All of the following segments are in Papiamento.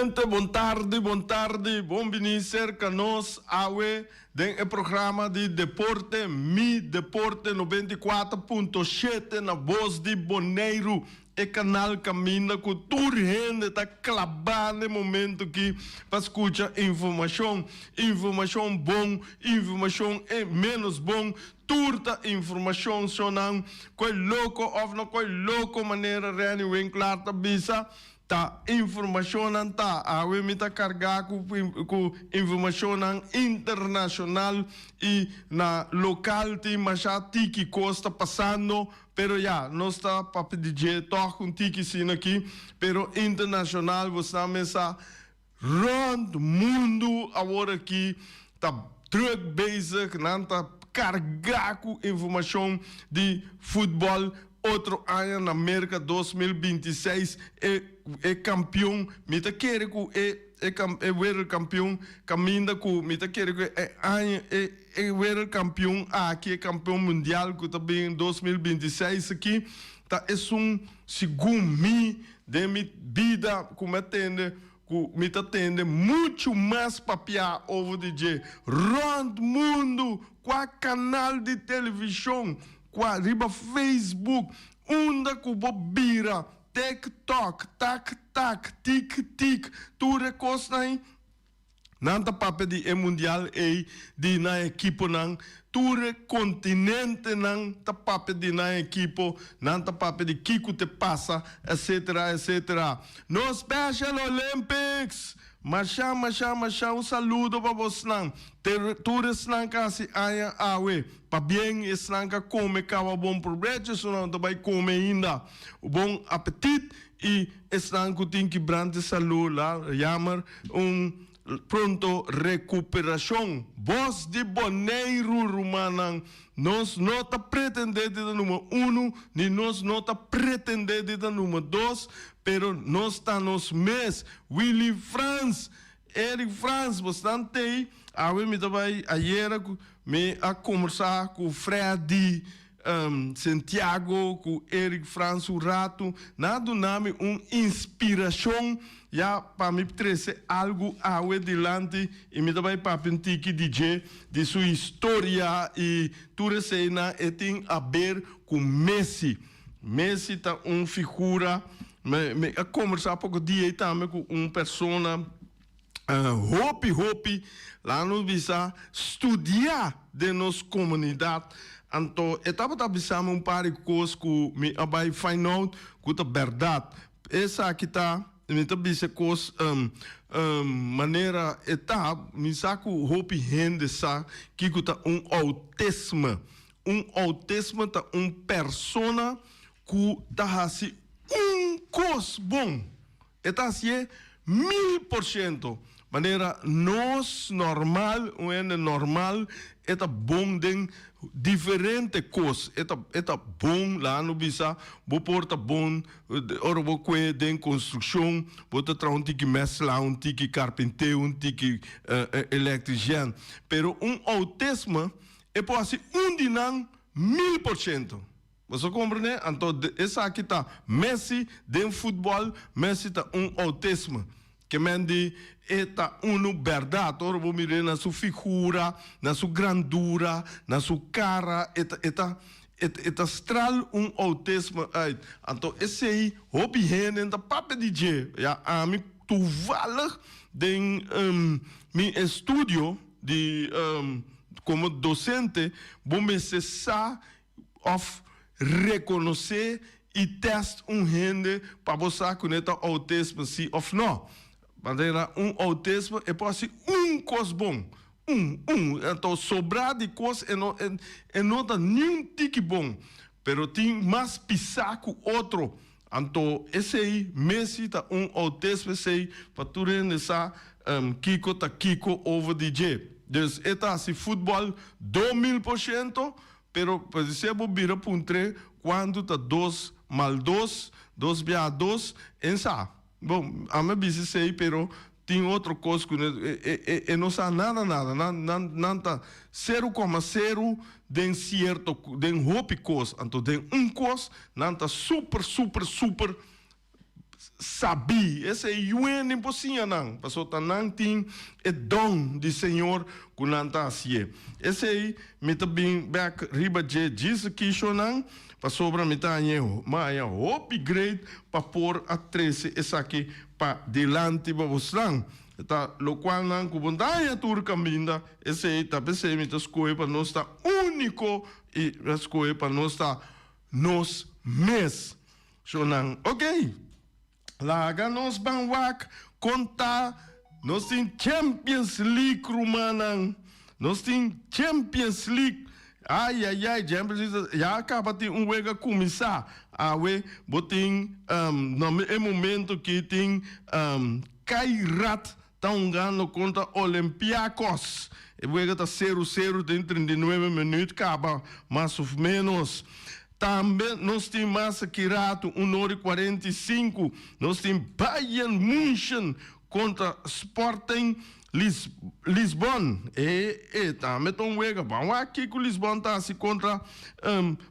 Gente, bon tardi, bon tardi, bon bini cerca nos awe den e programa di deporte, Mi Deporte 94.7 na Voz di Boneiru, e kanal kaminda ku tur hende ta klabá na e momento aki pa skucha informashon, informashon bon, informashon e ménos bon, tur ta informashon shonnan koe loko òf no koe loko manera Renny Winklaar ta bisa. Ta informashonnan ta. Awe mi ta kargá ku ku informashonnan internashonal i na lokal tin masha tiki kos ta pasando, pero ya, nos ta papia di dje tòg un tiki asina aki, pero internashonal bo sa mes sa rònt mundu awor aki ta drùk bezig, nan ta kargá ku informashon di futbòl. Otro aña na Merka 2026 e e kampion mi ta kere ku e e e wereldkampion kaminda ku mi ta kere ku e aña e e wereldkampion aki e kampion mundial ku ta bin 2026 aki ta esun segun mi den mi bida ku mi a tende ku mi ta tende muchu mas papia over di dje rònt mundu kua kanal di televishon Kua riba Facebook, unda ku bo bira, TikTok, tak tak, tik tik, tur e kosnan ei, nan ta papia di e mundial ei, di nan ekiponan, tur e kontinentenan ta papia di nan ekipo, nan ta papia di kiko te pasa, etcetera, etcetera. Nos Special Olympics! Masha, masha, masha un saludo pa bosnan, tur esnan ku a hasi aña awe. Pabien esnan ka kome kaba bon probecho, esunnan ta bai kome ainda. Bon apetit i esnan ku tin kibrante salu la yamer un pronto rekuperashon. Bos di Boneiru rumannan, nos no ta pretende di ta numero uno ni nos no ta pretende di ta numero dos, pero nos ta nos mes. Willy Frans, Eric Frans, bosnan tei, awe mi ta bai ayera ku mi a kombersá ku Freddy Santiago ku Eric Frans un ratu, nan a duna mi un inspirashon ya pa mi trese algu awe dilanti i mi ta bai papia un tiki di dje, di su historia i tur eseinan e tin aber ku Messi. Messi ta un figura, mi a kombersá poko dia ei tambe ku un persona hopi hopi laga nos bisa studiá den nos komunidat, anto e tabata bisa mi un par di kos ku mi a bai find out ku ta bèrdat. Esaki ta mi ta bisa kos manera e ta, mi sa ku hopi hende sa kiko ta un outisme. Un outisme ta un persona ku ta hasi un kos bon. E ta hasié 1000%. Manera nos normal, un hende normal, e ta bon den diferente kos. E ta e ta bon, laga no bisa, bo por ta bon ora bo kue den konstrukshon, bo ta traha un tiki mèsla, un tiki karpinteo, un tiki elektrisièn. Pero un outisme E por hasi un di nan 1000%. Boso a komprendé? Anto esaki ta Messi den futbòl, Messi ta un outisme. Ke men di e ta unu bèrdat. Ora bo mir'é na su figura, na su grandura, na su kara, e ta e ta e ta stral un outisme uit. Anto esei hopi hende ta papia di dje. Ya ami toevallig den mi estudio di Komo dosente bo mester sa òf rekonosé i tèst un hende pa bo sa ku ne ta outisme si òf nò. Manera un outisme e por hasi un kos bon, un, un, anto sobrá di kos e no e no ta niun tiki bon, pero tin mas pisá ku otro. Anto esei Messi ta un outisme esei pa tur hende sa kiko ta kiko over di dje. Dus e ta hasi futbòl 2000%, pero podisé bo bira puntr'é kuantu ta dos mal dos, dos biaha dos, en sa. Bon, ami a bisa esei pero tin otro kos ku e no sa nada nada. Nan nan nan ta sero koma sero den sierto den hopi kos. Anto den un kos nan ta super super super. Sabí, esei yuende por siña nan, pasobra ta nan tin e don di Señor ku nan ta hasié. Esei mi ta bin bèk riba dje djis aki shonnan, pasobra mi ta hañ'é haña hopi great pa por a trese esaki pa dilanti pa bosnan. Ta lokualnan ku bo ta haña tur kaminda, esei ta p'esei mi ta skohe pa nos ta úniko i mi a skohe pa nos ta nos mes. Shonnan, Ok, laga nos ban wak kon ta. Nos tin Champions League, rumannan. Nos tin Champions League. Ay, ay, ay, Champions League ya kaba tin un wega kuminsá. Awe bo tin, na e momento ki tin Kairat ta hungando kontra Olympiakos. E wega ta seru seru den 39 minuut kaba mas of menos. Tambe nos tin mas aki ratu, un ora i 45, nos tin Bayern München kontra Sporting Lisbon. E e tambe ta un wega. Ban wak kiko Lisbon ta hasi kontra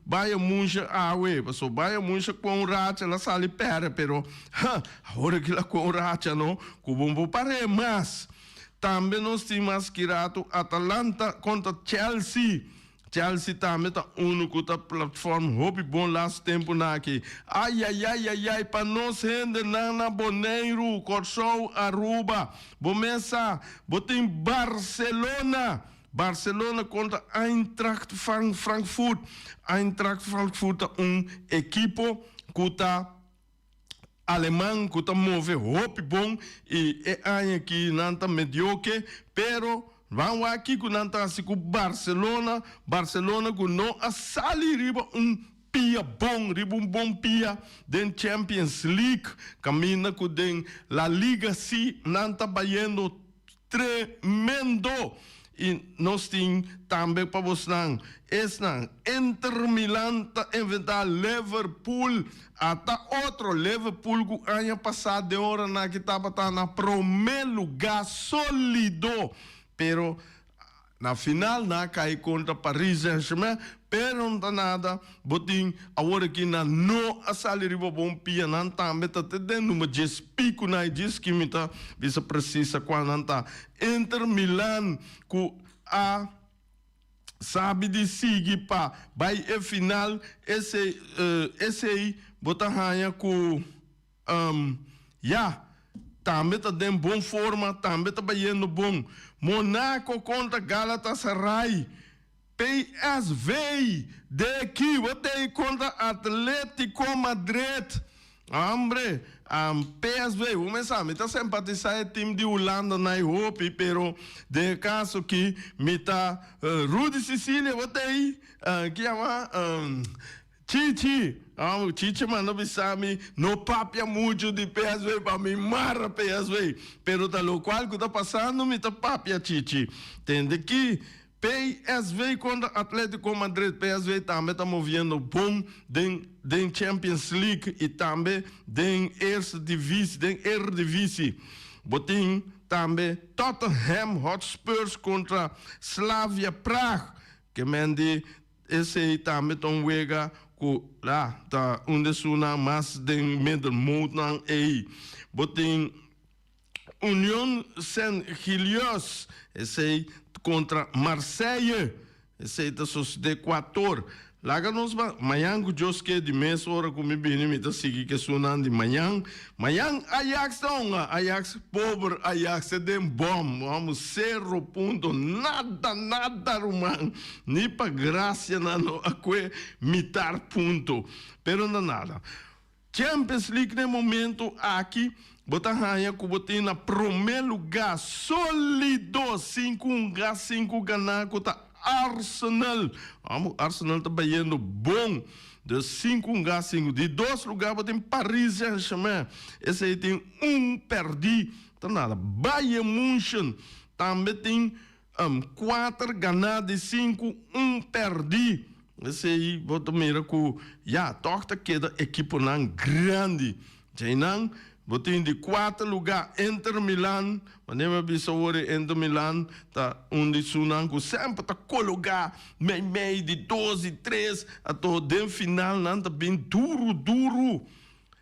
Bayern München awe. Pasobra Bayern München ku un racha el a sali pèrdè, pero ha, awor ki el a ku un racha no, ku bo no por par'é mas. Tambe nos tin mas ki ratu Atalanta kontra Chelsea. Chelsea tambe ta unu ku ta platform hopi bon las tempunan aki. Ayayayayay pa nos hendenan na Boneiru, Kòrsou, Aruba. Bo mes sa, bo tin Barcelona! Barcelona kontra Eintracht van Frankfurt. Eintracht Frankfurt ta un ekipo ku ta Aleman ku ta move hopi bon i e aña aki nan ta medioke, pero ban wak kiko nan ta hasi ku Barcelona, Barcelona ku no a sali riba un pia bon, riba un bon pia den Champions League, kaminda ku den La Liga si nan ta bayendo Tremendo! I nos tin tambe pa bosnan esnan Inter Milan ta enfrentá Liverpool. Ata otro Liverpool ku aña pasá den oranan aki tabata na promé lugá sólido, pero Na final nan a kai kontra Paris Saint-Germain, pero no ta nada, bo tin awor aki nan no a sali riba bon pia, nan tambe ta te den number djes piku nan e djes ki mi ta bisa precisa cual nan ta. Inter Milan cu a sabi di sigui pa bay e final, esey esey bo ta haya cu. Ya, tambe ta den bon forma, tambe ta bayendo bon. Monaco kontra Galatasaray, PSV de ki bo tei kontra Atletico Madrid. Hombre, PSV, bo mes sa, mi ta simpatisa e team di Hulanda na e hopi, pero den e kaso ki mi ta Rudy Cecilia bo tei, ki yama? Chichi, amo Chichi manda bisa mi no papia mucho di PSV pa mi mara PSV, pero ta locual cu ta pasando mi ta papia Chichi. Tende ki PSV contra Atletico Madrid, PSV tambe ta moviendo bon den den Champions League y tambe den Eerste Divisie, den Eredivisie. Bo tin tambe Tottenham Hotspurs contra Slavia Praag, ke men di Esei tambe ta un wega ku la ta un di esunnan mas den middelmootnan ei. Bo tin Union Saint-Gilloise, esei kontra Marseille, esei ta sosodé kuator. Laga nos ba mañan ku Dios ke di mes ora ku mi bini mi ta sigui ku esunnan di mañan. Mañan Ajax ta hunga, Ajax pober Ajax ta den bòm, vamos sero punto, nada nada ruman. Ni pa gracia nan no a kue mitar punto. Pero na nada. Champions League na e momento aki bo ta haña ku bo tin na prome luga solido sinku hunga sinku gana ku ta Arsenal. Amo Arsenal ta bayendo bon. Dus sinku hunga sinku. Di dos luga bo tin Paris Saint-Germain. Esei tin un perdi. Ta nada. Bayern Munchen tambe tin Kuater ganá di sinku, un pèrdí. Esei bo ta mira ku ya tòg ta keda ekiponan grandi. Djeinan bo tin di kuater lugá Inter Milan, manera mi a bisa awor e Inter Milan ta un di sunan ku semper ta kologá meimei di dos di tres, anto den final nan ta bin duru duru.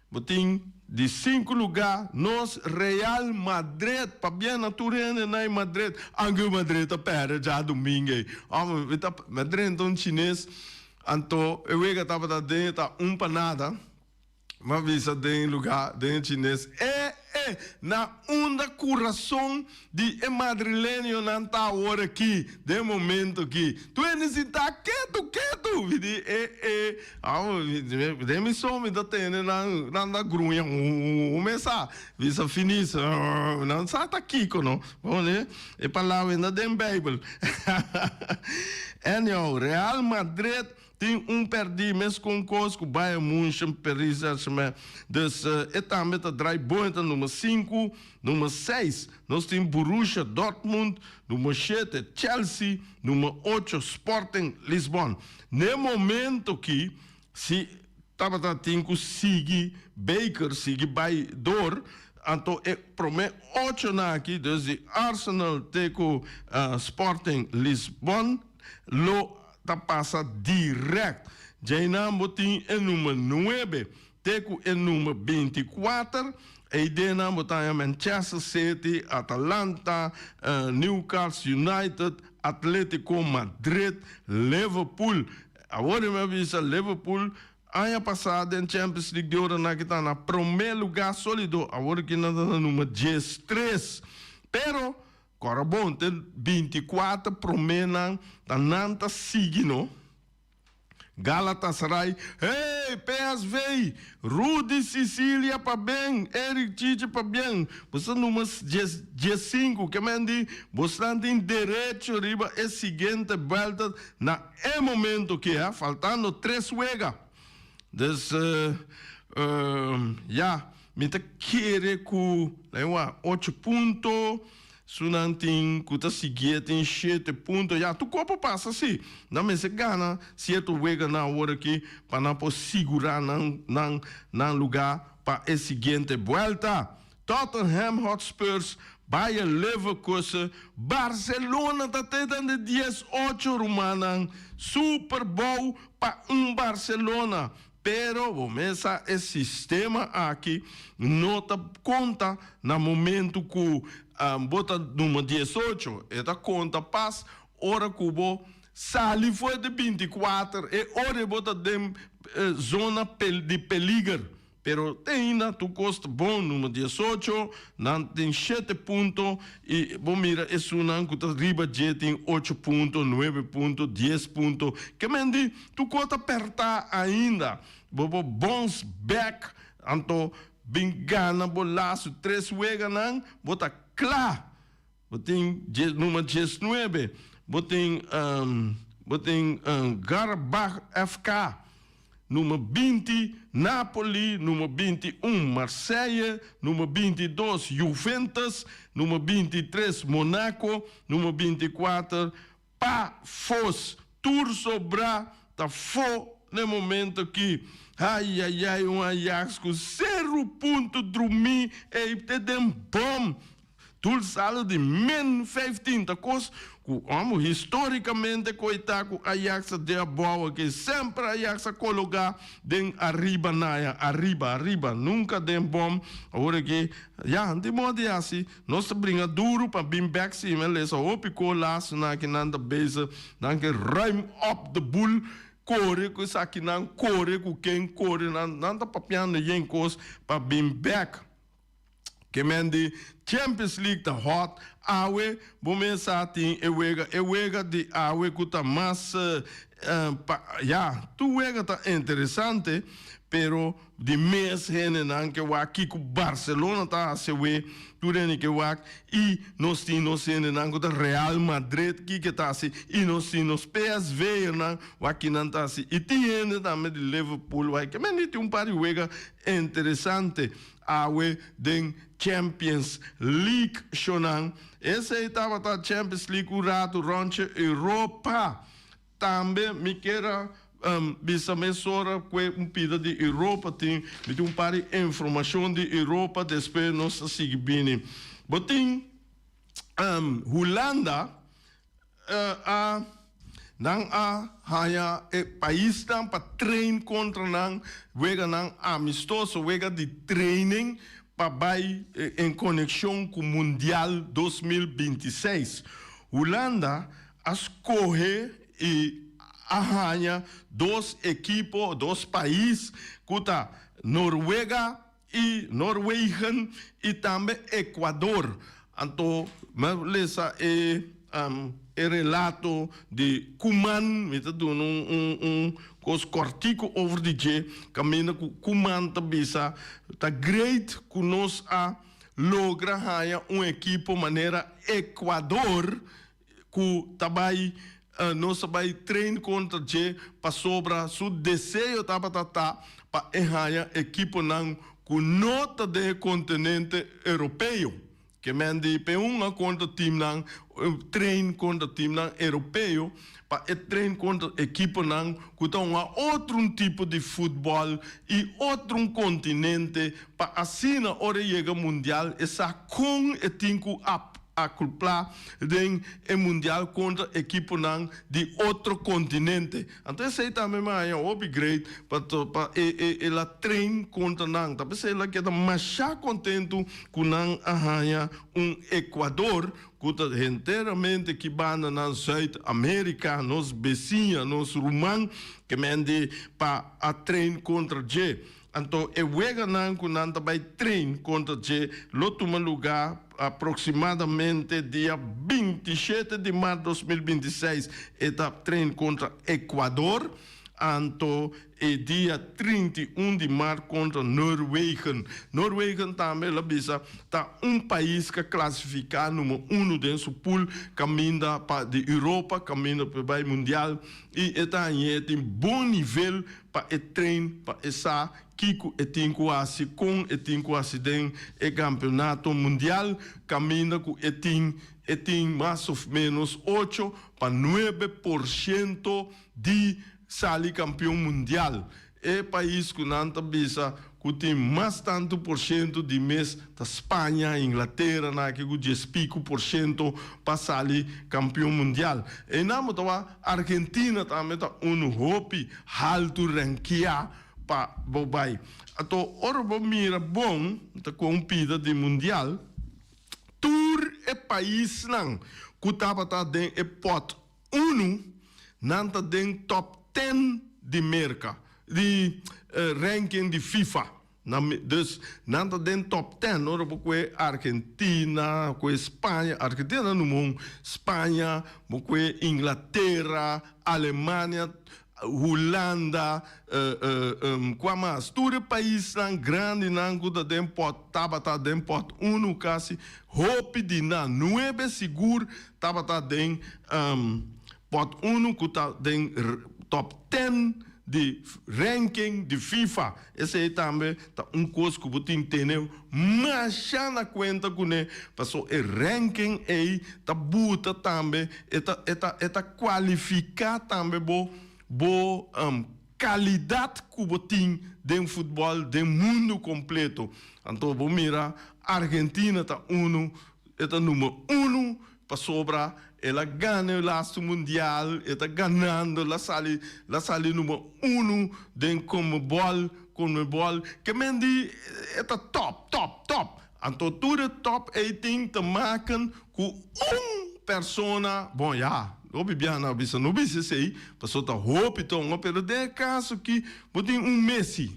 Bo tin. Di sinku lugá nos Real Madrid, pabia na tur hende na e Madrid, anke Madrid ta pèrdè djadumingu ei. Òf mi ta mi a drenta un chines, anto e wega tabata den ta un pa nada, mi a bisa den e lugá den e chines, e e na unda kurason di e madrileñonan ta awor aki, den e momento aki. Tur hende sinta ketu ketu, mi di e e. Den mi son mi ta tende nan nan ta gruña huuhuuhu me sa bisa finis nan sa ta kiko no bo mane e palabra enda den bijbel anyhow Real Madrid tin un perdi meskon kos ku Bayern Munchen Paris Saint Germain dus e tambe ta drai bon e ta number sinku number seis nos tin Borussia Dortmund number shete Chelsea number ocho Sporting Lisbon. N'e momento ki si tabata tin ku sigui Baker sigui bai dor, anto e prome ochonan aki, dus di Arsenal te ku Sporting Lisbon lo ta pasa direct. Djeinan bo tin e number nuebe te ku e number 24, eidenan bo ta haña Manchester City, Atalanta, Newcastle United, Atletico Madrid, Liverpool. Awor mi a bisa Liverpool aña pasá den Champions League di ora nan ki ta na promé lugá sólido, awor ki nan ta na number 13. Pero kòrda bon te 24 proménan ta nan ta sigui no. Galatasaray, Hey PSV! Rudy Cicilia pabien, Eric Chichi pabien. Bo ta numa 15, ke men di bosnan tin derecho riba e siguiente buelta na e momento ki, ha, faltando tres wega. Dus, ya, mi ta kere ku, lei wak, ocho punto. Su nan tin ku ta siguié tin shete punto. Ya, tur kopo pasa si. Nan mester gana sierto weganan awor aki pa nan por sigurá nan nan nan lugá pa e siguiente buelta. Tottenham Hotspurs, Bayer Leverkusen, Barcelona ta te den de 18 rumannan. Super Bowl pa un Barcelona. Pero bo mes sa e sistema aki no ta konta na momentu ku bo ta number 18. E ta konta pas ora ku bo sali for di 24, e ora bo ta den zona di peliger. Pero te ainda tur kos ta bon, number 18, nan tin shete punto i bo mira esunnan ku ta riba dje tin ocho punto, nuebe punto, dies punto. Ke men di Tur kos ta pèrtá ainda. Bo por bons bèk, anto bin gana bo lastu tres weganan, bo ta kla. Bo tin dje number 19, bo tin bo tin Qarabag FK, number 20 Napoli, number 21 Marseille, number 22 Juventus, number 23 Monaco, number 24 Pa fos tur sobrá ta fo n'e momento ki. Ayayay un Ajax ku seru punto drumí ei te den bom. Doel saldo di min 15 ta kos ku amo histórikamente koitá ku Ajax a de abou aki. Semper Ajax a kologá den ariba naya, ariba, ariba, nunka den bom. Awor aki ya, di modo di hasi. Nos ta bringa duru pa bin bek si mi a lesa hopi ko lasonan aki nan ta bezig nan ke ruim op de boel kore ku esakinan kore ku ken kore nan nan ta papiando yen kos pa bin bek ke men di Champions League ta hot awe bo mes sa tin e wega e wega di awe ku ta mas pa ya tur wega ta interesante pero Di mes hendenan ke wak kiko Barcelona ta hasi awe, tur hende ke wak i nos tin nos hendenan ku ta Real Madrid kiko ta hasi i nos tin nos PSV'ernan wak kinan ta hasi i tin hende tambe di Liverpool wak ke men di tin un par di wega interesante awe den Champions League shownan. Esei tabata Champions League un ratu ròntje Europa. Tambe mi kier a bisa mesora kue un pida di Europa tin, mi tin un par di informashon di Europa despues nos ta sigui bini. Bo tin Hulanda a Nan a haña e paisnan pa train kontra nan, weganan amistoso, wega di training pa bai en konekshon ku Mundial 2026. Hulanda a skohe i a haña dos ekipo, dos pais ku ta Norwega i Norwegen i tambe Ecuador. Anto mi a lesa e e relato di Koeman, mi ta duna un un un kos kòrtiku over di dje, kaminda ku Koeman ta bisa ta great ku nos a logra haña un ekipo manera Ecuador ku ta bai nos ta bai train kontra dje pasobra su deseo tabata ta pa e haña ekiponan ku no ta den e kontinente europeo. Ke men di pe un a kontra timnan train kontra timnan europeo pa e train kontra ekiponan ku ta un a otro un tipo di futbòl i otro un kontinente pa asina ora e yega mundial e sa kon e tin ku ap Akoplá den e mundial kontra ekiponan di otro kontinente. Anto esei tambe mi a haña hopi great pa pa e e el a train kontra nan. Ta p'esei el a keda mashá kontentu ku nan a haña un Ecuador ku ta henteramente ki banda nan Zuid Amerika, nos besiña, nos ruman, ke men di pa a train kontra dje. Anto e weganan ku nan ta bai train kontra dje lo tuma lugá aproksimadamente dia 27 di mart 2026. E ta train kontra Ecuador, anto e dia 31 di mart kontra Noorwegen. Noorwegen tambe el a bisa ta un pais ku a klasifiká number uno den su pool kaminda pa di Europa kaminda pa bai mundial i e ta hañ'é tin bon nivel pa e train pa e sa kiko e tin ku hasi, kon e tin ku hasi den e kampeonato mundial, kaminda ku e tin e tin mas of menos 8 pa 9% di sali kampeon mundial. E pais ku nan ta bisa ku tin mas tantu por shento di mes ta Spaña, Inglatera na aki ku 10 piku por shento pa sali kampeon mundial. E nan ta Argentina tambe ta un hopi haltu rankeá pa bo bai. Anto ora bo mira bon ta kon pida di mundial, tur e paisnan ku tabata den e pot 1 nan ta den top 10 di Merka, di ranking di FIFA. Dus nan ta den top 10, ora bo kue Argentina, kue Spaña, Argentina number 1, Spaña, bo kue Inglatera, Alemania, Hulanda, kua mas? Tur e paisnan grandinan ku ta den pot, tabata den pot 1 kasi, hopi di nan, nuebe sigur tabata den pot 1 ku ta den top 10 di ranking di FIFA. Esei tambe ta un kos ku bo tin tene masha na kuenta kuné, paso e ranking ei ta buta tambe, e ta e ta e ta kualifiká tambe bo bo kalidat ku bo tin den futbòl den mundu kompleto. Anto bo mira Argentina ta unu, e ta number 1 pasobra el a gana e laatste mundial, e ta ganando, el a sali number 1 den Conmebol, Conmebol, ke men di e ta top, top, top. Anto tur e top 18 te maken ku un persona, bon ja, hopi biaha bisa no bisa esei, paso ta hopi tongo, pero den e kaso aki bo tin un Messi.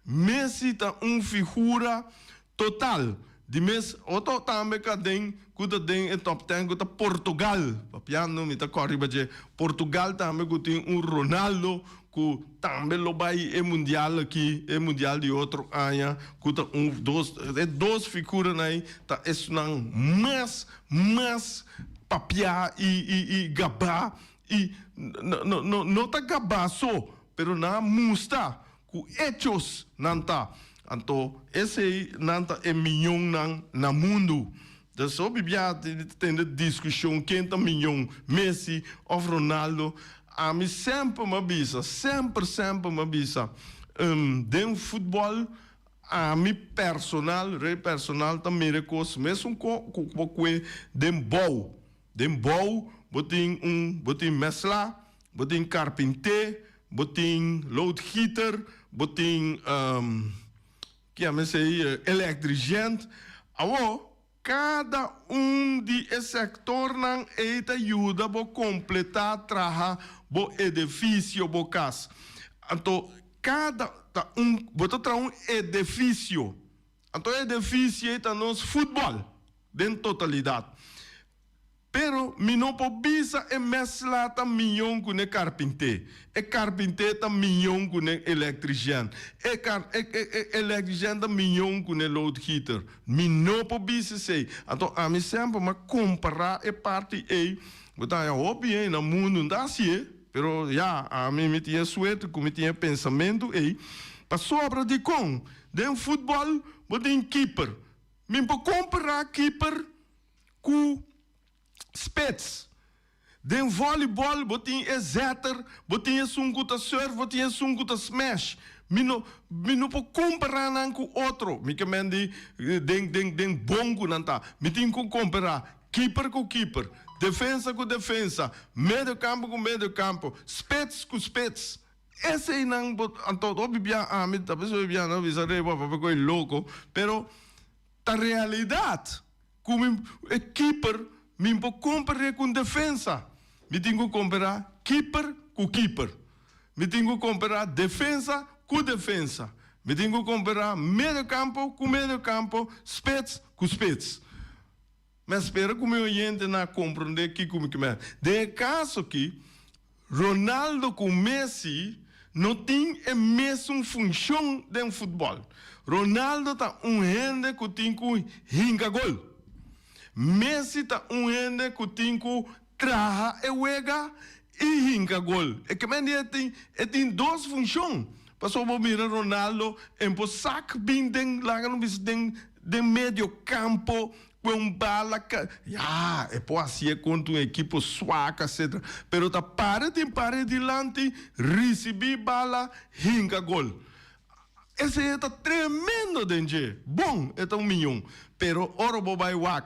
Messi ta un figura total. Di mes otro tambe ka den ku ta den e top 10 ku ta Portugal. Papiando mi ta kòrda riba dje. Portugal tambe ku tin un Ronaldo ku tambe lo bai e mundial aki, e mundial di otro aña, ku ta un dos e dos figuranan ei ta esnan mas mas papiá i gabá i no no no ta gabá so, pero nan a mustra ku hechos nan ta. Anto esei nan ta e miñonnan na mundu. Dus hopi bia tende diskushon ken ta miñon, Messi òf Ronaldo. Ami semper mi a bisa, semper semper mi a bisa, den futbòl ami personal, re personal ta mira e kos mesun ku bo kue den bou. Den bou bo tin un bo tin mèslá. Bo tin karpinté, bo tin loodgieter, bo tin ki a mester elektrishent. Awor kada un di e sektornan ei ta yuda bo kompletá traha bo edifisio, bo kas. Anto kada ta un bo ta traha un edifisio. Anto e edifisio ei ta nos futbòl den totalidat. Pero mi no por bisa e mèsla ta mion ku n'e karpinté, e karpinté ta mion ku n'e elektrishèn, e kar e e e elektrishèn ta mion ku n'e loodgieter. Mi no por bisa esei. Anto ami semper m'a kompará e parti ei, bo ta haña hopi hende na mundu no ta hasié, pero ya, ami mi tin e suerte ku mi tin e pensamentu ei, pasobra dikon? Den futbòl bo tin kiper, mi por kompará kiper ku spits. Den volleyball bo tin e zetter, bo tin esun ku ta serve, bo tin esun ku ta smash. Mi no mi no por kompará nan ku otro. Mi ke men di den den den bon ku nan ta. Mi tin ku kompará keeper ku keeper, defensa ku defensa, medio kampo ku medio kampo, spits ku spits. Eseinan bo anto hopi bia ami ta bisa hopi bia nan bisa reba papia ku e loko, pero ta realidat. Ku mi e keeper mi por kompar'é ku un defensa. Mi tin ku kompará keeper ku keeper. Mi tin ku kompará defensa ku defensa. Mi tin ku kompará medio kampo ku medio kampo, spits ku spits. Mi a spera ku mi oyentenan a komprondé kiko mi ke mester. Den e kaso aki, Ronaldo ku Messi no tin e mesun funshon den futbòl. Ronaldo ta un hende ku tin ku hinka gol. Messi ta un hende ku tin ku traha e wega i hinka gol. E ke men di e tin e tin dos funshon. Pasobra bo mira Ronaldo en por sak bin den laga no bisa den den medio kampo Cu un bala ca, ya, e por hacié contra un equipo swak, etcetera. Pero ta para tin para dilanti, ricibi bala, hinca gol. Esey e ta tremendo den dje. Bon, e ta un miyon. Pero ora bo bay wak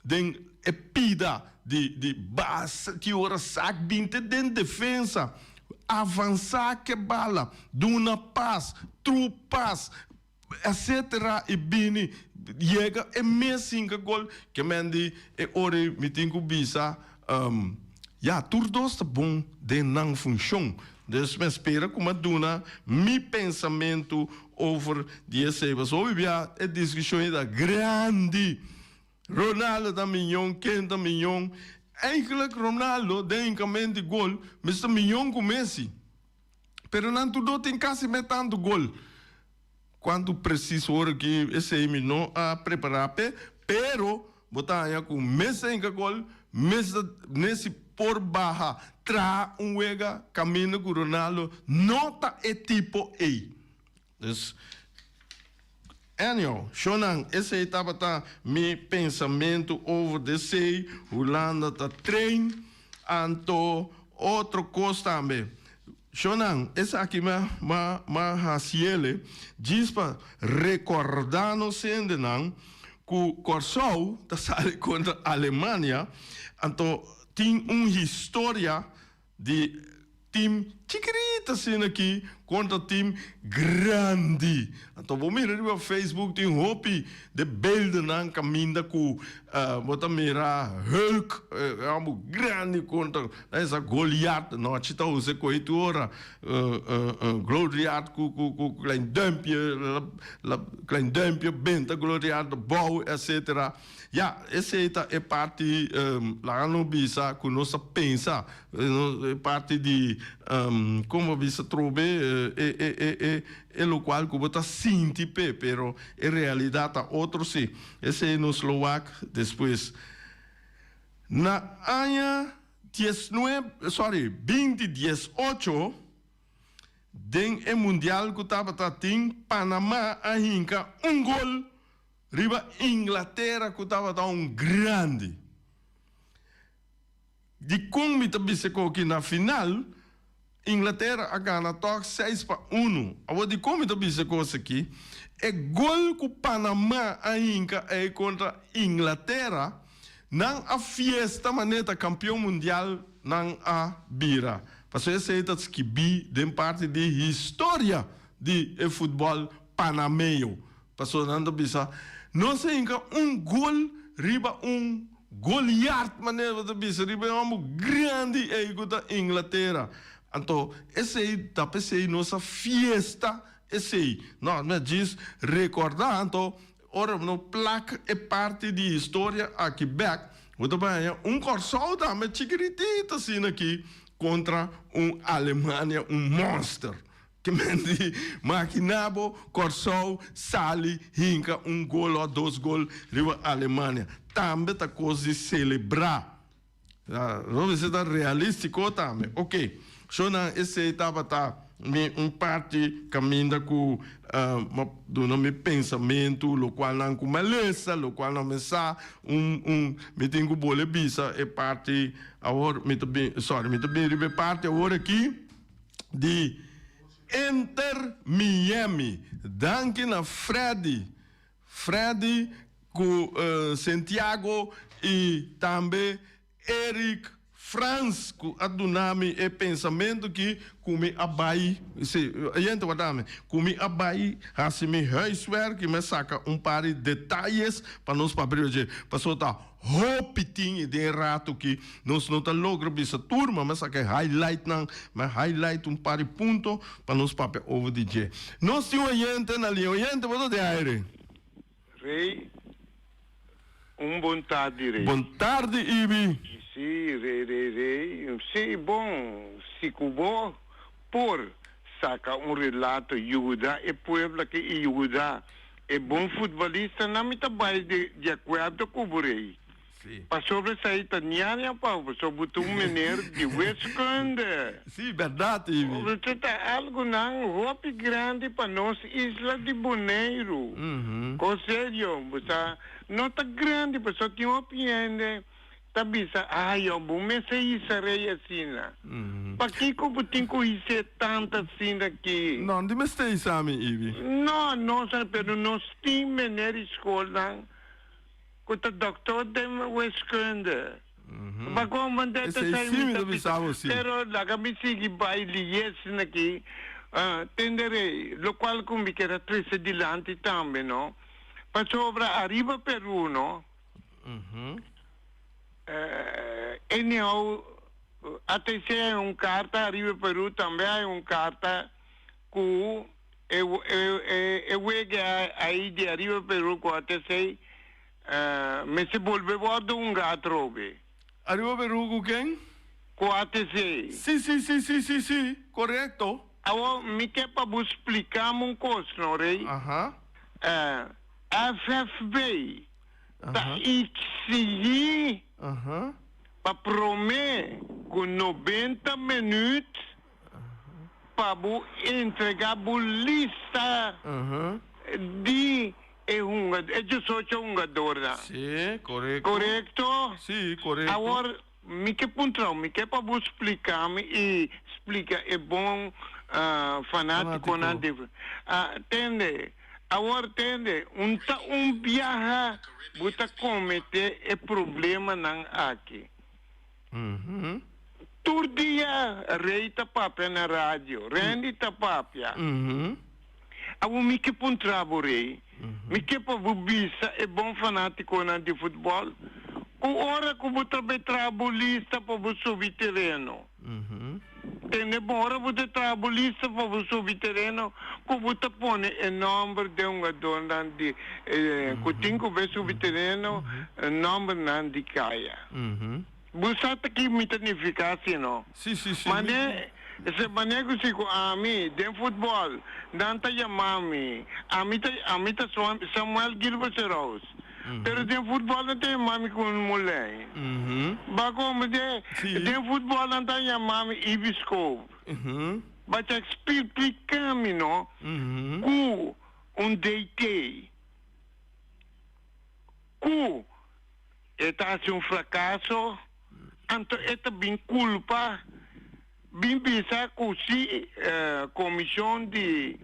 den e pida di, di base, ki ora sak bin te den defensa, avansa ke bala, duna pas, true pas, Etcetera y bini yega e mes hinca gol ke men di e ora ey mi tin cu bisa ya tur dos ta bon den nan funcion dus mi a spera cu mi a duna mi pensamento over di esey pasobra hopi bia e discusion ey ta grandi Ronaldo ta miyon ken ta miyon eigenlijk Ronaldo den hincamento di gol mester miyon cu Messi. Pero nan tur do tin casi me tanto gol. Cuanto precies ora ki esey mi no a prepara p'e, pero bo ta haña cu mes ta hinca gol, mes ta Messi por baha traha un wega caminda cu Ronaldo no ta e tipo ey. Dus, anyhow, shownan, esey tabata mi pensamento over di esey, Hulanda ta train, anto otro cos tambe. Shownan, esaki mi a mi a haciele djis pa recorda nos hendenan cu Corsou ta sali contra Alemania, anto tin un historia Di team chikirito asina aki kontra team grandi. Anto bo mira riba Facebook tin hopi de beeldennan kaminda ku bo ta mira Hulk, e homber grandi kontra esa Goliath. Nochi ta usa e koe tur ora Gloriat ku ku Klein Duimpje, Klein Duimpje benta Gloriat abou etcetera. Ya, esei ta e parti, laga nos bisa ku nos ta pensa, e parti di, kon bo bisa trobe, e e e e e lokual ku bo ta sinti p'e, pero e realidat ta otro si. Esei nos lo wak despues. Na aña diesnuebe, sorry, binti diesocho, den e mundial ku tabata tin, Panama a hinka un gol Riba Inglatera ku tabata un grandi. Dikon mi ta bisa ku aki na final Inglatera a gana tòg 6-1. Awor dikon mi ta bisa kos aki? E gol ku Panama a hinka ei kontra Inglatera, nan a fiesta manera ta kampion mundial nan a bira. Pasobra esei ta skibí den parti di historia di e futbòl panameño. Pasobra nan ta bisa, Nos a hinka un gol riba un Goliat, manera bo ta bisa, riba e hòmber grandi ei ku ta Inglatera. Anto esei ta p'esei nos a fiesta esei. No, mi a djis rekordá. Anto ora no plak e parti di historia aki bèk, bo ta bai haña un Kòrsou tambe chikiritito asina aki kontra un Alemania, un mònster. Ke men di makina bo Kòrsou sali hinka un gol òf dos gol riba Alemania. Tambe ta kos di selebrá. Nos mester ta realístiko tambe. Oke, shownan esei tabata mi un parti kaminda ku m'a duna mi pensamentu, lokualnan ku m'a lesa, lokualnan mi sa, un un mi tin ku bole bisa e parti awor mi ta bin sorry mi ta bin riba e parti awor aki. di Inter Miami. Danki na Freddy, Freddy ku Santiago i tambe Eric Frans ku a duna mi e pensamentu ki ku mi a bai, si, oyente warda mi, ku mi a bai hasi mi huiswerk i mi a saka un par di detayes pa nos papia riba dje. Pasobra ta Hopi tin i den e rato ki nos no ta logra bisa tur, ma mi a saka e highlightnan, mi a highlight un par di punto pa nos papia over di dje. Nos tin un oyente na liña. Oyente, bo ta den aire. Rey, un bon tardi Rey. Bon tardi Ibi. Si, Rey, Rey, Rey. Si, bon, si ku bo por saka un relato yuda e pueblo aki i yuda E bon futbolistanan mi ta bai di akuerdo ku bo rei. Pasobra esei ta niaria pa bo, pasobra bo ta un meneer di wiskunde. Sí, bèrdat, Ivi. Bo ta algunan hopi grandi pa nos isla di Boneiru. Ko serio, bo sa, no ta grandi pasobra tin hopi hende. Ta bisa, Ay, oh, bo mester hisa rey asina. Pakiko bo tin ku his'é tantu asina aki? No, di mester hisa mi, Ibi. No, no, sa, pero nos tin meneer di skolnan ku ta doktor den wiskunde. Pakon bo ta Esei sa sí mi mi ta ta bisa. bisa bo, sí. Pero laga mi sigui bai liye asina aki. Tende rey, lokual ku mi kier a trese dilanti tambe, no? Pasobra ariba Peru, no? Anyhow, ATC hay un carta, Ariba Peru tambe hay un carta cu e e wega ayi di Ariba Peru cu ATC mester bolbe wordo hunga atrobe. Ariba Peru cu ken? Cu ATC. Si, si, si, si, si, si, corecto. Awor mi ke pa bo splicami un cos no, Rey. FFB. Ta exigí pa promé ku 90 minüt pa bo entregá bo lista di e hungadó, e diesocho hungadornan. Sí, korekto. Korekto? Sí, korekto. Awor, mi ke puntra bo, mi ke pa bo splika mi i splika e bon fanátikonan di. Tende, Awor tende, un ta un biaha bo ta comete e problemanan aki. Tur dia Rey ta papia na radio, Randy ta papia. Awor mi ke puntra bo Rey, mi ke pa bo bisa e bon fanaticonan di futbol cu ora cu bo ta bay traha bo lista pa bo subi tereno. Tende bon, ora bo ta traha bo lista pa bo subi tereno, ku bo ta pone e nòmber den hungadornan di ku tin ku bai subi tereno, nòmbernan di kaya. Bo sa ta ki mi ta nifiká si no? Sí, sí, sí. Mane, se mane ku si ku ami den futbòl nan ta yama mi, ami ta ami ta Samuel Gilbert Seraus. Pero den futbol nan ta yama mi ku un muley. Ba como den den futbol nan ta yama mi Ibiscoop. Ba ta explica mi no ku un DT ku e ta haci un fracaso anto e ta bin culpa bin bisa ku si comision di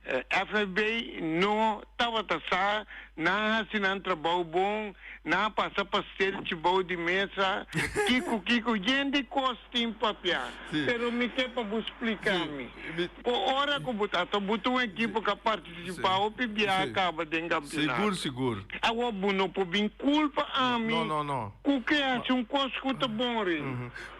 FFB no tabata sa. Nan a hasi nan trabou bon, nan a pasa pastelchi bou di mesa, kiko kiko, yen di kos tin papia. Pero mi ke pa bo splika mi, ku ora ku bo ta bo ta un ekipo ku a partisipá hopi biaha kaba den kampionato. Awor bo no por bin kulpa ami ku ke hasi un kos ku ta bon ri.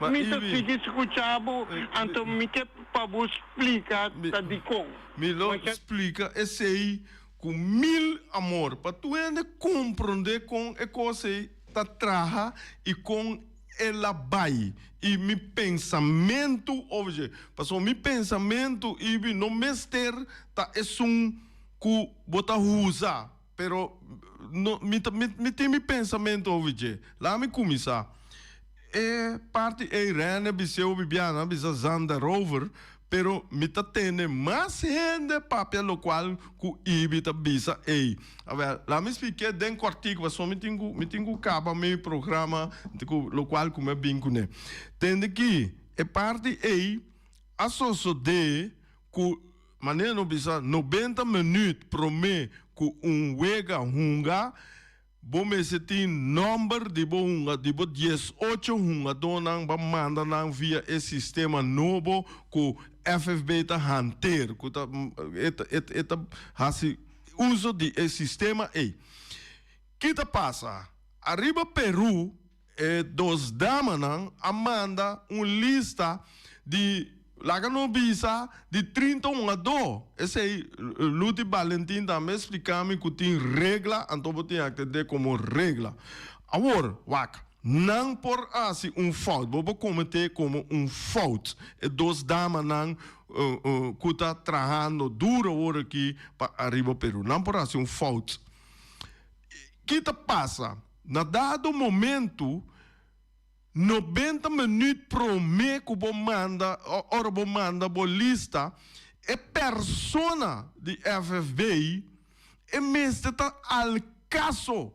Mi ta sigui skucha bo, anto mi ke pa bo splika ta dikon. Mi lo splika esei Ku mil amor pa tur hende komprondé kon e kos ei ta traha i kon el a bai. I mi pensamentu over dje, pasobra mi pensamentu ibi no mester ta esun ku bo ta usa, pero no mi ta mi tin mi pensamentu over dje. Laga mi kuminsá. E parti ei Rene Biseo Bibiana a bisa Zander Rover, Pero mi ta tende mas hende papia locual cu Ibi ta bisa ey. Awel, laat mi spliké den kortico pasobra mi tin cu mi tin cu caba mi programa cu locual cu mi a bin cune. Tende ki e parti ey a sosode cu manera no bisa 90 minuut prome cu un wega hunga. Bo mester tin nomber di bo hunga di bo 18 hungadónan ba manda nan via e sistema nobo ku FFB ta hanteer, ku ta e ta e ta hasi uso di e sistema ei. Ki ta pasa? Ariba Peru E dos damanan a manda un lista di, laga no bisa, di 30 hungadó. Esei Luti Balentin tambe a splika mi ku tin regla, anto bo tin atendé komo regla. Awor, wak, nan por hasi un fout, bo por kometé komo un fout. E dos damanan ku ta trahando duro awor aki pa ariba Peru, nan por hasi un fout. Ki ta pasa? Na dado momento, 90 minuut prome ku bo manda, ora bo manda bo lista, e persona di FFB e mester ta al kaso.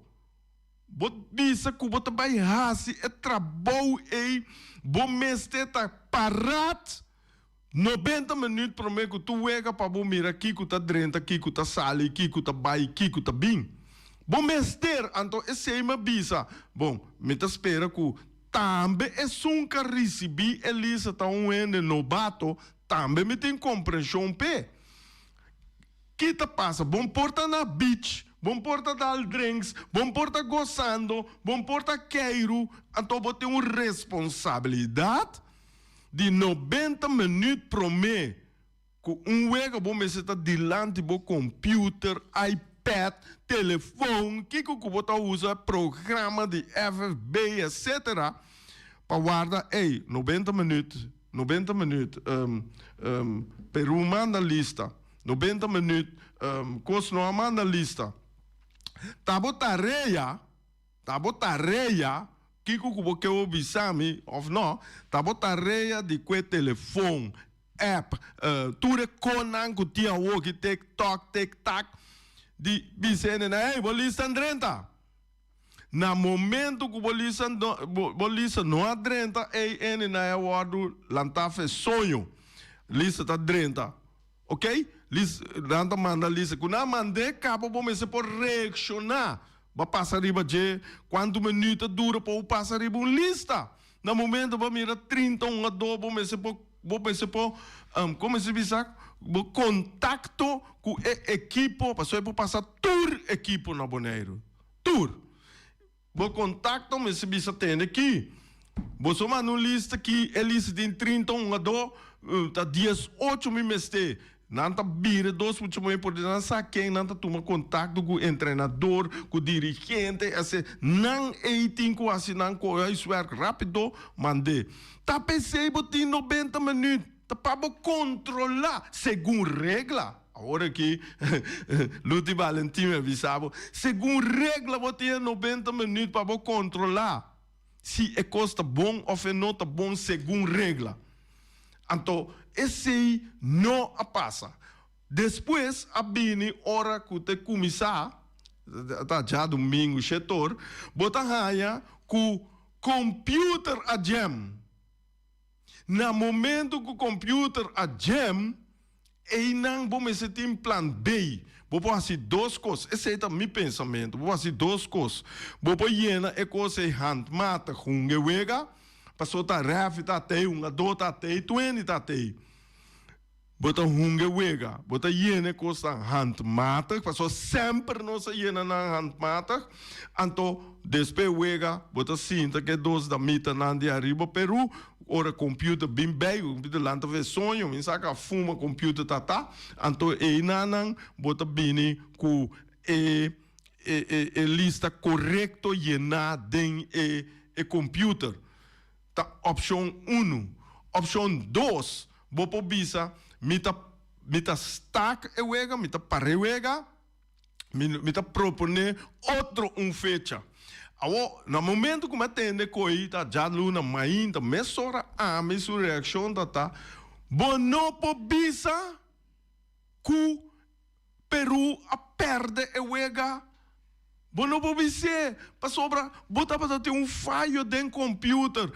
Bo bisa ku bo ta bai hasi e trabou ei, bo mester ta parat 90 minuut prome ku tur wega pa bo mira kiko ta drenta, kiko ta sali, kiko ta bai, kiko ta bin. Bo mester, anto esei mi a bisa, bon, mi ta spera ku tambe esun ka risibí e lista ta un hende nobato, tambe mi tin komprenshon p'e. Ki ta pasa? Bon por ta na beach, bon por ta dal drinks, bon por ta gosando, bon por ta keiru, anto bo tin un responsabilidat Di 90 minuut prome ku un wega bo mester ta dilanti bo computer, iPad, telefon, kiko ku bo ta usa, programa di FFB etc. Pa warda ey 90 minuut, 90 minuut Peru manda lista, 90 minuut kos no a manda lista. Ta bo tarea. Ta bo tarea, kiko ku bo ke bo bisa mi òf nò, ta bo tarea di kue telefon, app, tur e konan ku tin awoki, tik tok, tik tak, di bisa hendenan, hey, bo lista drenta. Na momento ku bo lista bo lista no a drenta, ey hendenan a wòrdu lantá fe soño. Lista ta drenta. Ok, Lis, nan ta manda lista. Ku nan mand'é kaba bo mester por reakshoná. Bo a pasa riba dje. Kuantu minüt ta dura pa bo pasa riba un lista? Na momento bo a mira 30 hungadó bo mester por bo mester por komo se bisa bo kontakto ku e ekipo pasobra e por pasa tur ekipo na Boneiru. Tur. Bo kontakto mester bisa tende ki. Boso manda un lista ki e lista tin 30 hungadó, ta 18 mi mester. Nan ta bira dos mucha muhé por di nan sa ken nan ta tuma kontakto ku entrenador, ku dirigente, ese nan ei tin ku hasi nan huiswerk rápido mand'é. Ta p'esei bo tin 90 minüt, ta pa bo kontrolá segun regla. Awor aki Luti Valentin mi a bisa bo, segun regla bo tin e 90 minuut pa bo kontrola si e kos ta bon of e no ta bon segun regla. Anto esei no a pasa. Despues a bini ora ku ta kuminsá, ta djadumingu shetor, bo ta haña ku computer a jam. Na momento ku computer a jam. Einan bo mester tin plan B. Bo por hasi dos kos, esei ta mi pensamentu, bo por hasi dos kos. Bo por yena e kos ei handmatig hunga e wega, paso ta rèfri ta atei, hungadó ta atei, tur hende ta atei. Bo ta hunga e wega, bo ta yena e kosnan handmatig, pasobra semper nos a yena nan handmatig. Anto despues e wega bo ta sinta ku e dos damitanan di ariba Peru, ora computer bin bij, computer lanta for e soño, mi sa ka fuma computer ta ta, anto einanan bo ta bini ku e e e lista korekto yená den e e computer. Ta opshon unu. Opshon dos, bo por bisa, Mi ta mi ta stak e wega, mi ta para e wega, mi mi ta proponé otro un fecha. Awor, na momento ku mi a tende ko'i ta djaluna mainta, mesora ami su reakshon ta ta, Bo no por bisa ku Peru a perde e wega? Bo no por bis'é, pasobra bo tabata tin un fayo den computer.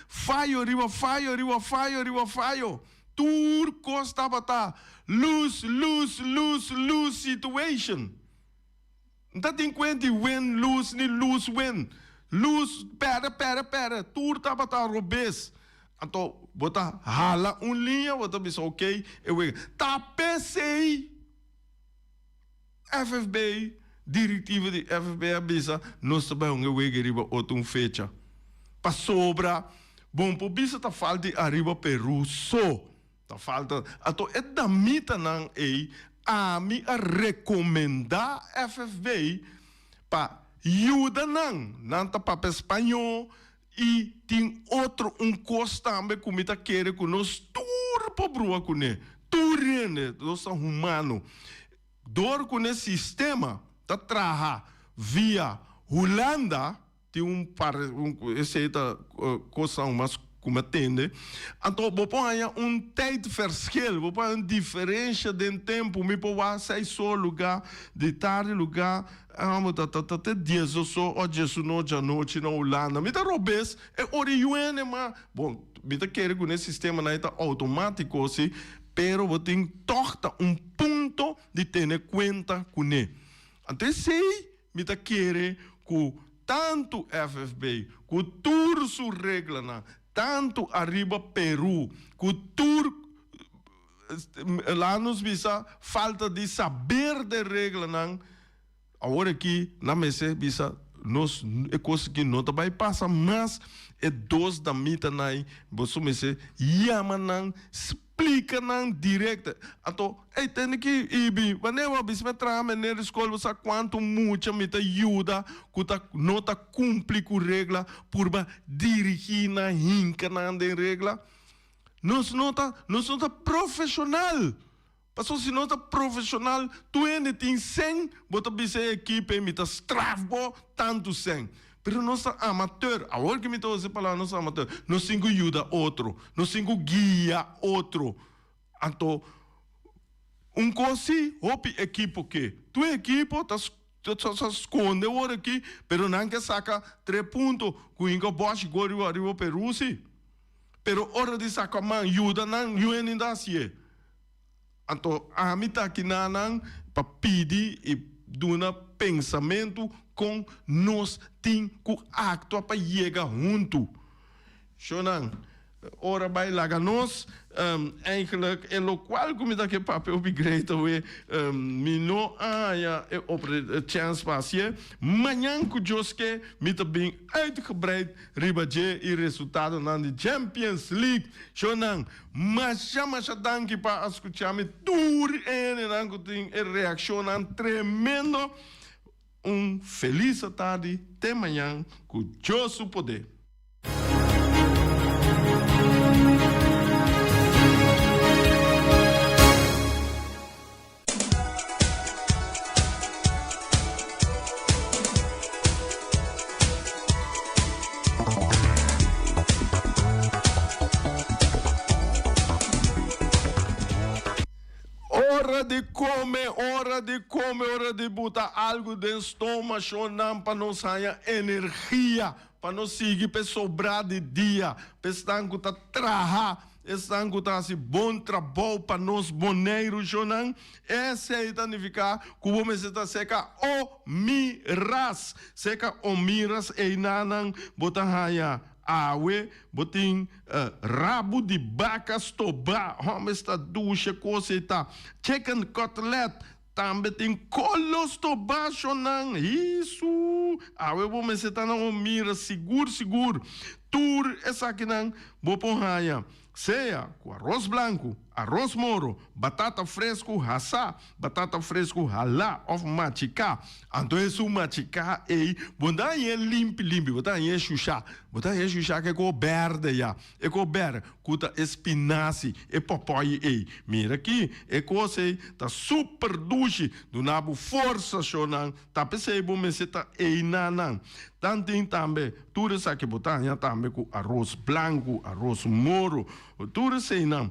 Fayo riba fayo riba fayo riba fayo. Tur cos tabata lose, lose, lose, lose situation. N ta tin cuenta di win, lose ni lose, win. Lose, perde, perde, perde. Tur tabata robes. Anto bo ta hala un liña, bo ta bisa ok, e wega. Ta p'esey FFB, directiva di FFB a bisa nos ta bai hunga e wega riba otro un fecha. Pasobra bon por bisa ta falta di ariba Peru so. Ta falta. Anto e damitanan ey ami a recomenda FFB pa yuda nan. Nan ta papia spaño y tin otro un cos tambe cu mi ta kere cu nos tur por brua cune. Tur hende, nos ta humano. Dor cu ne sistema ta traha via Hulanda, tin un par, esey ta cosnan mas cu mi a tende, anto bo por haña un tijdverschil, bo por haña un diferencia den tempo, mi por wak seis or lugar di tardi lugar, amo ta ta te dies dos or o dies un or djanochi na Hulanda, mi ta robes e ora y yuene ma, bon, mi ta kere cu ne sistemanan ta automatico si, pero bo tin tog ta un punto di tene cuenta cune. Anto esey mi ta kere cu tanto FFB cu tur su reglanan, tanto ariba Peru cu tur laat nos bisa falta di saber de reglanan, awor aki nan mester bisa nos e cos aki no ta bay pasa mas, e dos damitanan boso mester yama nan. Splika nan direct. Anto, ey, tende ki, Ibi, wanneer bo a bisa mi a traha meneer di skol, bo sa kuantu mucha mi ta yuda ku ta no ta kumpli ku regla, purba dirigí nan, hinka nan den regla? Nos no ta, nos no ta profeshonal. Pasobra si nos ta profeshonal, tur hende tin sèn, bo ta bisa e ekipo ey mi ta straf bo tantu sèn. Pero nos ta amateur. Awor ke mi ta usa e palabra nos ta amateur, nos tin ku yuda otro, nos tin ku guia otro. Anto un kos si hopi ekipo ke. Tur ekipo ta ta skonde awor aki, pero nan ke saka tres punto ku hinka bòshi gol riba riba Peru si. Pero ora di saka man yuda nan, yu hende ta hasié. Anto ami ta aki na nan pa pidi i duna pensamentu kon nos tin ku aktua pa yega huntu. Shownan, ora bai laga nos, eigenlijk e lokual ku mi ta ke papia hopi great awe, mi no a haña e chèns pa hasié. Mañan ku Dios ke mi ta bin uitgebreid riba dje i resultadonan di Champions League. Shownan, Masha masha danki pa a skucha mi tur e hendenan ku tin e reakshonnan tremendo. Un felis atardi te mañan ku Dios su poder. Ora di come, ora di come, ora di buta algo den stoma, shonnan, pa nos haña energia, pa nos sigui p'e sobra di dia, p'esnan ku ta traha. Esnan ku ta hasi bon trabou pa nos Boneiru shonnan, esei ta nifiká ku bo mester ta seka Omiras. Seka Omiras einanan bo ta haña awe, bo tin rabu di baka stobá, hòmber esta dushe kos ei ta, chicken cutlet, tambe tin kolo stobá shonnan, hisu, awe bo mester ta na Omiras sigur sigur. Tur esakinan bo por haña sea ku aros blanku, aros moro, batata fresku hasá, batata fresku halá òf machiká. Anto esun machiká ei bo no ta hañ'é limpi limpi, bo ta hañ'é shushá. Bo ta hañ'é shushá ku e kos bèrdè ya, e kos bèrdè ku ta e spinasi, e pòpòi ei. Mira aki, e kos ei ta super dushi, duna bo forsa shonnan. Ta p'esei bo mester ta einanan. Tan tin tambe tur esaki bo ta haña tambe ku aros blanku, aros moro, tur eseinan.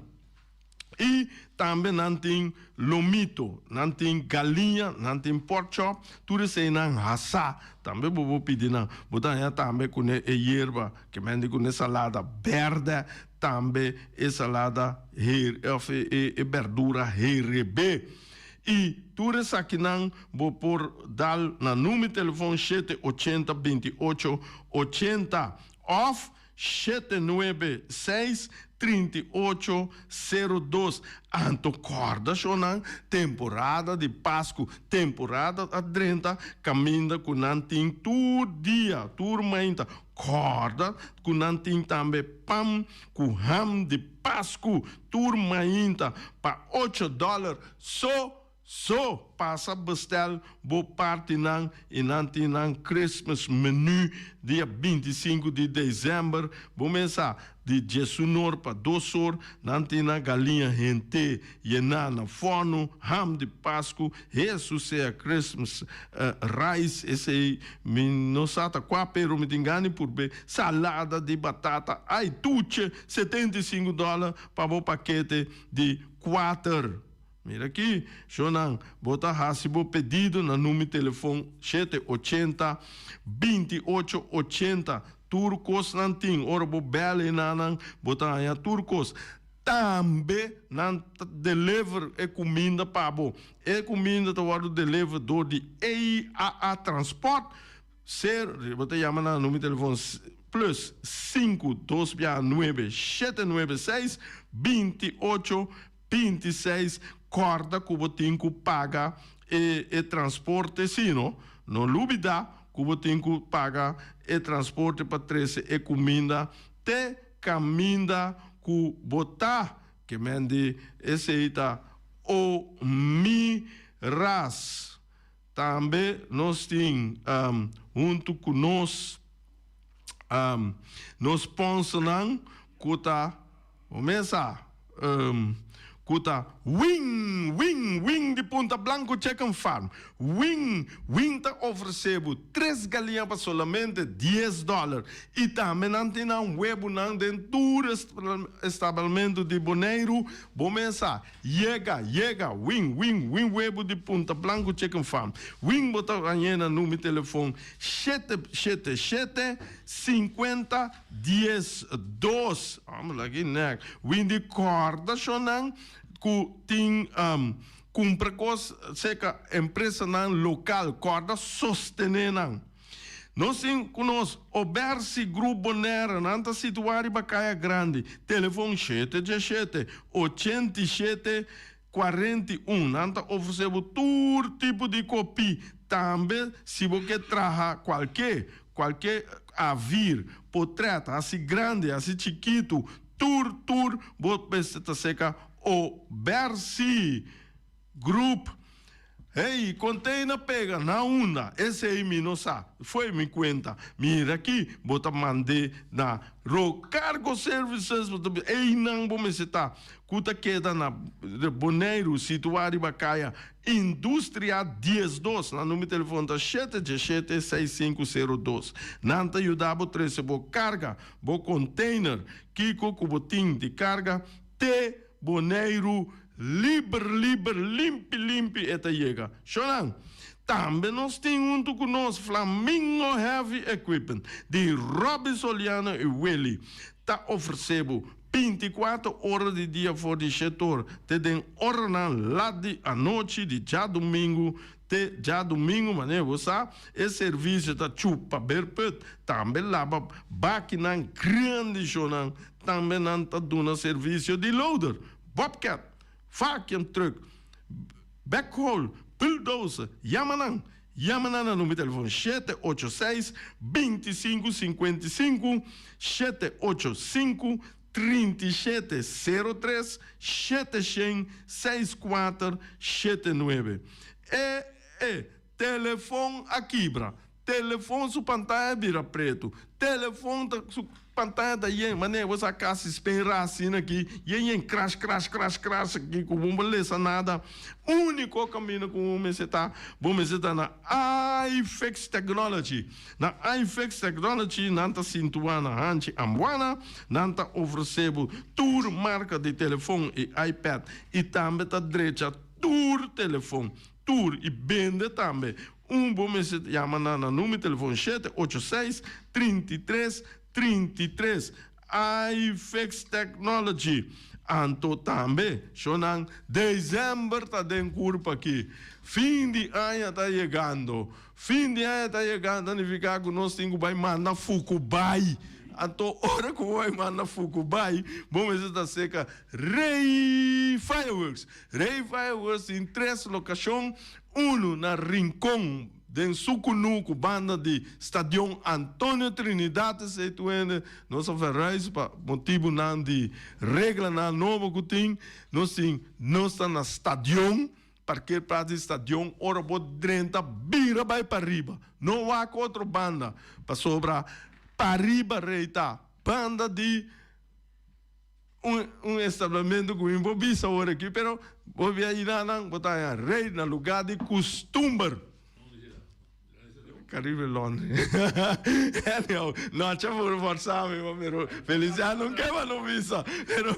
I tambe nan tin lomito, nan tin galiña, nan tin pork chop, tur eseinan hasá. Tambe bo por pidi nan. Bo ta haña tambe kuné e yerba ke men di kuné salada bèrdè, tambe e salada her òf e bèrdura herebé. I tur esakinan bo por dal na number telefon shete ochenta binti ocho ochenta of shete nuebe seis trinta i ocho sero dos. Anto kòrda shonnan, temporada di Pasku, temporada a drenta kaminda ku nan tin tur dia, tur mainta. Kòrda ku nan tin tambe pan ku ham di Pasku tur mainta pa ocho dòler so so. Pasa bestèl bo partinan i nan tin nan Christmas menu dia 25 di desèmber. Bo mesa di diesunor pa dos or nan tin nan galiña hent'é yená na fòrnu, ham di Pasku, Hesus sea Christmas rice, esei mi no sa ta kua pero mi tin gana di purbe, salada di batata, ai tuche, 75 dòler pa bo pakete di kuater. Mira aki, shonnan, bo ta hasi bo pedido na number telefon shete ochenta, binti ocho ochenta. Tur kos nan tin. Ora bo bel enanan, bo ta haña tur kos. Tambe nan ta deliver e kuminda pa bo. E kuminda ta wòrdu deliver dor di EIAA Transport. Ser, bo ta yama na number telefon plus sinku dos bia nuebe shete nuebe seis binti ocho 26, Kòrda ku bo tin ku paga e e transporte si no. No lubidá ku bo tin ku paga e transporte pa trese e kuminda te kaminda ku bo ta. Ke men di esei ta o mi ras. Tambe nos tin huntu ku nos nos sponsornan ku ta. Bo mesa ku ta Wing, Wing, Wing di Punta Blanco Chicken Farm. Wing, Wing ta ofresé bo tres galiña pa solamente dies dòler. I tambe nan tin nan webunan den tur establamentu di Boneiru. Bo mesa yega, yega, Wing, Wing, Wing webu di Punta Blanco Chicken Farm. Wing bo ta hañ'é na number telefon shete, shete, shete, sinkuenta. Dies dos, amo laki nek, windi kòrda shonnan ku tin kumpra kos serka empresanan lokal, kòrda sostené nan. Nos tin ku nos Obersi Group Bonaire, nan ta situá riba Kaya Grandi, telefon shete djeshete, 87 41. Nan ta ofresé bo tur tipo di kopí, tambe si bo ke traha kualke, kualke avir, potret, hasi grandi, hasi chikitu, tur, tur bo mester ta seka Obersi Group. Hey, container pega na unda? Esey mi no sa. Foe mi cuenta. Mira aki, bo ta mand'é na Ro Cargo Services, bo ta bisa, eynan bo mester ta. Cu ta keda na Boneiru, situa riba caya Industria 12. Nan numero telefon ta shete djeshete seis sinku sero dos. Nan ta yuda bo trece bo carga, bo container, kico cu bo tin di carga, te Boneiru liber liber limpi limpi e ta yega. Shonan, tambe nos tin huntu ku nos Flamingo Heavy Equipment di Robby Soliano i Willy ta ofresé bo. 24 ora di dia for di shetor te den oranan lat di anochi di djadumingu te djadumingu manera bo sa e servisio ta chupa berput tambe laba bakinan grandi shonan tambe nan ta duna servisio di loader, bobcat, vacuum truck, backhoe, bulldozer, yama nan yama nan na number di telefon 786 25 55 785 37 03 700 64 79. E e telefon a kibra, telefon su pantaya bira pretu, telefon ta su pantaya ta yen, manera bo sa kasi spera asina aki, yen yen crash crash crash crash aki ku bo no por lesa nada. Úniko kaminda ku bo mester ta, bo mester ta na iFix Technology. Na iFix Technology nan ta sintua na hanchi Ambuana, nan ta ofresé bo tur marka di telefon i iPad i tambe ta drecha tur telefon, tur i bende tambe. Un bo mester yama nan na number di telefon 786 33 33. iFix Technology. Anto tambe, shonan, december ta den curpa aki. Fin di aña ta yegando. Fin di aña ta yegando ta nifica cu nos tin cu bay manda fucu bay. Anto ora cu bo bay manda fucu bay, bo mester ta seca Rey Fireworks. Rey Fireworks tin tres locacion, uno na Rincon, Den su kunuku banda di Stadion Antonio Trinidad esei tur hende nos a verhuis pa motibunan di reglanan nobo ku tin. Nos tin nos ta na stadion, parkeerplaats di stadion, ora bo drenta bira bai pariba, no wak otro banda pasobra pariba rei ta banda di un un establamiento ku mi por bisa awor aki, pero bo bia yina nan bo ta haña rei na lugá di kustumber. Caribe Laundry. Anyhow, no cha por forsa mi, pero Feliciano no ke pa no bisa. Pero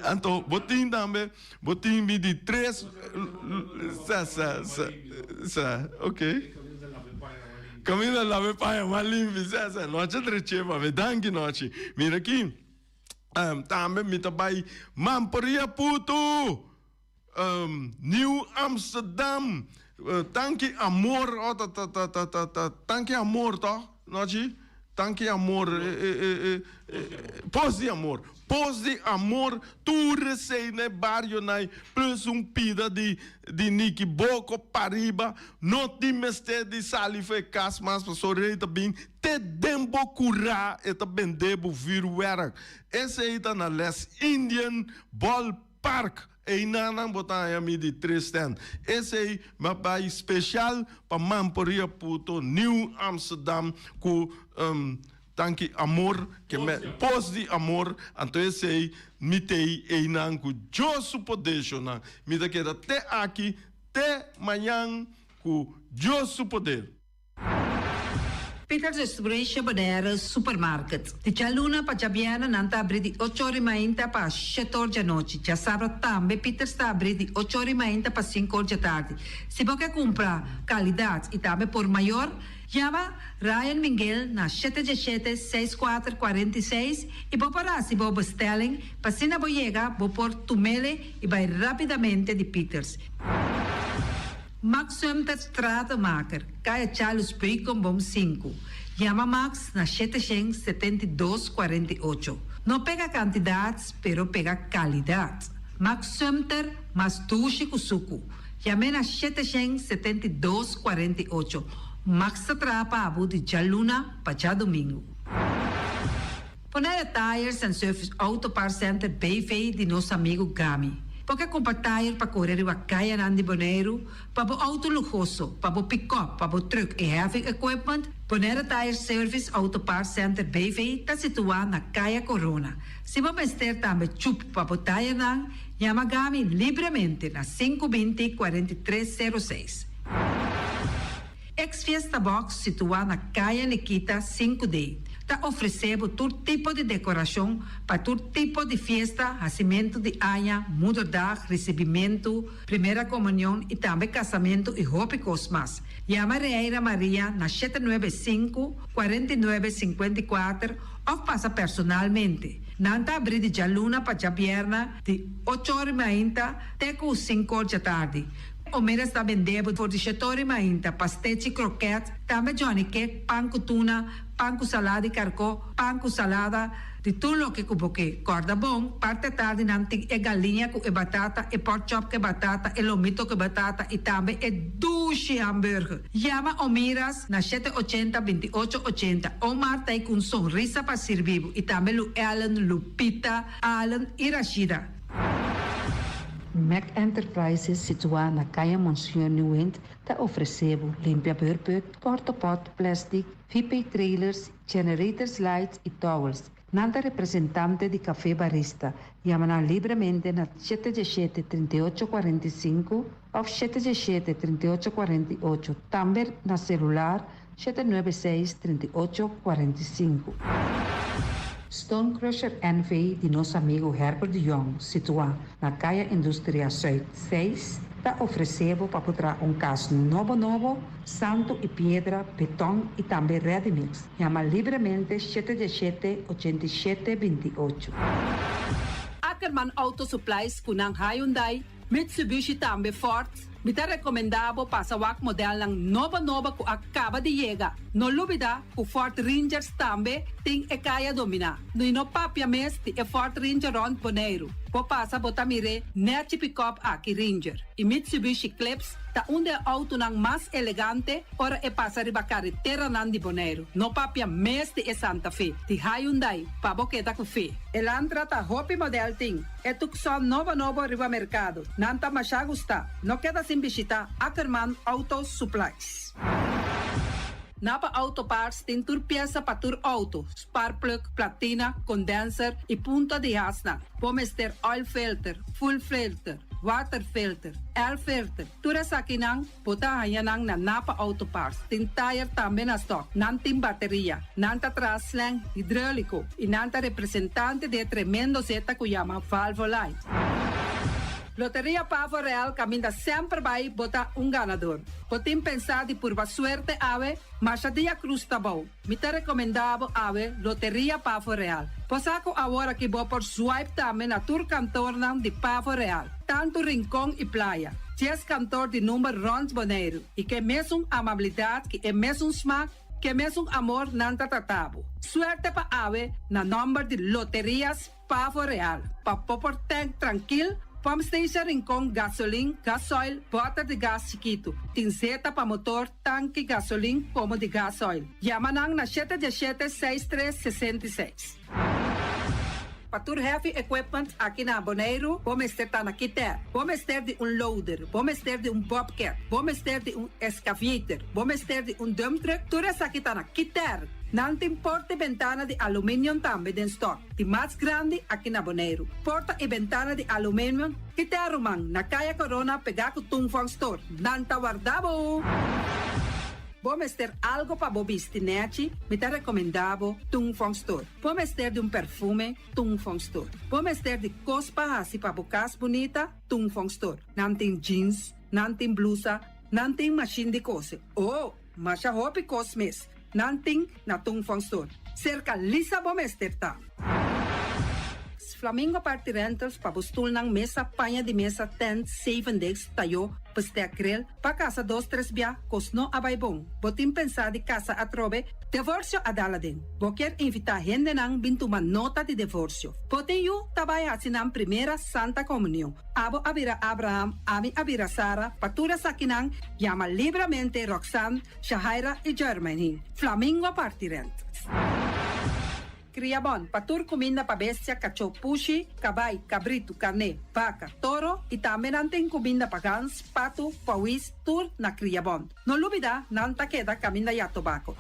anto bo tin tambe, bo tin mi di tres sa sa sa sa okay. Kaminda labe paña mas limpi, sa sa. Nochi dreche pa mi. Danki Nochi. Mira aki, tambe mi ta bai Mamporia Putu, Nieuw Amsterdam, Tanki Amor, oh ta ta ta ta ta ta Tanki Amor toch, Nochi? Tanki Amor, Pos di Amor. Pos di Amor, tur esei na e barionan plus un pida di di Niki Boko pariba, no tin mester di sali for e kas mas pasobra rei ta bin te den bo kurá e ta bende bo vuurwerk. Esei ta na Les Indian Ball Park. Einan nan bo ta haña mi di tres tent. Esei mi a bai special pa Mamporia Puto Nieuw Amsterdam ku Tanki amor ke me pos di amor anto esei mi tei einan ku Dios su poder shonnan mi ta keda te aki te mañan ku Dios su poder. Peters Restauration Bonaire Supermarket. Di djaluna pa djabièrnè nan ta abrí di ocho or i mainta pa shete or djanochi. Djasabra tambe Peters ta abrí di ocho or i mainta pa sinku or djatardi. Si bo ke kumpra kalidat i tambe por mayor, Yama Ryan Minguel na shete djeshete seis kuater 46 i bo por hasi bo bestelling pa asina bo yega bo por tumele i bai rapidamente di Peters. Max Sumter Stratenmaker, Kaya Charles Beukenboom sinku. Yama Max na 772 48. No pega kantidat pero pega kalidat. Max Sumter mas dushi ku suku. Yam'é na 772 48. Max ta traha pa abo di djaluna pa djadumingu. Bonaire Tires and Service Auto Parts Center BV di nos amigu Gami. Bo ke kumpra tire pa kore riba kayanan di Boneiru, pa bo outo luhoso, pa bo pikòp, pa bo trùk i heavy equipment? Bonaire Tire Service Auto Parts Center BV ta situá na Kaya Korona. Si bo mester tambe chup pa bo tayernan, yama Gami libremente na 520 43 06. Ex Fiesta Box situá na Kaya Nikita 5D ta ofresé bo tur tipo di dekorashon pa tur tipo di fiesta, hasimentu di aña, moederdag, risibimentu, primera komunion i tambe kasamentu i hopi kos mas. Yama Reira Maria na 795 49 54 òf pasa personalmente. Nan ta abrí di djaluna pa djabièrnè di ocho ora mainta te ku sinku or djatardi. Omiras ta bende bo for di shete ora mainta pastechi, krokèt, tambe johnny cake, pan ku tuna, pan ku salada di karkó, pan ku salada, di tur loke ku bo ke. Kòrda bon, parti atardi nan tin e galiña ku e batata, e pork chop ku e batata, e lomito ku e batata i tambe e dushi hamburger. Yama Omiras na shete ochenta, 28 ochenta. Omar ta ei ku un sonrisa pa sirbi bo i tambe Lu Ellen, Lupita, Allen i Rashida. Mac Enterprises situá na Kaya Monsignor Nieuwind ta ofresé bo limpia beurput, portapot, plastic, VP trailers, generators lights i towels. Nan ta representante di Café Barista. Yama nan libremente na 717 38 45 òf 717 38 48. Tambe na selular 796 38 45. Stone Crusher NV di nos amigu Herbert de Jong, situá na Kaya Industria Zuid 6, ta ofresé bo pa por traha un kas nobo nobo, santu i piedra, beton i tambe ready mix. Yama libremente 717 87 28. Ackerman Auto Supplies ku nan Hyundai, Mitsubishi tambe Ford, mi ta rekomendá bo pasa wak modelnan nobo nobo ku a kaba di yega. No lubidá ku Ford Rangers tambe tin e kaya dominá. I no papia mes di e Ford Ranger rònt Boneiru. Bo pasa bo ta mir'é nèchi pick-up aki Ranger. I Mitsubishi Eclipse ta un di e outonan mas elegante ora e pasa riba kareteranan di Boneiru. No papia mes di e Santa Fe, di Hyundai, pa bo keda ku fe. Elantra ta hopi model tin. E Tucson nobo nobo riba merkado. Nan ta masha gustá. No keda sin bishitá Ackerman Auto Supplies. Napa Auto Parts tin tur piesa pa tur outo, spark plug, platina, condenser i punta di hasnan. Bo mester oil filter, fuel filter, water filter, air filter. Tur esakinan bo ta haña nan na Napa Auto Parts. Tin tire tambe na stock. Nan tin bateria. Nan ta traha slang hidráuliko i nan ta representante di e tremendo zeta ku yama Valvoline. Loteria Pavo Real kaminda semper bai bo ta un ganador. Bo tin pensá di purba suerte awe? Masha dia krus ta bou. Mi ta rekomendá bo awe Loteria Pavo Real. Bo sa ku awor aki bo por swipe tambe na tur kantornan di Pavo Real, tantu Rincon i Playa. 10 kantor di number rònt Boneiru i ke mesun amabilidat ki e mesun smak, ke mesun amor nan ta trata bo. Suerte pa awe na nòmber di Loterias Pavo Real. Pa bo por tank trankil, pump station Rincon, gasolin, gasoil, bòter di gas chikitu. Tin zeta pa motor, tanki gasolin komo di gasoil. Yama nan na 717 63 66. Pa tur heavy equipment aki na Boneiru, bo mester ta na Kiter. Bo mester di un loader, bo mester di un bobcat, bo mester di un excavator, bo mester di un dump truck, tur esaki ta na Kiter. Nan tin porta i bentana di aluminium tambe den stock, di mas grandi aki na Boneiru. Porta i bentana di aluminium, Kiter ruman, na Kaya Corona pegá ku Tung Fong Store. Nan ta warda bo! Bo mester algo pa bo bisti nèchi, mi ta rekomendá bo Tung Fong Store. Bo mester di un perfume, Tung Fong Store. Bo mester di kos pa hasi pa bo kas bunita, Tung Fong Store. Nan tin jeans, nan tin blusa, nan tin mashin di kose. Oh, masha hopi kos mes. Nan tin na Tung Fong Store. Serka Lisa bo mester ta. Flamingo Party Rentals pa bo stulnan, mesa, paña di mesa, tent, seven days, tayó, bestek grill, pa kasa dos tres bia, kos no a bai bon. Bo tin pensá di kasa atrobe, divorsio a dal aden. Bo kier invitá hendenan bin tuma nota di divorsio. Bo tin yu ta bai hasi nan primera Santa Komunion. Abo a bira Abraham, ami a bira Sara, pa tur esakinan yama libremente Roxanne, Shahaira i Jermaine. Flamingo Party Rentals. Kriabon, pa tur kuminda pa bestia, kachó, pushi, kabai, kabritu, karné, baka, toro i tambe nan tin kuminda pa gans, patu, pawis, tur na Kriabon. No lubidá, nan ta keda kaminda ya tobako.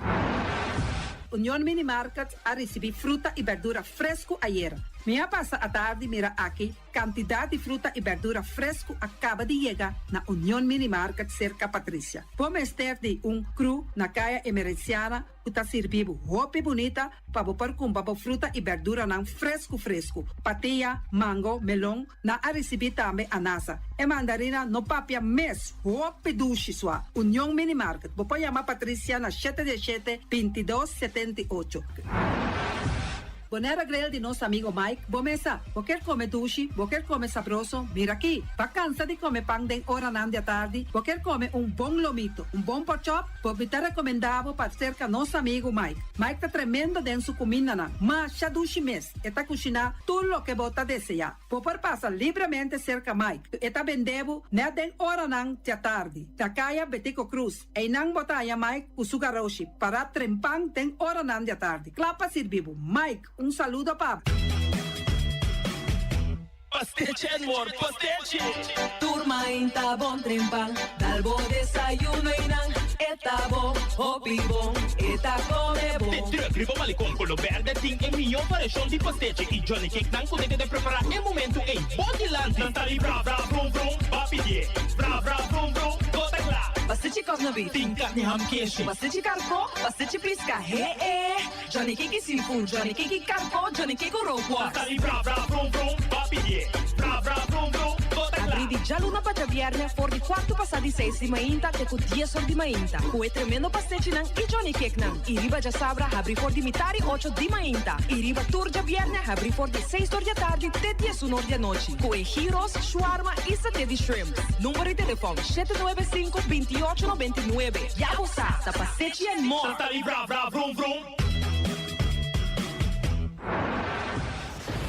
Union Mini Market a risibí fruta i bèrdura fresku ayera. Mi a pasa atardi mira aki kantidat di fruta i bèrdura fresku a kaba di yega na Union Mini Market serka Patricia. Bo mester di un kru na Kaya Emerenciana ku ta sirbi bo hopi bunita pa bo por kumpra bo fruta i bèrduranan fresku fresku. Patia, mango, melon, nan a risibí tambe anasa. E mandarina no papia mes, hopi dushi sua. Union Mini Market, bo por yama Patricia na 7 17 22 78. Bonaire Grill di nos amigo Mike, bo mesa. Bo kier come dushi, bo kier come sabroso, mira aki. Bo a cansa di come pan den oranan di atardi, bo kier come un bon lomito, un bon porkchop, bo mi ta recomenda bo pa cerca nos amigo Mike. Mike ta tremendo den su cumindanan, masha dushi mes, e ta cushina tur loke bo ta desea. Bo por pasa libremente cerca Mike, e ta bende bo net den oranan di atardi, na caya Betico Croes. Einan bo ta haña Mike ku su garoshi pará trempan den oranan di atardi, kla pa sirbi bo. Mike, un saludo pa bo. Pastechi and more pastechi! Tur mainta bon trempan, dal bo desayuno einan, e ta bon, hopi bon, e ta come bon. De truck riba Malecon Colo Berde tin e mihó variashon di pastechi y Johnny Cake nan ku ta keda prepará e momento ei bo dilanti. Nan ta di bra bra brum brum, ba pidié bra bra brum brum, bo ta kla. Pastechi kòf na beef. Tin karni ham keshi. Pastechi karkó, pastechi piska, he e. Johnny Cake i seafood, Johnny Cake i karkó, Johnny Cake ku rookworst. Nan ta di bra bra brum brum, ba pidié bra bra brum brum, bo ta kla. Abrí di djaluna pa djabièrnè for di kuartu pasá di seis di mainta te ku dies or di mainta ku e tremendo pastechinan i Johnny Cakenan. I riba djasabra habrí for di mitar i ocho di mainta i riba tur djabièrnè habrí for di seis or di atardi te diesun or di anochi ku e gyros, shawarma i saté di shrimp. Number di telefòn, 795 28 99. Ya bo sa, ta Pastechi and More! Nan ta di bra bra vrum vrum.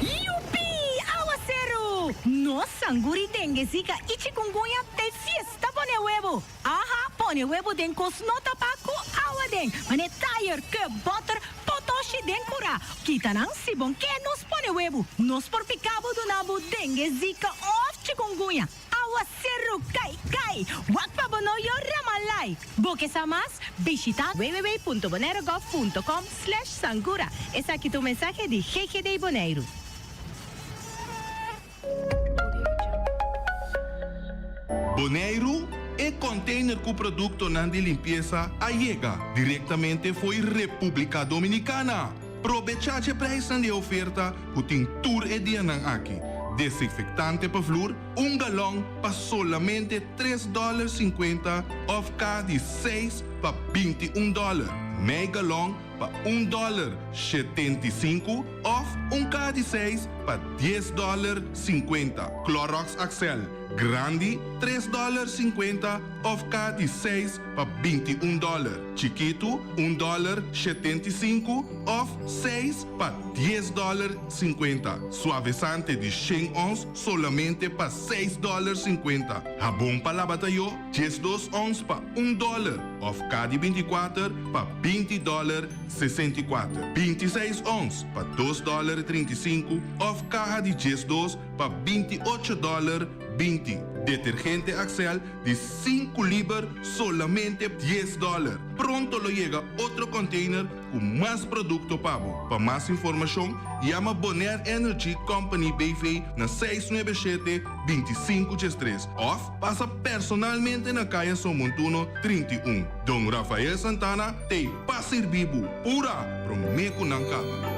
Yupi! Awaseru! Nos sanguri dengue, zika i chikungunya ta e fiesta pone webo! Aha, pone webo den kos no tapá ku awa den, mane tayer, cup, boter, potoshi den kurá. Kita nan si bon ke nos pone webu. Nos por pika bo duna bo dengue, zika òf chikungunya. Awaseru kai kai! Wak pa bo no yora malai! Bo ke sa mas? Bishita www.bonairegov.com slash sangura. Esaki ta un mensahe di GGD Boneiru. Boneiru, E container cu productonan di limpiesa a yega directamente fo'i Republica Dominicana. Probecha dje prijsnan di e oferta cu tin tur e dianan aki. Desinfectante pa vloer, un galon pa solamente tres dollar cincuenta of ca di seis pa 21 dollar. Mei galon pa un dollar 75 of un caha di seis pa dies dollar 50. Clorox Axel grandi tres dollar 50 of caha di seis pa 21 dollar. Chikitu un dollar 75 of seis pa dies dollar 50. Suavisante di shen ons solamente pa seis dollar 50. Habon pa laba tayó 12 ons pa un dollar of caha di 24 pa 20 dollar 64. 26 ons pa dos dollar 35 of caha di 12 pa 28 dollar 20. Detergente Axel di sinku liber solamente dies dollar. Pronto lo yega otro container cu mas producto pa bo. Pa mas informacion yama Bonaire Energy Company BV na seis nuebe shete, 25 13 of pasa personalmente na Caya Somontuno 31. Don Rafael Santana t'ey pa sirbi bo pura prome cu nan caba.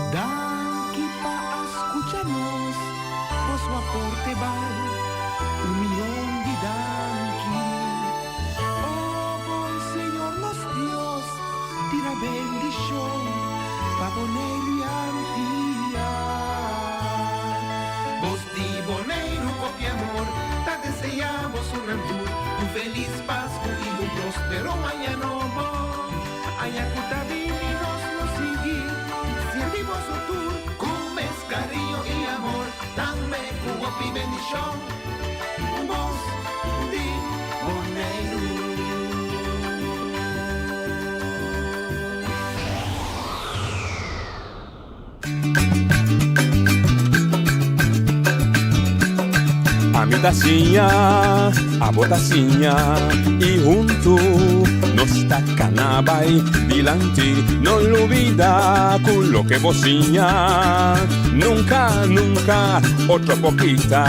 Danki pa a scucha nos, boso aporte bal un miyon di danki. Oh bon Señor nos Dios, tira bendicion pa Boneiru y Antia. Bos di Boneiru hopi amor ta desea boso nan tur un felis Pascu y un prospero aña nobo. Aña cu ta bini nos lo sigui sirbi boso tur cu mes cariño y amor, tambe cu hopi bendicion. Bos di Boneiru. Ami ta siña, abo ta siña i huntu nos ta kana bai dilanti. No lubida ku loke bo siña nunka, nunka otro por kita.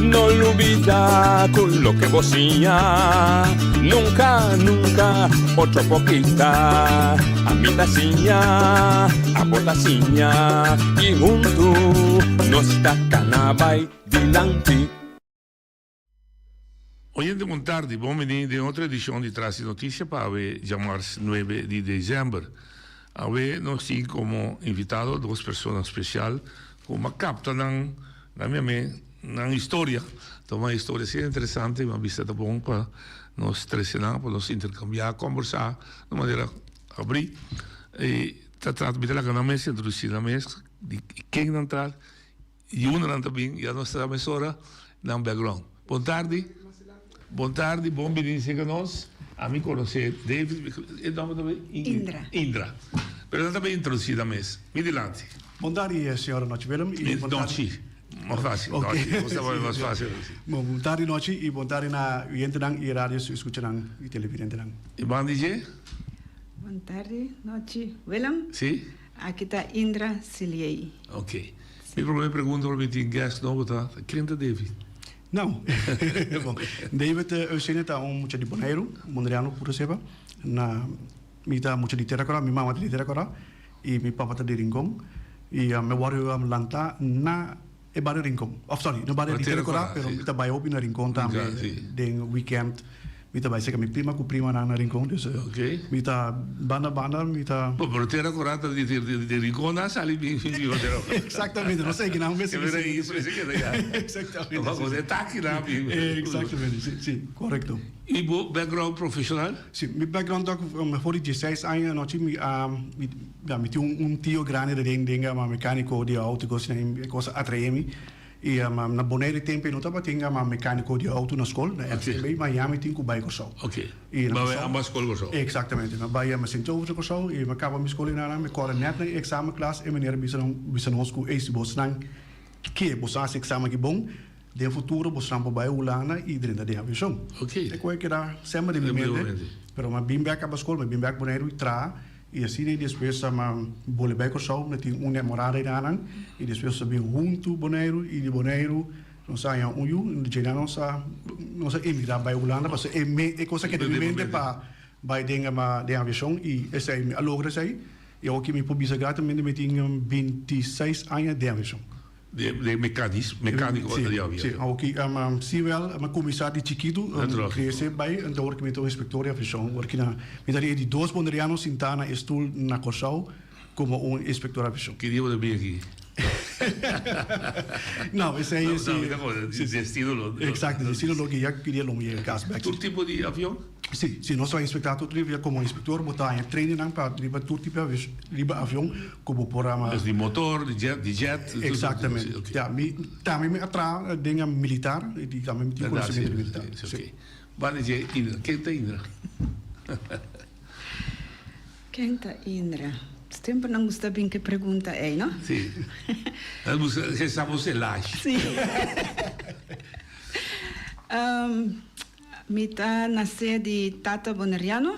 No lubida ku loke bo siña nunka, nunka otro por kita. Ami ta siña, abo ta siña i huntu nos ta kana bai. dilanti. Oyente bon tardi, bon bini den otro edicion di Tras di Noticia pa awe djamars nuebe di december. Awe nos tin como invitado dos persona special cu a capta nan na mi ame nan historia, ta un historia asina interesante mi a bisa ta bon pa nos trece nan pa nos intercambia, combersa di un manera abri y ta trata mi ta laga nan mes introduci nan mes di ken nan ta. Yunanan ta bin, ya nos ta mesora nan background. Bon tardi, bon tardi, bon bini serka nos. Ami konosé David, e nòmber ta Indra. Indra. Pero nan ta bin introdusí nan mes. Mi dilanti. Bon tardi, señora Nochi Willem. I bon tardi. Nochi, mas fásil. Ok. Nochi, nos ta mas fásil. Bon, bon tardi Nochi i bon tardi na oyentenan i radio escuchanan i televidentenan. I ban di dje? Bon tardi Nochi Willem. Si. Aki ta Indra Siliey. Ok. Mi prome pregunta ora mi tin guest nobo ta, ken ta David? Nou, bon, David Eusener ta un mucha di Boneiru, un boneriano puro seba. Na, mi ta mucha di Tera Kora, mi mama ta di Tera Kora i mi papa ta di Rincon. I mi a wòrdu lantá na e bario Rincon, òf sòri, na bario di Tera Kora, pero mi ta bai hopi na Rincon tambe den weekend. Mi ta bai seka mi prima ku primanan na Rincon, dus mi ta banda banda mi ta. Bo, pero Tera Kora ta di di Rincon a sali bin fin biba Tera Kora. Exactamente, nos eki nan mester bisa. Kebera iso ese keda ya. Exactamente. No pa e taki nan bin. Exactamente, si, si, korekto. I bo background profeshonal? Si, mi background ta ku for di dieseis aña anochi mi a mi ya mi tin un tio grandi den den mekaniko di auto i kos asina e kos a atrae mi. I na Bonaire tempu ei no tabatin mecanico di auto na scol, na FCMB, ma ya mi tin cu bay Corsou. Ok. I na Bai Corsou. amba scol Corsou. Exactamente. Mi a bay Sint Joseph na Corsou i mi a caba mi scol einan, mi core net na e examen klas e meneer a bisa nan, bisa nos cu ey si bosnan ke boso haci examen aki bon, den futuro bosnan por bay Hulanda i drenta den aviacion. Ok. E cu a keda semper den mi mente, pero mi a bin bek caba scol, mi a bin bek Bonaire i traha. I asina i despues a bole bai Kòrsou, mi tin un nemorada einan i despues nos a bin huntu Boneiru i di Boneiru nos a haña un yu i djei nos a nos a emigrá bai Hulanda pasobra e me e kos a keda den mi mente pa bai den den aviashon i esei mi a logra esei i awoki mi por bisa gratamente mi tin bintiseis aña den aviashon. De mekanis, mekaniko Sí, di avion. sí. Awoki sí wel, mi a kuminsá di chikitu, Natural. krese bai, anto awor ki mi ta un inspektor di aviashon, awor ki na, mi ta di e di dos boneriano sintá na e stul na Kòrsou komo un inspektor di aviashon. Ki dia bo ta bin aki? No, esei No, sí. no, mi ta kòrda, Sí, sí. destino lo. Eksakto, destino lo guia ki dia lo mi yega kas bèk. Tur tipo di avion? Sí, sí, nos ta inspektá tur tipo, komo inspektor bo ta haña trainingnan pa riba tur tipo di riba avion ku bo por ama. Dus di motor, di jet, di jet. Eksaktamente. Ja, mi tambe mi a traha den a militar, di tambe mi tin konosementu di militar. Sí, oké. Banda dje Indra, ken ta Indra? Ken ta Indra? Semper nan gusta bin ku e pregunta ei, no? Sí. Nan gusta sa bo selashi. Sí. Mi ta nase di tata boneriano,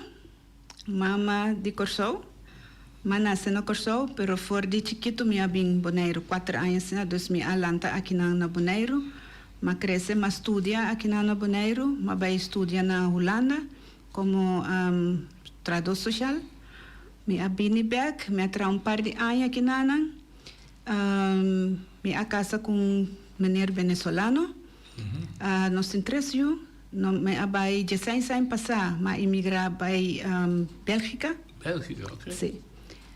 mama di Kòrsou. M'a nase na Kòrsou, pero for di chikitu mi a bin Boneiru, kuater aña asina, dus mi a lanta akinan na Boneiru. M'a krese, m'a studia akinan na Boneiru, m'a bai studia na Hulanda komo trahadó sosial. Mi a bini bèk, mi a traha un par di aña akinanan. Mi a kasa ku un meneer venezolano. Nos tin tres yu. No, mi a bai dieseis aña pasá, mi a imigrá bai Bélgika. Bélgika, oké. Sí.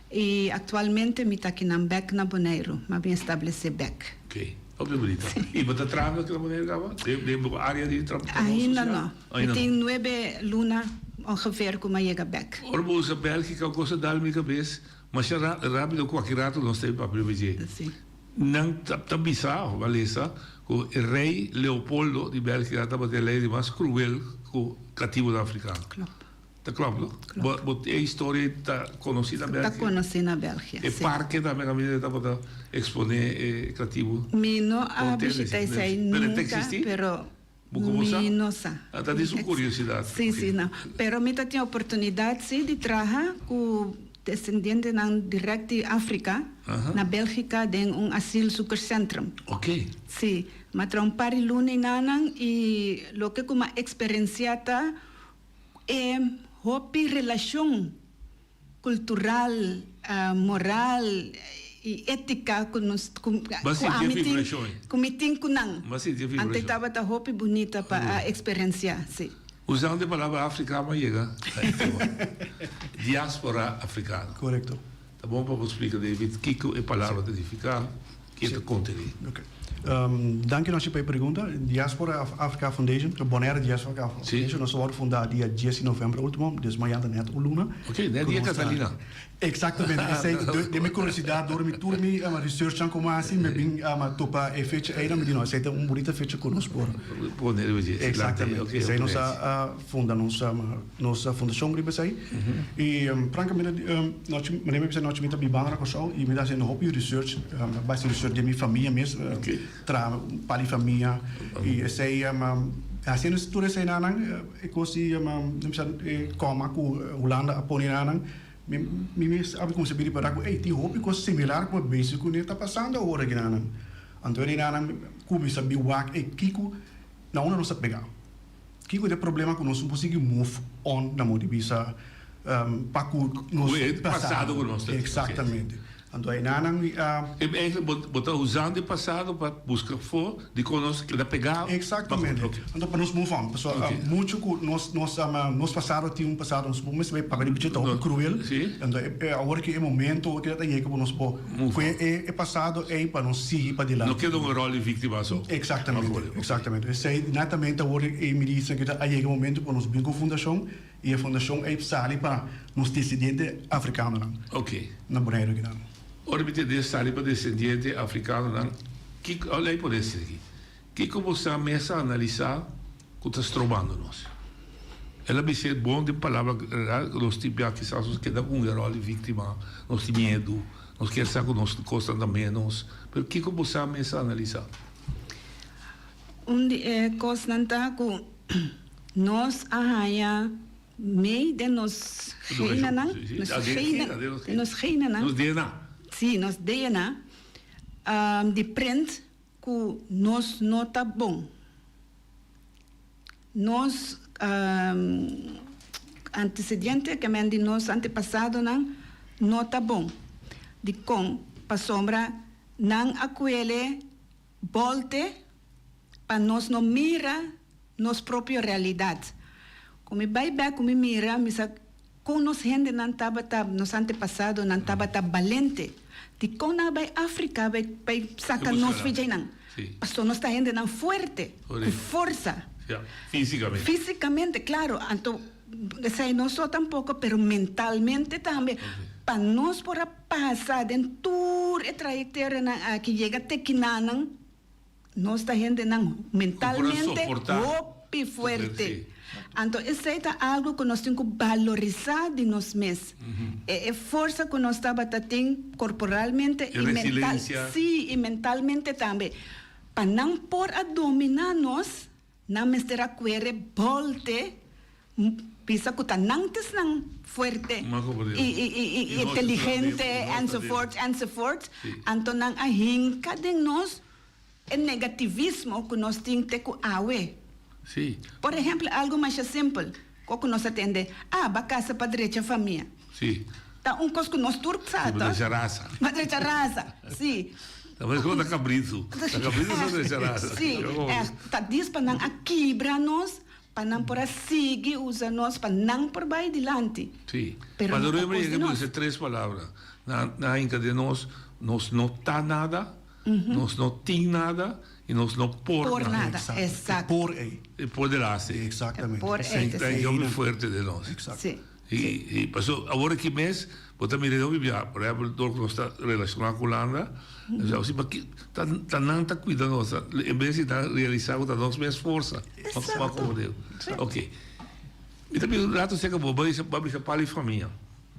I aktualmente mi ta akinan bèk na Boneiru. Mi a bin establesé bèk. Oké. Hopi bunita. I bo ta trahando aki na Boneiru kaba? Den, den bo área di trabou social? Ainda no. Ainda no. Mi tin nuebe luna ongeveer ku mi a yega bèk. Ora bo usa Bélgika, un kos a dal mi kabes, masha rápido ku aki rato nos ta papia riba dje. Sí. Nan ta bisa of a lesa ku e rei Leopoldo di Bèlgika tabata e lei di mas kruel ku katibonan afrikano. Klòp. Ta klòp, no? Klòp. Bo e historia ta konosí na Bèlgika? Ta konosí na Bèlgia, E si. parke tambe kaminda tabata eksponé e katibu. Mi no a bishita esei nunka, pero Bo komo sa? Mi no sa. Ah, ta di su curiosidad. Sí, sí, no. Pero mi ta tin oportunidad sí di traha cu descendientenan direct di Africa na Belgica den un asielzoekerscentrum. Ok. Sí, mi a traha un par di luna enanan y loke cu mi a experiencia ta e hopi relacion cultural, moral. I étika ku nos ku Bo a ku sinti e ami tin vibrashon ei? ku mi tin ku nan. Bo a sinti e Ante vibrashon? tabata hopi bunita pa a eksperensiá, sí. Usando e palabra Afrika bo a yega na e tema. Diaspora afrikano. Korekto. Ta bon pa bo splika David kiko e palabra ta nifiká, ke e ta kontené. Ok. Danki Nochi pa e pregunta. Diaspora Africa Foundation, Bonaire Diaspora Africa Foundation, nos a wòrdu fundá dia dies di novèmber último, des mañana ta nèt un luna. Ok, nèt dia Catalina. Exactamente, esey den mi curiosidad door mi tur mi researchnan cu mi a haci mi bin topa e fecha ey mi di no esey ta un bunita fecha cu nos por Pone riba dje. Exactamente, esey nos a funda nos nos fundacion riba esey y francamente nochi manera mi bisa nochi mi ta bibando na Corsou y mi ta haciendo hopi research basi research den mi famia mes traha un par di famia y esey haciendo tur eseynan e cos di mi bisa e coma cu Hulanda a pone nan. Mi mi mes a kuminsá bini para ku ey tin hopi kos similar ku a besi ku ne ta pasando awor aki nan. Anto e nan kuminsá bin wak ey kiko na unda nos ta pega. Kiko ta e problema ku nos no por sigui move on na modo di bisa pa ku nos Ku e pasado ku nos ta tin. Eksaktamente. Anto e nan mi a. E eigenlijk bo bo ta usando e pasado pa buska afó di kon nos keda pegá. Exactamente. Anto pa nos move on. Pasobra muchu ku nos nos nos pasado tin un pasado nos por mester bai papia di bichi ta hopi cruel. Anto e awor ki e momento ki ta yega pa nos por kohe e e pasado ei pa nos sigui padilanti. No keda un ròl di víktima so. Exactamente. Exactamente. Esei netamente awor e mi di ku ta a yega e momento pa nos bin ku fundashon. I e fundashon ei sali pa nos desendiente afrikanonan na Boneiru akinan. Ora mi tende sali pa desendiente afrikanonan, kiko, a lei por esaki aki, kiko bo sa mes a analisá ku ta strobando nos? El a bis'é bon den palabra ku nos tin bia kisas nos keda ku un eròl di víktima, nos tin miedu, nos kier sa ku nos kosnan ta ménos, pero kiko bo sa mes a analisá? Un di e kosnan ta ku nos a haña mei den nos genanan, nos gena, den nos genanan, Nos DNA. Sí, nos DNA, di prent ku nos no ta bon. Nos antecedente, ke men di nos antepasadonan, no ta bon. Dikon? Pasobra nan a kuele Bolte pa nos no mira nos propio realidad. Cu mi bay bek cu mi mira, mi sa con nos hendenan tabata, nos antepasadonan tabata balente. Dicon nan a bay Africa bay bay saca nos fijaynan? Pasobra nos ta hendenan fuerte, cu forsa. Fisicamente. Fisicamente, claro. Anto, esey no so tampoco, pero mentalmente tambe. Pa nos por a. Pasa den tur e trayectorianan aki yega te kinanan, nos ta hendenan mentalmente hopi fuerte. Anto esey ta algo cu nos tin cu balorisa di nos mes. E forsa cu nos tabata tin corporalmente y mental, si, y mentalmente tambe. Pa nan por a domina nos, Nan mester a kuere bolte bisa ku ta nan ta esnan fuerte i inteligente enzovoort enzovoort. Anto nan a hinka den nos e negativismo ku nos tin te ku awe. Por ehempel algu masha simpel ku ku nos a tende, ah ba kasa pa drecha famia. Ta un kos ku nos tur sa to. Pa drecha rasa, si. Ta mes como ta cabritu. Ta cabritu sa drecha rasa. Si, echt. Ta dis pa nan a kibra nos, pa nan por a sigui usa nos, pa nan por bai dilanti. Si. Pero no ta kos di nos. Nos tres palabra. Nan a hinka den nos, nos no ta nada, nos no tin nada, y nos no por nada. Por nada, exacto. E por ey. E por de laatste. Exactamente. E por ey. Ta hopi fuerte den nos. Exacto. Si. Y paso awor aki mes bo ta mira hopi bia, por ehempel dor ku nos ta relashoná ku Hulanda, nos ta bisa ki ta ta nan ta kuida nos, en bes di nan realisá ku ta nos mes forsa pa komprende. Ok, mi ta bisa un rato aserka bo, bo a bisa pali famia.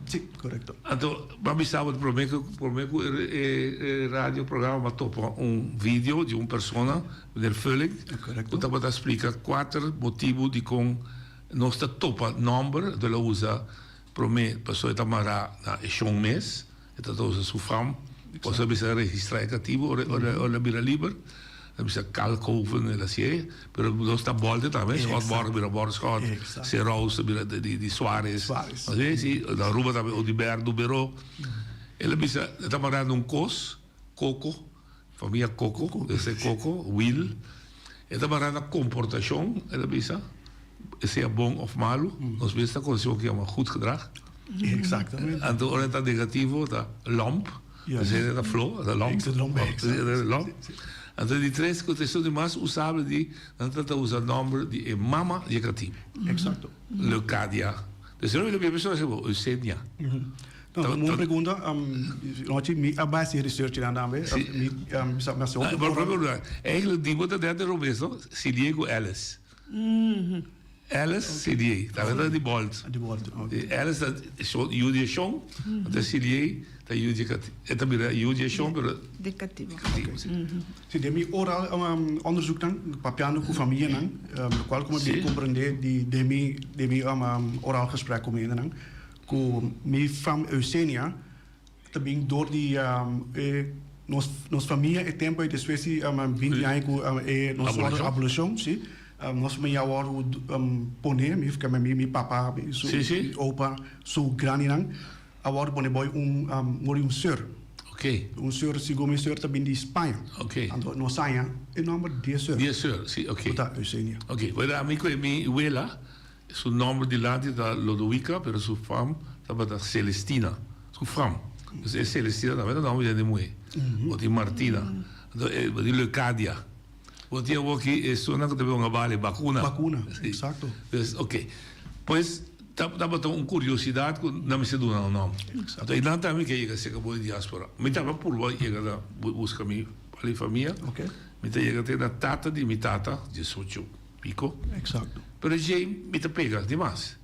Si, korekto. Anto bo a bisa bo promé ku promé ku e radio programa bo a topa un video di un persona, meneer Vulling, ku tabata splika kuater motibu dikon Nos ta topa nomber, anto el a usa prome pasobra e ta mará na e shon mes, e ta ta usa su fam, pasobra a bisa registrá e katibu ora ora el a bira liber, el a bisa Kalkhoven el a hasié, pero nos ta bòlta tambe, Schotborg bira Borschot, Serous ta bira di Suarez, si, na Aruba tambe Oduber, Duberó. El a bisa, e ta mará na un kos, koko, famia koko, esei koko, wil. E ta mará na komportashon, el a bisa, sea bon òf malu. Nos mes ta konosé loke yama goed gedrag. Exactamente. Anto ora e ta negativo ta lòmp, esei ta flo, ta lòmp. Lòmp. Anto di tres ku ta esun di mas usabel di nan ta ta usa nòmber di e mama di e katibu. Exacto. Leucadia. Des ora mi lo bia persona bo Eusenia. No, un pregunta, nochi mi a bai hasi research nan tambe. Mi sa mi hasi hopi ora. Eigenlijk di bo ta denter robes no, Silié ku Alice. Alice Silié, ta ta di Bolt. Di Bolt, ok. Alice ta yu di e shon, anto Silié ta yu di e ta bira yu di e shon pero Di katibu. Katibu, si. Si, den mi oral onderzoeknan, papiando ku famianan, lokual ku mi a bin komprendé di den mi den mi oral gesprek ku mi hendenan, ku mi fam Eusenia ta bin dor di e nos nos famia e tempu ei despues di binti aña ku e nos wòrdu abolishon, si, nos famia a wòrdu pone, mi mi mi papa, su mi opa, su grandinan. A wòrdu pone boi un wòrdu un seur. Oké. Un seur, segun mi seur ta bin di Spaña. Oké. Anto nos haña e nòmber di e seur. Di e seur, si, oké. Ku ta Eusenia. Oké, bueno ami ku e mi wela, su nòmber dilanti ta Lodowica, pero su fam tabata Celestina, su fam. Dus e Celestina tambe ta nòmber di hende muhé. Bo tin Martina, anto e bo tin Leucadia. Bo tin awoki esunnan ku ta bin bale bakuna. Bakuna, eksakto. Dus oké. Pues. Tabata un curiosidad cu nan mester duna un nomber. Anto einan tambe mi ke yega cerca bo di diaspora. Mi tabata purba yega na busca mi pali famia. Mi ta yega te na tata di mi tata, diesocho pico. Pero djei mi ta pega dimas.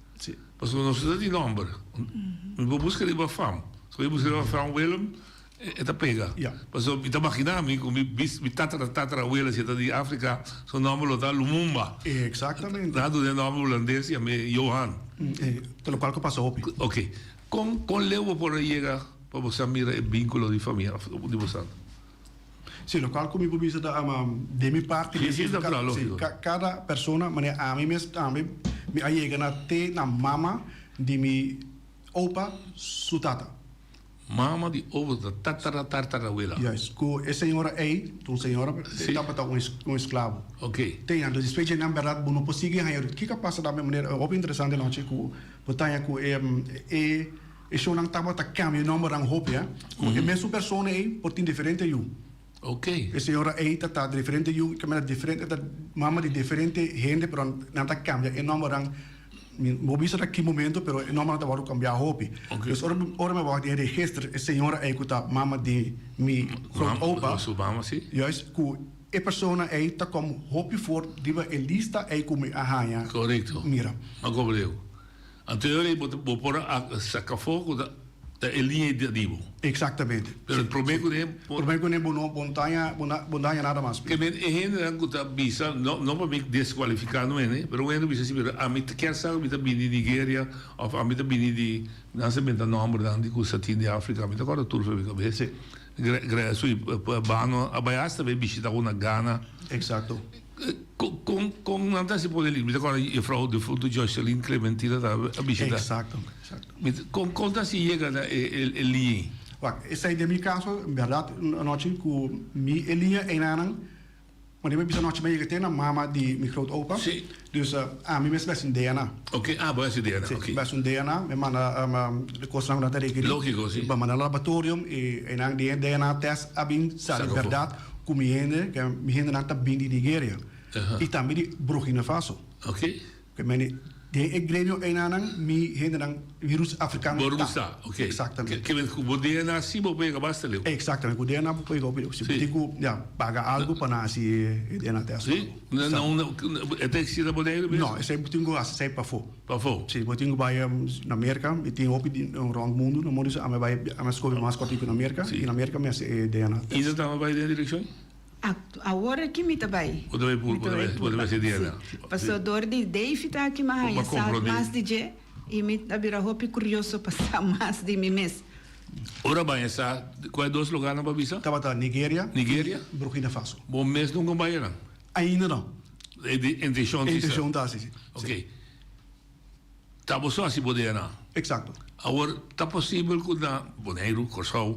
Pasobra nos no ta di nomber. Mi por busca riba fam. Si mi busca riba fam Willem, E ta pega. Pasobra mi ta magina mi ku mi bis mi tatara tatara awela si e ta di Afrika su nòmber lo ta Lumumba. Exactamente. Nan a duna e nòmber hulandes i a mi Johan. Ta lokual ku pasa hopi. Oke. Kon kon leu bo por a yega pa bo sa mira e vinkulo di famia di bo santu? Si, lokual ku mi por bisa ta den mi parti Si, si, natural, lógiko. Kada persona, manera ami mes tambe mi a yega na te na mama di mi opa su tata. Mama di opa ta tatara tartarawela. Juist, ku e señora ei, ta un señora, e tabata un un esklabo. Oké. Ten, anto despues dje nan bèrdat bo no por sigui haña rut. Kiko a pasa tambe manera hopi interesante nochi ku bo ta haña ku e e e shownan tabata kambia e nòmbernan hopi, hè. Ku e mesun persona ei por tin diferente yu. Oké. E señora ei ta ta diferente yu, ke manera diferente, e ta mama di diferente hende, pero nan ta kambia e nòmbernan. Mi no bisa na ki momento, pero e nòmbernan ta wòrdu kambiá hopi. Dus ora ora mi a wak den e registro, e señora ei ku ta mama di mi grootopa, Su mama, si. juist, ku e persona ei ta kom hopi for riba e lista ei ku mi a haña. Korekto. Mira. A komprendé. Anto e ora ei bo ta bo por a saka afó ku ta ta e liña ei ta di bo. Eksaktamente. Pero e promé ku ne bo. Promé ku ne bo no bo no ta haña bo no ta haña nada mas. Ke men e hendenan ku ta bisa no no pa mi deskualifiká no hende pero un hende bisa si pero ami ta kier sa ku mi ta bini di Nigeria òf ami ta bini di nan sa benta nòmbernan di ku sa tin di Afrika mi ta kòrda tur for mi kabes. Si. Gre gre sui bano a bai asta bai bishita ku na Ghana. Eksakto. Con con nan ta hasi pone li? Mi ta acorda juffrouw defunto Joyceline Clementina ta a bishita. Exacto, exacto. Mi ta con con ta hasi yega na e e e liña ei? Wak, esei den mi caso, en berdad anochi cu mi e liña einanan, wanneer mi bisa anochi mi a yega te na mama di mi grootopa. Si. Dus ami mes a hasi un DNA. Ok, ah bo a hasi DNA, Si, ok. mi a hasi un DNA, mi a manda e cosnan cu nan ta rekeri. Logico, si. Mi a manda laboratorium y einan den e DNA test a bin sali Saca afo. berdad Ku mi hende, ke mi hendenan ta bin di Nigeria i tambe di Burkina Faso. Oké. Ke meni den e gremio einanan mi hendenan, mi roots afrikano ta. Bo roots ta, oké. Eksaktamente. Ke men ku bo DNA si bo por yega basta leu. Eksaktamente, ku DNA bo por yega hopi leu. Si bo tin ku, ya, paga algu pa nan hasi e DNA test. Si? Na unda, e ta eksistí na Boneiru mes? No, esei bo tin ku hasi esei pafó. Pafó? Si, bo tin ku bai na Merka, i tin hopi di rònt mundu, na modo ami a bai, ami a skohe mas kòrtiku na Merka, i na Merka mi hasi e DNA test. Ida tambe bai den e direkshon? Awor aki mi ta bai. Bo ta bai pur, bo ta bai, bo ta bai hasi DNA. Si, pasobra dor di David aki mi a haña sa mas di dje, i mi ta bira hopi kurioso pa sa mas di mi mes. Ora bai a sa, kua e dos lugarnan pa bisa? Tabata Nigeria Nigeria? i Burkina Faso. Bo mes nunka bai anan? Ainda no. E di intenshon si sa. Intenshon ta si, si. Ok. Ta bo so hasi bo DNA. Eksakto. Awor, ta posibel ku na Boneiru, Kòrsou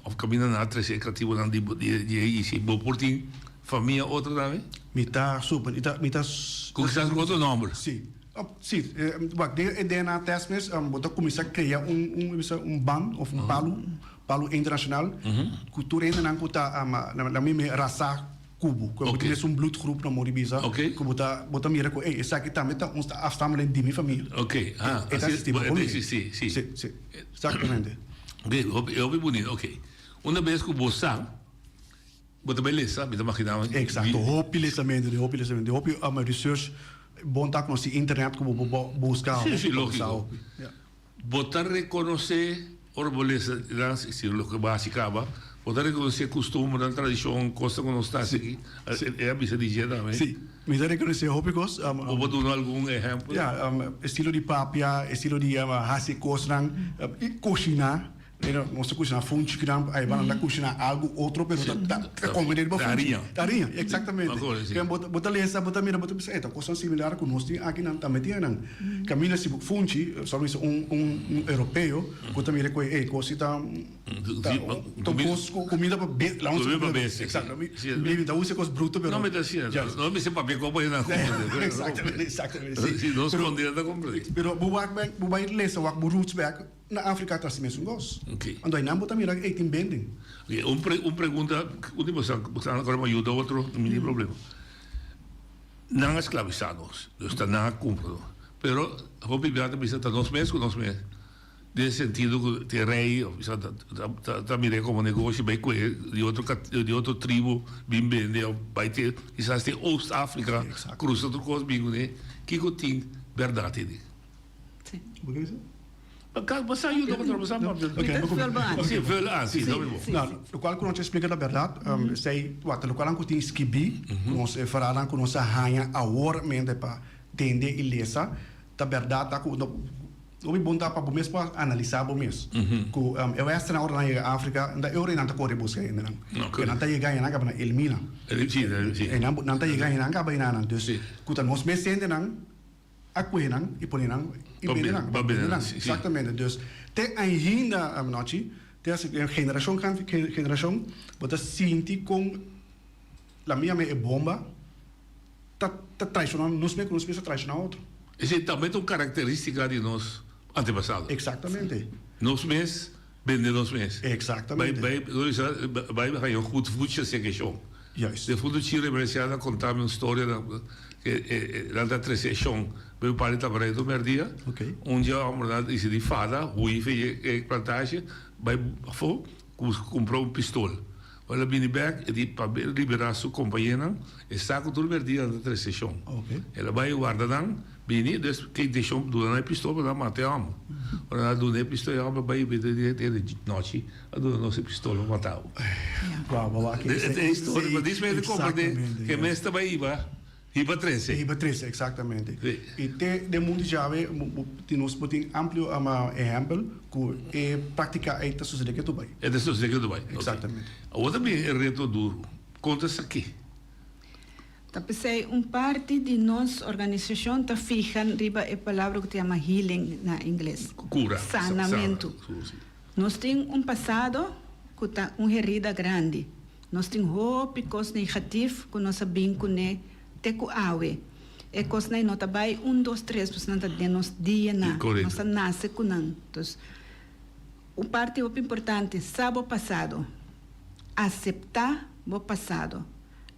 òf kaminda nan a trese e katibunan di di e isi, bo por tin famia otro tambe? Mi ta super, mi ta, mi ta. Ku kisas ku otro nòmber? Si. Si, wak, den e DNA test mes bo ta kuminsá krea un, un, bisa un band òf un palu, palu internashonal ku tur hendenan ku ta na mi rasa ku bo, ku bo tin esun bloedgroep na mori bisa, ku bo ta bo ta mira ku ey esaki tambe ta un afstammeling di mi famia. Ok, ah, E ta existi, bo e por ta mira. existi, si. Si, si, exactamente. Ok, hopi, hopi bunito, ok. Una bes ku bo sa, bo ta bai lesa, mi ta magina. Exacto, hopi lesamento, di hopi lesamento, di hopi research, bon ta ku nos tin internet ku bo por buska Si, hopi si, pa bo sa logiko. hopi, ya. Bo ta rekonosé ora bo lesa nan, si loke bo hasi kaba, bo ta rekonosé kustumbernan, tradishon, kosnan ku nos ta hasi aki? E a bisa di dje tambe. Sí, mi ta rekonosé hopi kos. Bo por duna algun ehèmpel? Ya, estilo di papia, estilo di hasi kosnan, i kushiná. Nos ta kushiná funchi kinan, ai nan ta kushiná algu otro, pero ta ta kome den bo funchi. Hariña. Hariña, eksaktamente. Bo ta lesa, bo ta mira, bo ta bisa, e ta kosnan similar ku nos tin aki nan tambe tin einan. Kaminda si bo funchi, sa bisa un un europeo ku ta mira ku e kos si ta ta ta kos ku kumida pa be la Kumida pa bestia. Eksakto. Mi ta usa e kos bruto pero No mi ta hasié. No mi mester papia komo hende nan komprende. Eksaktamente, eksaktamente si. Si nos kondé nan ta komprende. Pero bo wak bek, bo bai lesa wak bo roots bek na Afrika ta hasi mesun kos. Anto einan bo ta mira ku ei tin bending. Oke, un pre un pregunta, ultimo sa bo sa mi yuda otro, mi tin problema. Nan a sklabisá nos, dus ta nan a kumpra nos. Pero hopi bia ta bisa ta nos mes ku nos mes. Den e sentido ku te rei òf bisa ta ta ta mir'é komo negoshi bai kohe di otro di otro tribu bin bende òf bai te kisas te Oost Afrika krusa tur kos bin kuné. Kiko tin bèrdat ei den? Bo sa yuda otro, bo sa papia. Sí, vul aan, sí, dat is bo. Nou, lokual ku nos ta splika ta bèrdat, esei wak ta lokual ku tin skibí, ku nos e verhaalnan ku nos a haña awor mente pa tende i lesa, ta bèrdat ta ku hopi bon ta pa bo mes por analisá bo mes. Ku e wèsternnan ora nan yega Afrika, nta e ora ei nan ta kore buska hendenan. Ku nan ta yega ei nan kaba nan elimina. Nan ta yega ei nan kaba einanan. Dus ku ta nos mes hendenan. A kue nan i pone nan i bende nan. Pa bende nan, si. Exactamente. Dus te ainda anochi, te asi generacion generacion, bo ta sinti con la mia me e bomba ta ta traiciona nos mes cu nos mes ta traiciona otro. Esey tambe ta un caracteristica di nos antepasado. Exactamente. Nos mes bende nos mes. Exactamente. Bay bay bay haña un goed voetje seke shon. Juist. De fundo Chiro Emerenciana a conta mi un storia ke nan ta trece e shon bay un par di tabareto merdia. Okay. Un dje hombernan a dicidi fada hui fe e plantage bay afo cumpra un pistol. Ora el a bini bek e di pa libera su compañeronan e sa cu tur merdia nan ta trece shon. Okay. El a bay warda nan. Bini, des ke intencion duna nan e pistol pa nan mata e homber. Ora nan a duna e pistol e homber bai bini den e nochi a duna nos e pistol pa mata bo. Wow, bo wak E ta e historia, pa dis mester di comprende ke mes ta bai hiba, hiba trece. Hiba trece, exactamente. I te den mundo djawe tin nos bo tin amplio ehempel ku e practica ei ta sucede ke Dubai. E ta sucede ke Dubai, ok. Exactamente. Awor ta bin e reto duro, konta esaki. Ta p'esei un parti di nos organisashon ta fiha riba e palabra ku ta yama healing na ingles, Kura, sanamentu. Nos tin un pasado ku ta un herida grandi. Nos tin hopi kos negatif ku nos a bin kuné te ku awe. E kosnan ei no ta bai un dos tres, pasobra nan ta den nos DNA. Nos a nase ku nan. Entonces, un parti hopi importante, sa bo pasado. Aseptá bo pasado.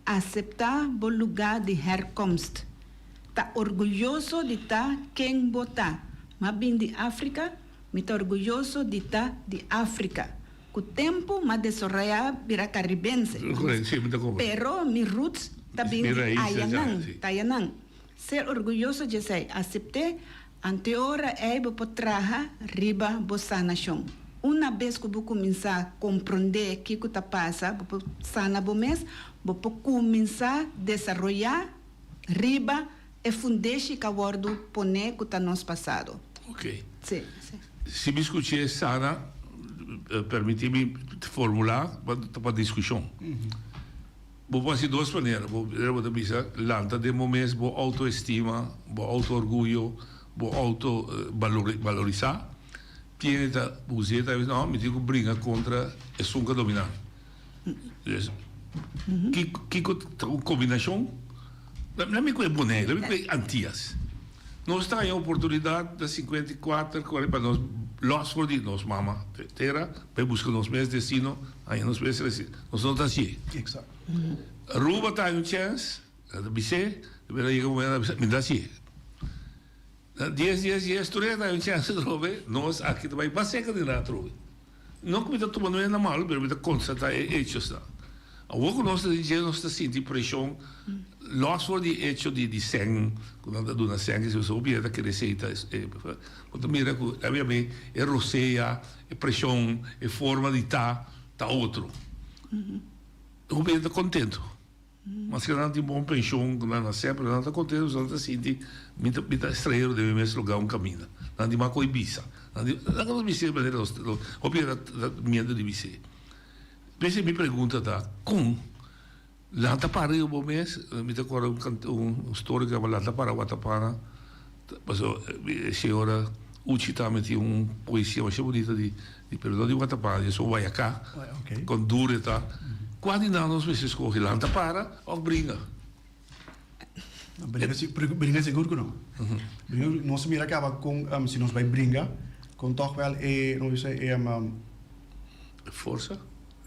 Aseptá bo lugá di herkomst. Ta orguyoso di ta ken bo ta. M'a bin di Afrika, mi ta orguyoso di ta di Afrika. Ku tempu m'a desorayá bira karibense. Pero mi roots ta bin di ayanan, tayanan. Ser orguyoso djesei, asept'é, Ante ora ei bo por traha riba bo sanashon. Una bes ku bo kuminsá komprondé kiko ta pasa, bo por sana bo mes, bo por kuminsá desaroyá riba e fundeshi ku a wòrdu poné ku ta nos pasado. Ok. Sí, sí. Si mi skuch'é sana, permití mi formulá pa diskushon. Bo por hasi dos manera. Bo primero bo ta bisa lanta den bo mes bo autoestima, bo auto orguyo, bo auto balorisa, tin hende ta us'é ta bisa no mi tin ku bringa kontra esun ku a dominá mi. Dus kiko kiko ta un kombinashon? Laat mi ku e Bonaire, laat mi ku e Antias. Nos ta haña oportunidat na 54 kuarenta pa nos lòs for di nos mama tera pa e buska nos mes destino, haña nos mes resi. Nos no ta hasié. Aruba ta haña un chèns, nan ta bis'é, pero a yega un momento nan ta bisa, mi no ta hasié. Na dies, dies, dies, tur e ta haña un chèns atrobe, nos aki ta bai mas serka di nan atrobe. No ku mi ta tuma no na malu, pero mi ta konstatá e echosnan. Awor ku nos ta den dje, nos ta sinti preshon lòs for di e echo di di sèn, ku nan ta duna sèn, kese hopi hende ta kere esei ta bo ta mira ku obviamente e rosea, e preshon, e forma di ta, ta otro. Hopi hende ta kontentu. Maske nan tin bon penshon ku nan a sè, pero nan ta kontentu pasobra nan ta sinti mi ta mi ta estranhero den mi mes lugá un kaminda. Nan di mas ku e bisa. Nan di, nan ka nos bis'é manera nos hopi hende ta miedu di bis'é. P'esei mi pregunta ta, kon nan ta para riba bo mes? Mi ta kòrda un kant un story ku yama Lanta Para Watapana, pasobra e señora Uchi tambe tin un poesia masha bunita di Di pero no di Watapana, di esun Guayacá, con duro e ta. Cua di nan nos mester scoge, lanta para of bringa? Bringa, bringa sigur cu no. Bringa, nos mira caba con si nos bay bringa, con toch wel e, nos bisa e. Forsa?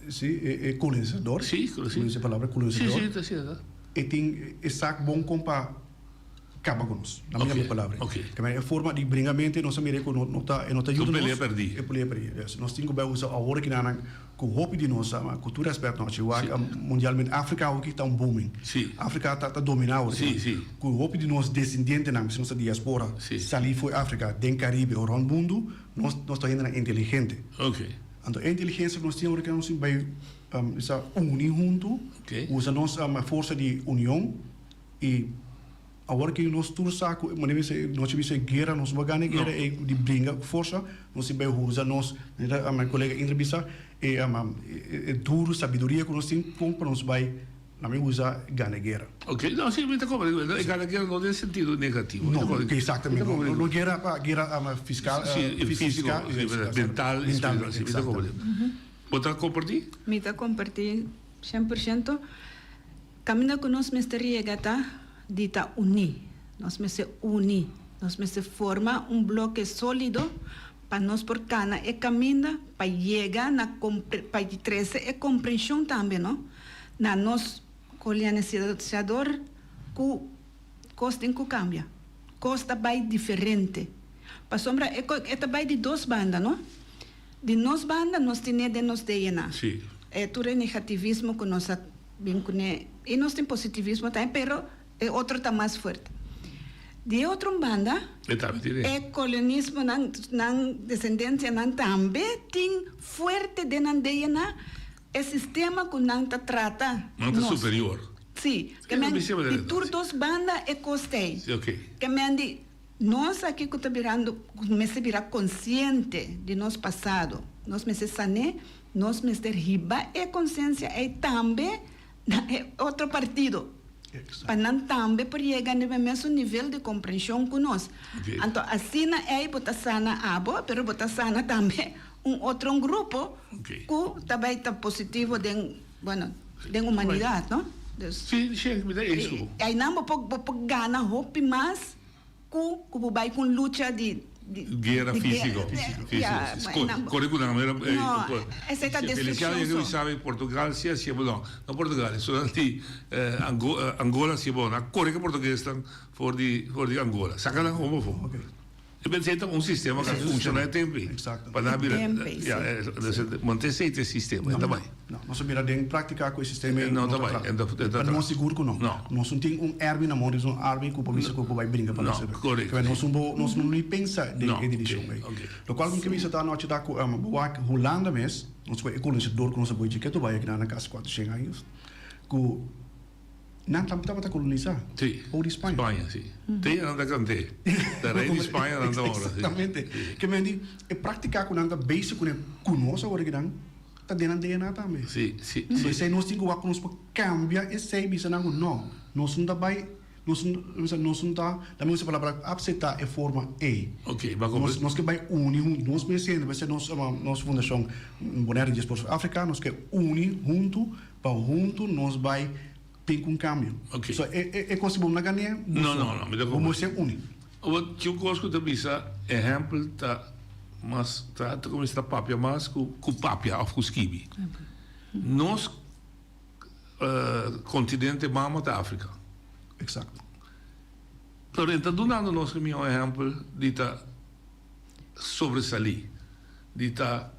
Si, e e colonizador. Si, si. Nos usa e palabra colonizador. Si, si, ta cierto. E tin e sak bon con pa. Kaba ku nos. Na mi palabra. Kaba e forma di bringamente nos a mira ku no ta e no ta yuda nos. E pelea perdí. E pelea perdí. Dus nos tin ku bai usa awor ki nan ku hopi di nos ama ku tur rèspèt no chi wak mundialmente Afrika awor ki ta un booming. Afrika ta ta dominá awor ki. Ku hopi di nos desendientenan si nos ta diaspora salí for Afrika den Karibe o rònt mundu nos nos ta hendenan inteligente. Anto e inteligensia ku nos tin awor ki nos tin bai bisa uni huntu usa nos forsa di union. I awor ki nos tur sa ku manera mi bisa nos a bisa e guera nos no a gana e guera ei di bringa ku forsa nos tin bai usa nos manera mi kolega Indra bisa e e duru sabiduria ku nos tin kon pa nos bai na mi usa gana e guera. Ok no si mi ta komprende e gana e guera no den sentido negativo. No exactamente no guera pa guera fiskal si fisico mental espiritual si mi ta komprende. Bo ta komparti? Mi ta komparti shen por shento. Kaminda ku nos mester yega ta di ta uní. Nos mester uní. Nos mester forma un bloke sólido pa nos por kana e kaminda pa yega na pa trese e komprenshon tambe no na nos kolianisiador ku kos tin ku kambia. Kos ta bai diferente. Pasobra e e ta bai di dos banda no. Di nos banda nos tine den nos DNA. E tur e negativismo ku nos a Bin kuné. I nos tin positivismo tambe, pero e otro ta mas fuerte. Di e otro un banda, E tambe tin e. e kolonismonan, nan desendensianan tambe tin fuerte den nan DNA e sistema ku nan ta trata Nan ta nos. superior. Si. Ke men di tur dos banda e kos ta ei. Si, oke. Ke men di nos aki ku ta birando, ku mester bira konsiente di nos pasado, nos mester sané. Nos mester hiba e konsiensia ei tambe na e otro partido, pa nan tambe por yega riba e mesun nivel di komprenshon ku nos. Anto asina ei bo ta sana abo, pero bo ta sana tambe un otro grupo ku ta bai ta positivo den, bueno, den humanidat, no? Dus, einan bo por bo por gana hopi mas. Ku ku bo bai ku un lucha di di Guera di físico. Ya, Físico. na Kore ku nan mera No, esei ta Feliciano destrukshon yega so. bisa Portugal si a siebo no, no Portugal, esun di Angola siebo nan kore ku portuguesnan for di for di Angola. Saka nan homo afó. E pensei ta un sistema ku a funshoná e tempu ei. Pa nan bira ya manté esei ta e sistema, e ta bai. No, nos a mira den práktika ku e sistema ei no ta traha. Pa nos sigur ku no. Nos no tin un army na mor, un army ku por bisa ku por bai bringa pa nos. Korekto. Nos no bo, nos no ni pensa den e direkshon ei. Lokual ku mi ke bisa ta anochi ta ku bo wak Hulanda mes, nos ku e kolonisador ku nos a bai dje ketu bai akinan na kasi kuatroshen años, ku Nan tambe tabata kolonisá. Sí. Ou di Spaña. Spaña, sí. Te nan ta kant'é. Ta rei di Spaña nan ta ora, sí. Exactamente. Ke men di e práktika ku nan ta bezig kuné ku nos awor aki nan, ta den nan DNA tambe. Sí, sí, So sí. esei nos tin ku wak ku nos por kambia esei bisa nan ku no, nos no ta bai. Nos nos no ta, laat me usa e palabra, apseptá e forma ei. Ok, ba Nos nos ke bai uni huntu, nos mes hende, mester nos nos fundashon Bonaire Diaspora Sur Afrika, nos ke uni huntu pa huntu nos bai bin ku un kambio. Ok. So e e e kos si bo no gané, bo No, no, no, mi ta bo mester uni. Awor, tin un kos ku ta bisa, ehèmpel ta mas ta ta kuminsá papia mas ku ku papia òf ku skibi. Nos Continente mama ta Africa. Exacto. Pero e ta dunando nos e miho ehempel di ta sobresali, di ta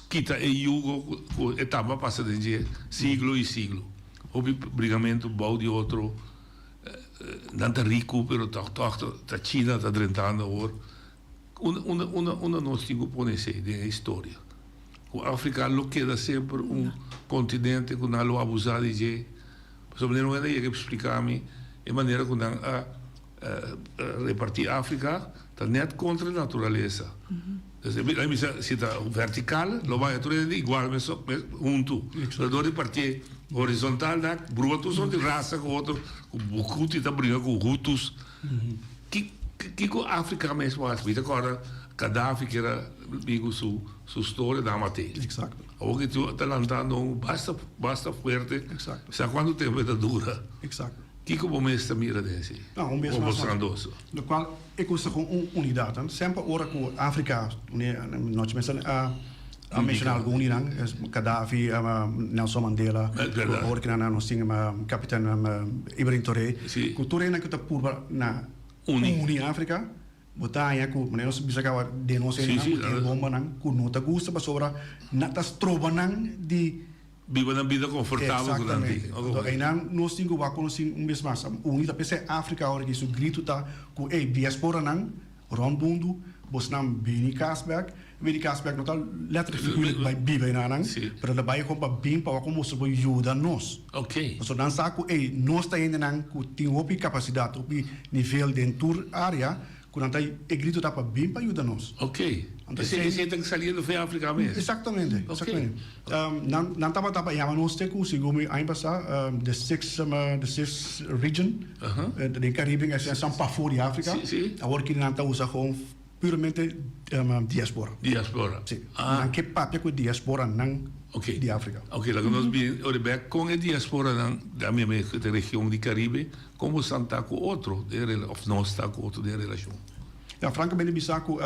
kita e yugo cu e tamba a pasa den dje siglo y siglo. Hopi brigamento bou di otro, nan ta rico pero toch toch ta China ta drentando awor. Unda unda unda nos tin ku pone esei den e historia? Ku Afrika lo keda semper un kontinente ku nan lo abusá di dje? Pasobra manera un hende a yega splika mi e manera ku nan a repartí Afrika ta nèt kontra naturalesa. Entonces e bisa si ta vertikal lo bai tur hende igual mesun huntu. Pero dor di partié horizontal nan brua tur sorti rasa ku otro ku bukuti ta bringa ku hutus. Kiko Afrika mes por hasi? Mi ta kòrda Gaddafi ku era bin ku su su storia nan a mat'é. Exacto. Awor ki tur ta lantando un basta basta fuerte. Exacto. Sa kuantu tempu e ta dura. Exacto. Kiko bo mes ta mira den esei? No, un bes mas mas. Lokual e kos ta kon un unidat. Semper ora ku Afrika, nochi mes a a menshoná algun di nan, Gaddafi, Nelson Mandela, awor ki nan nos tin Kapitan Ibrahim Touré, ku tur esnan ku ta purba na uni Afrika, bo ta haña ku manera nos bisa kaba den nos hendenan ku tin e bombanan ku no ta gusta pasobra nan ta stroba nan di Biba nan bida konfortabel ku nan tin. Eksaktamente. Anto einan nos tin ku wak ku nos tin un bes mas uni ta p'esei Afrika awor aki su gritu ta ku ey diasporanan rònt mundu bosnan bini kas bèk. Bini kas bèk no ta letterlijk figuurlijk bai biba enanan pero ta bai kon pa bin pa wak kon boso por yuda nos. Pasobra nan sa ku ey nos ta hendenan ku tin hopi kapasidat hopi nivel den tur area ku nan ta e gritu ta pa bin pa yuda nos. Anto esei ta saliendo for Afrika mes. Eksaktamente eksaktamente. Nan nan tabata pa yama nos te ku segun mi aña pasá the six the six region den Caribbean esei nan pafó di Afrika awor ki nan ta usa gewoon Puramente diaspora. Diaspora. Si. Nan ke papia ku e diasporanan di Afrika. Ok, laga nos bin ora bek kon e diasporanan den mi e region di Caribe, kon bo san ta ku otro den of nos ta ku otro den relashon? Ja, frankamente mi sa ku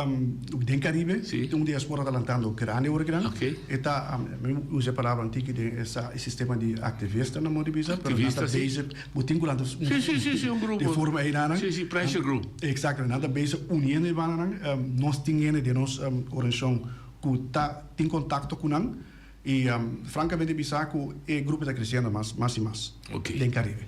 den Caribe tin un diaspora ta lantando grandi ora kinan. E ta, mi usa e palabra un tiki den e sistema di activista nan modo di bisa, pero nan ta bezig, bo tin ku lanta un grupo di forma einan. Si, si, pressure group. Exacto, nan ta bezig uniendo e bandanan. Nos tin hende den nos organisacion cu ta tin contacto cu nan y francamente bisa cu e grupo ta creciendo mas mas y mas den Caribe.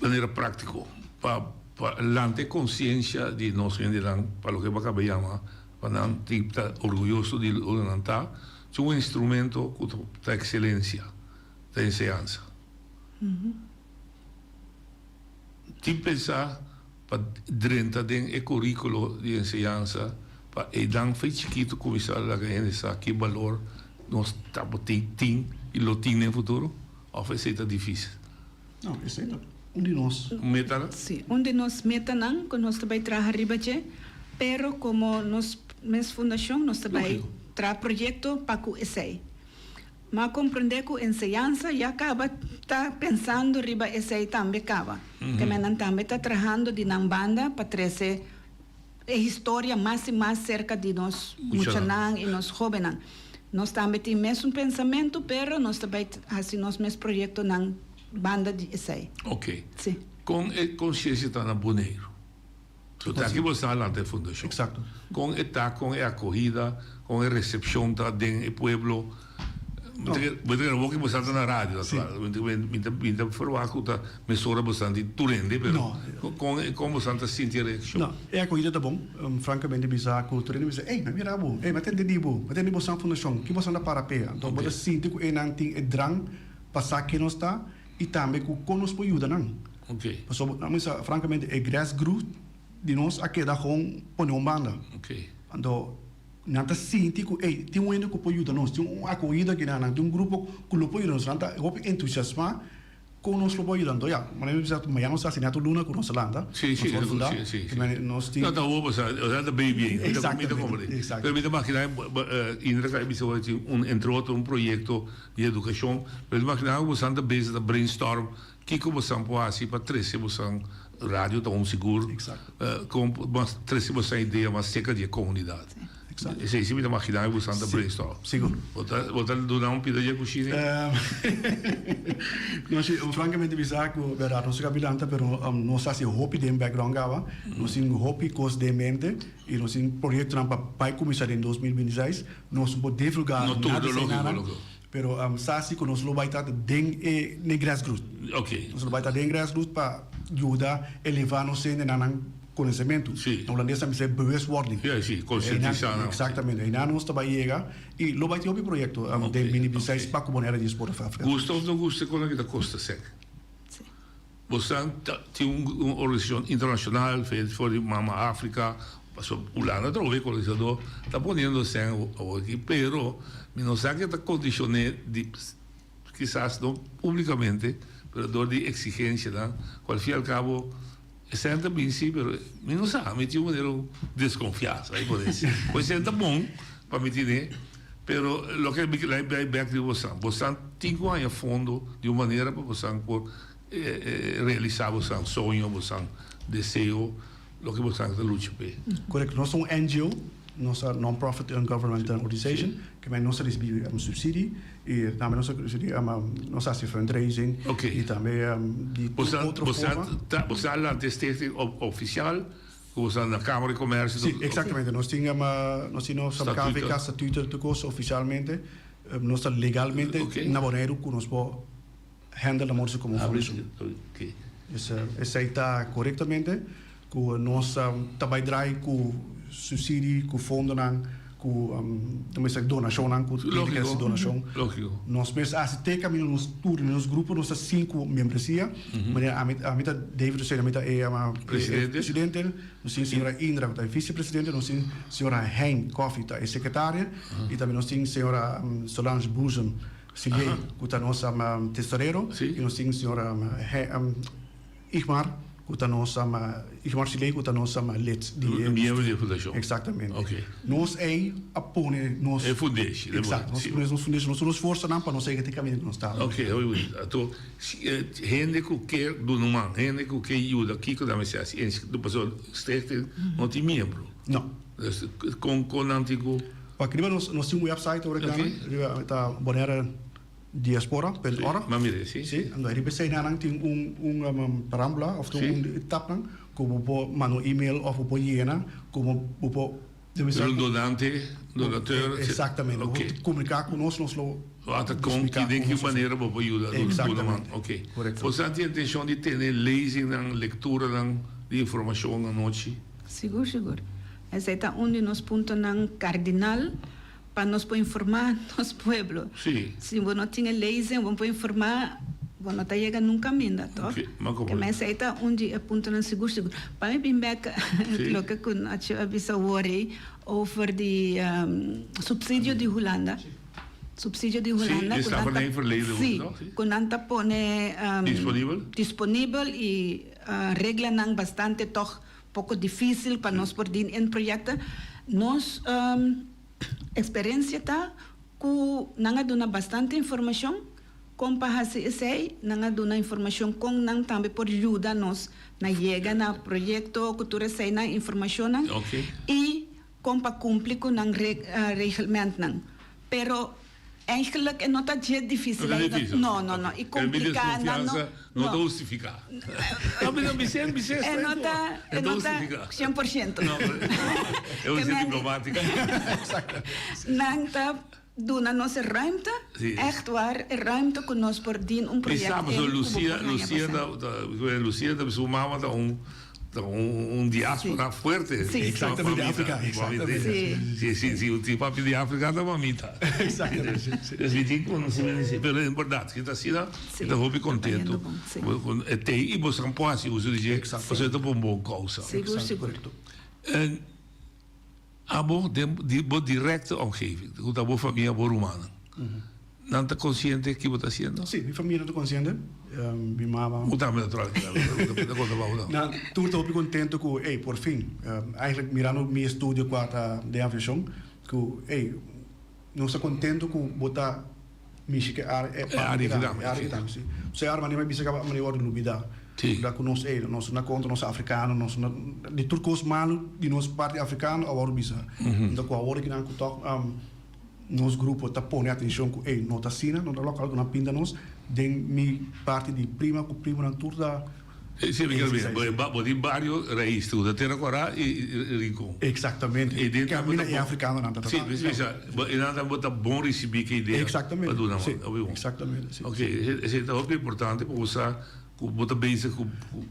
Manera practico pa pa lanta e conciencia di nos hendenan pa loke bo acaba yama pa nan tin ta orguyoso di unda nan ta, su un instrumento cu ta excelencia, ta enseñansa. Tin pensá pa drenta den e kuríkulo di enseñansa pa einan fe chikitu kuminsá laga hende sa ki balor nos tabatin, tin i lo tin den futuro? Òf esei ta difísil? No, esei ta un di nos. Metanan? Sí, un di nos metanan ku nos ta bai traha riba dje, pero komo nos mes fundashon nos ta bai traha proyekto pa ku esei. Ma comprende cu enseñansa ya caba ta pensando riba esey tambe caba. Keme nan tambe ta trahando di nan banda pa trece e historia mas y mas cerca di nos muchanan y nos hobennan. Nos tambe tin mesun pensamento pero nos ta bay haci nos mes proyectonan banda di esey. Ok. Si. Con e conciencia ta na Boneiru? So ta aki bo sta lanta e fundacion. Exacto. Con e ta, con e acogida, con e recepcion ta den e pueblo. Mi ta kere, bo ta kere awor ki bo sta ta na radio natural. Mi ta, mi ta, mi ta verwacht cu ta mesora bo sta di tur hende, pero No. con e, con bo sta ta sinti e reaccion? No, e acogida ta bon. Francamente bisa cu tur hende bisa, ey, mi a mira bo, ey, mi a tende di bo, mi a tende di bo san fundacion, ki bo san ta para p'e? Anto bo ta sinti cu eynan tin e drang pa sa ken nos ta y tambe cu con nos por yuda nan. Ok. Pasobra, nan bisa, francamente, e grassroot di nos a keda gewoon pone un banda. Ok. Anto, nan ta sinti ku, ey, tin un hende ku por yuda nos, tin un akohida aki nan, tin un grupo ku lo por yuda nos. Nan ta hopi entusiasmá. Kon nos lo por yuda? Anto ya, manera mi bisa, mañana nos ta hasi neto luna ku nos a lanta. Sí, sí, Nos a fundá. sí, sí, sí. Mane nos tin. No, ta hopi, osea, osea ta baby ainda. Mi ta, mi ta Exactamente, comprende. exacto. Pero mi ta imaginá, Indra ka bisa bo tin un, entre otro, un proyekto di edukashon. Pero mi ta imaginá ku bosan ta bezig ta brainstorm kiko bosan por hasi pa trese bosan radio ta un sigur. Exacto. Kon mas trese bosan idea mas serka di e komunidat. Exacto. Esei si mi ta imaginá ku bosan ta brainstorm. Sigur. Bo ta, bo ta duna un pida dje kushina ei? No, si, frankamente bisa ku bèrdat nos a kabilanta, pero nos a hasi hopi den background kaba. Nos tin hopi kos den mente i nos tin proyektonan pa bai kuminsá den 2026. Nos no por divulgá No tur, nada lógiko, esei nan, lógiko. pero sa si ku nos lo bai ta den e ne grassroots. Oké. Nos lo bai ta den grassroots pa yuda elevá nos hendenan nan Konosementu. Sí. Na hulandes ta bisa bewustwording. Ja, sí, konsientisá nan. Eksaktamente. Einan nos ta bai yega i lo bai tin hopi proyekto den bini bisais pa ku Bonaire Diaspora of Afrika. Gusta of no gusta kon aki ta kosta sek. Sí. Bosan ta tin un organisashon internashonal for di Mama Afrika, pasobra Hulanda atrobe kolonisadó ta poniendo sèn awor aki, pero mi no sa ke ta kondishoné di kisas no publikamente, pero dor di eksigensianan ku al fin i al kabo Esei ta bin si, pero mi no sa, mi tin un manera un desconfiansa, ai por esi. Pues esei ta bon pa mi tine, pero loke mi kila bai bek di bosan, bosan tin ku haña fondo di un manera pa bosan por realisa bosan soño, bosan deseo, loke bosan ta lucha p'e. Korekto, nos ta un NGO, nos ta Non-Profit Governmental Organization, ke men nos ta risibi subsidie i tambe nos ta risibi nos ta hasi fundraising i tambe di tur otro forma. Bo sa lanta e stichting ofisial ku bo sa na Kamara di Komersio? Si, eksaktamente. Nos tin nos tin nos KVK statuto tur kos ofisialmente. Nos ta legalmente na Boneiru ku nos por handle amor komo fundashon. Dus esei ta korektamente ku nos ta bai drai ku subsidie, ku fondonan, ku donashonnan, ku hende ke hasi donashon. Nos mes a hasi te kaminda nos tur, nos grupo nos ta sinku membresia. Manera ami ami ta David Roseno, ami ta e presidente, nos tin señora Indra ku ta e visepresidente, nos tin señora Hein Koffie ta e sekretaria i tambe nos tin señora Solange Boezem. Siliey, ku ta nos tesorero, i nos tin señor Igmar, ku ta nos Igmar Siliey, ku ta nos lid di e. Miembro di e fundashon. Eksaktamente. Oké. Nos ei a pone nos. E fundeshi. Eksakto. Nos pone nos fundeshi, nos nos forsanan pa nos yega te kaminda ku nos ta. Oké, hopi bunita. Anto, hende ku ke duna un man, hende ku ke yuda, kiko nan mester hasi? Pasobra stichting no tin miembro. No. Dus kon kon nan tin ku. Wak riba nos nos tin un website ora kana riba ta Bonaire Diaspora punt org. Ma mira si. Si, anto riba esei nan tin un un parambula of un tabnan ku bo por manda un email of bo por yena ku bo bo por Un donante, donateur. Exactamente, bo por komuniká ku nos, nos lo Wak kon ki den ki manera bo por yuda duna man. Oké. Boso nan tin intencion di tene lezingnan, lekturanan di informashon anochi? Sigur, sigur. Esei ta un di nos puntonan kardinal pa nos por informá nos pueblo. Sí. Si bo no tin e leyzen, bo no por informá, bo no ta yega nunka minda, tòg? Oké, ma komo. Kema esei ta un di e puntonan sigur, sigur. Pa mi bin bèk loke ku Nacho a bisa awor ei over di supsidio di Hulanda. Supsidio di Hulanda Sí, ku nan ta, slavernijverleden ook, sí, no? Sí. ku nan ta pone Disponibel? disponibel i reglanan bastante tòg Poko difísil pa nos por din en proyekto. Nos eksperensia ta ku nan a duna bastante informashon kon pa hasi esei, nan a duna informashon kon nan tambe por yuda nos na yega na proyekto ku tur eseinan informashonnan i kon pa kumpli ku nan regelmentnan. Pero Eigenlijk e no ta dje difícil No ta ainda. difícil. No, no, no. I Pero mi complica nan no. desconfiansa no ta hustifica. No, mi no bisé, bisé E no ta, e no ta 100%. No, e un ser diplomático. Nan ta duna nos e ruimte, Sí. echt waar, e ruimte cu nos por dien un Mi project sa, in pasobra cu bo Lucia, por haña Lucia pasá. ta, ta, Lucia ta, su mama ta un Ta un diaspora fuerte. Sí. Exactamente, de Afrika. Exactamente. Sí. Si, si, si, si papi di Afrika ta mamita. Exactamente. Dus mi tin conocimiento di pero en berdad, si ta asina, mi ta hopi contento. Con e tei y boso por haci uso di dje, pasobra ta pa un bon causa. Sigur, sigur. En abo den di bo directe omgeving, cu ta bo famia, bo rumannan. Nan ta konsiente ki bo ta hasiendo? Sí, mi famia nan ta konsiente. Mi mama. Bo tambe natural ta konta pa bo no? Nan tur ta hopi kontento ku ey por fin eigenlijk mirando mi estudio kua ta den aviashon ku ey nos ta kontento ku bo ta mishi ku e área e área ki área ki tambe si. So e área manera mi bisa kaba manera wòrdu lubidá. Da ku nos ey nos na kontra nos afrikano nos na di tur kos malu di nos parti afrikano a wòrdu bisa. Anto ku awor kinan ku tòg Nos grupo ta pone atencion cu ey no ta asina, no ta local cu nan pinta nos. Den mi parti di prima cu primonan tur ta. Sí, mi quier mira, bo tin bario raiz tur, ta Tera Cora y Rincon. Exactamente. Y den Camina e africanonan ta Sí, mi bisa, e nan ta bo ta bon ricibi ki idea. Exactamente, Pa duna sí, exactamente, sí. Ok, esey ta hopi importante pa bo sa Ku bo ta bezig ku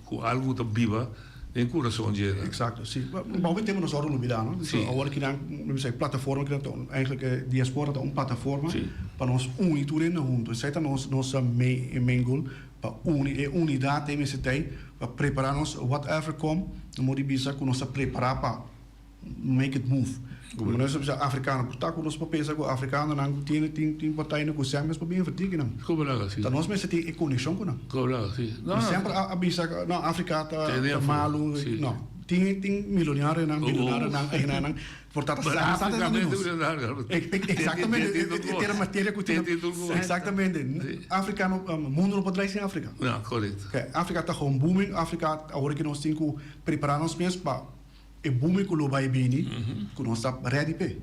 ku algu ku ta biba den kurason dje nan. Eksakto, si. Ma hopi tempu nos ora lubidá, no? Si. Awor kinan, mi bisa, e plataforma kinan ta un, eigenlijk e diaspora ta un plataforma pa nos uni tur hende huntu. Esei ta nos nos main main goal, pa uni, e unidat ei mester ta ei pa prepará nos whatever kom, no por di bisa ku nos ta prepará pa make it move. Como nos bisa africano, por ta cu nos por pensa cu africanonan tiene tin tin partij cu semper por bin vertiki nan. Como laga si. Ta nos mester tin e conexion cu nan. Como laga si. No, no. Semper a a bisa no Africa ta ta malo, no. Tin tin milonarionan, bilonarionan, eigenaarnan por ta ta sa sa ta di nos. Exactamente, e ta materia cu tin. Exactamente. Africa no mundo no por draai sin Africa. No, correcto. Africa ta gewoon booming, Africa awor ki nos tin cu prepara nos mes pa E booming ku lo bai bini, ku nos ta ready p'e.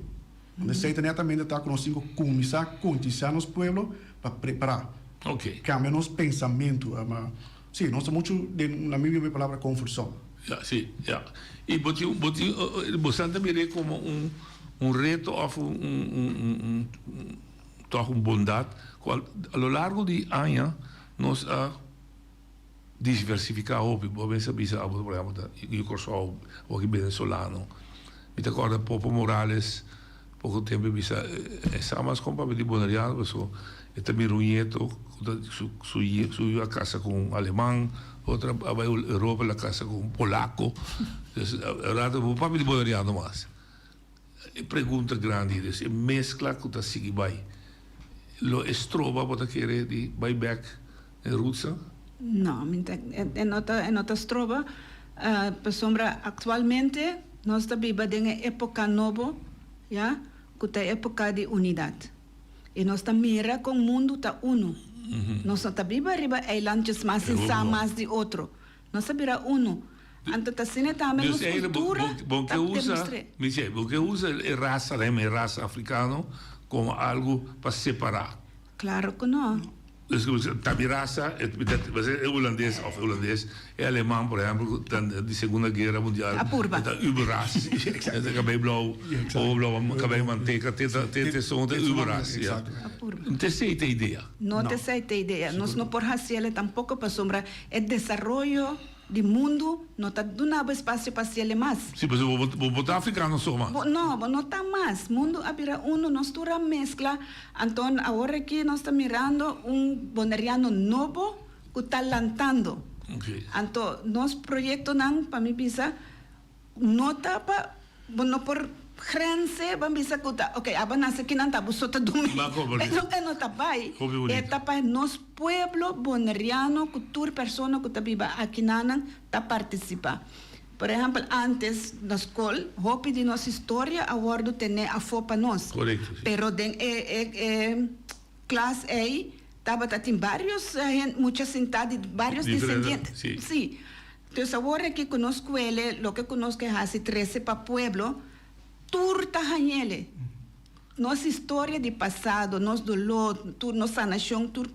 Unda esei ta netamente ta ku nos tin ku kuminsá konsientisá nos pueblo pa prepará. Kambia nos pensamentu. Sí, nos ta muchu den, na mi mi palabra, comfort zone. Ya, sí, ya. I bo tin, bo tin, bosan ta mir'é komo un, un reto òf un, un, un, un, tòg un bondat ku a lo largo di aña nos a. Diversifiká hopi, bo a mester bisa abo por ehempel ta yu Kòrsou o aki Benesolano. Mi ta kòrda Popo Morales poko tempu e bisa e sa mas kon papia di boneriano paso e ta mira un ñeto ku ta su su su yu a kasa ku un aleman otro a bai Europa el a kasa ku un polako dus e rato bo papia di boneriano mas. E pregunta grandi dus e meskla ku ta sigui bai lo e stroba bo ta kere di bai bek den rootsnan? No, mi ta e no ta e no ta stroba pasobra aktualmente nos ta biba den e epoka nobo ya ku ta e epoka di unidat i nos ta mira kon mundu ta unu nos no ta biba riba eilandjes mas sin sa mas di otro Nos a bira unu. Anto ta asina tambe nos cultura ta demostr'é. Michelle, bo ke usa e rasa, e rasa africano como algo pa separa? Claro cu no. Ta mi rasa, e hulandes of e hulandes, e aleman por ehempel di segunda guera mundial, e ta uberras, e ta cabey blauw, ojo blauw, cabey manteca, te ta son ta uberras. Te esey ta idea. No ta esey ta idea. Nos no por haci ele tampoco pasobra E desaroyo di mundu no ta duna bo espasio pa hasiel mas. Sí, pasobra bo bo ta afrikano so mas. Bo no, bo no ta mas. Mundu a bira unu, nos tur a meskla. Anto awor aki nos ta mirando un boneriano nobo ku ta lantando. Anto nos proyektonan, pa mi bisa, No ta pa bo no por grense ban bisa ku ta ok aba nase kinan ta bo so ta dumi no e no ta bai e ta pa nos pueblo boneriano ku tur persona ku ta biba akinanan ta partisipa por ehempel antes na skol hopi di nos historia a wordu tene afo pa nos pero den e e klas ei tabata tin varios mucha sinta di varios disendiente si. Dus awor aki ku nos kuele loke ku nos ke hasi trese pa pueblo, tur ta hañele. Nos historia di pasado, nos doló, tur nos sanashon, tur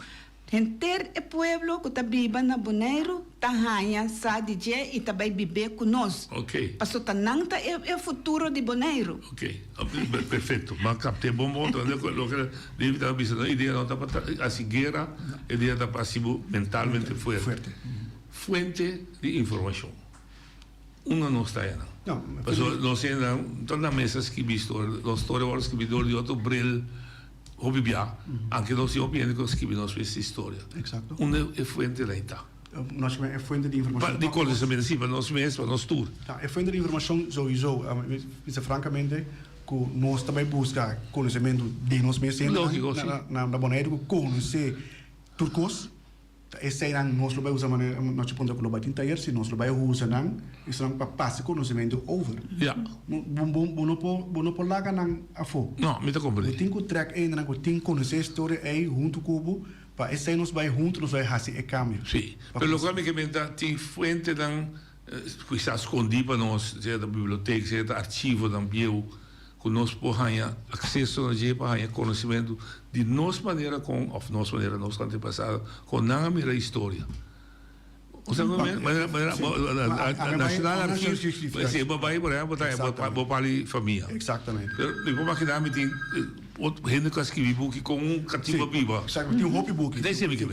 henter e pueblo ku ta biba na Boneiru ta haña sa di dje i ta bai bib'é ku nos. Paso ta nan ta e futuro di Boneiru. Ok, perfecto. M'a capt'é bon bon. Loke David a bisa, no idea no ta pa hasi guera, e idea ta pa hasi bo mentalmente fuerte. Fuente di informashon. Unda nos ta enan? Pasobra nos hendenan ta na mesa skibi historia. Nos storia wòrdu skibi dor di otro bril hopi bia. Anke nos tin hopi hende ku a skibi nos mes historia. Unda e fuentenan ei ta? Nos e fuente di informashon. Di konosamentu, si, pa nos mes, pa nos tur. E fuente di informashon souiso, mi bisa frankamente. Ku nos ta bai buska konosementu di nos mes hendenan na Boneiru ku konosé tur kos. Ta eseinan nos lo bai usa manera nos a puntra ku lo bai tin tayer si nos lo bai usa nan esnan pa pasa e konosementu over. Bo no por bo no por laga nan afó. No, mi ta komprendé. Bo tin ku trèk hendenan ku tin konosé e storia ei huntu ku bo pa esei nos bai huntu nos bai hasi e kambio. Sí, pero loke mi ke menta tin fuentenan Quizás skondí pa nos, sea ta bibliotek, sea ta archivonan bieu, ku nos por haña akseso na dje pa haña konosementu di nos manera kon, òf nos manera, nos antepasado, kon nan a mira historia. Osea, manera, manera, Nationaal Archief, si bo bai, por ehempel, ta bo pali famia. Exactamente. Pero mi por imaginá mi tin hende ku a skibi buki kon un katibu a biba. Exacto, tin hopi buki.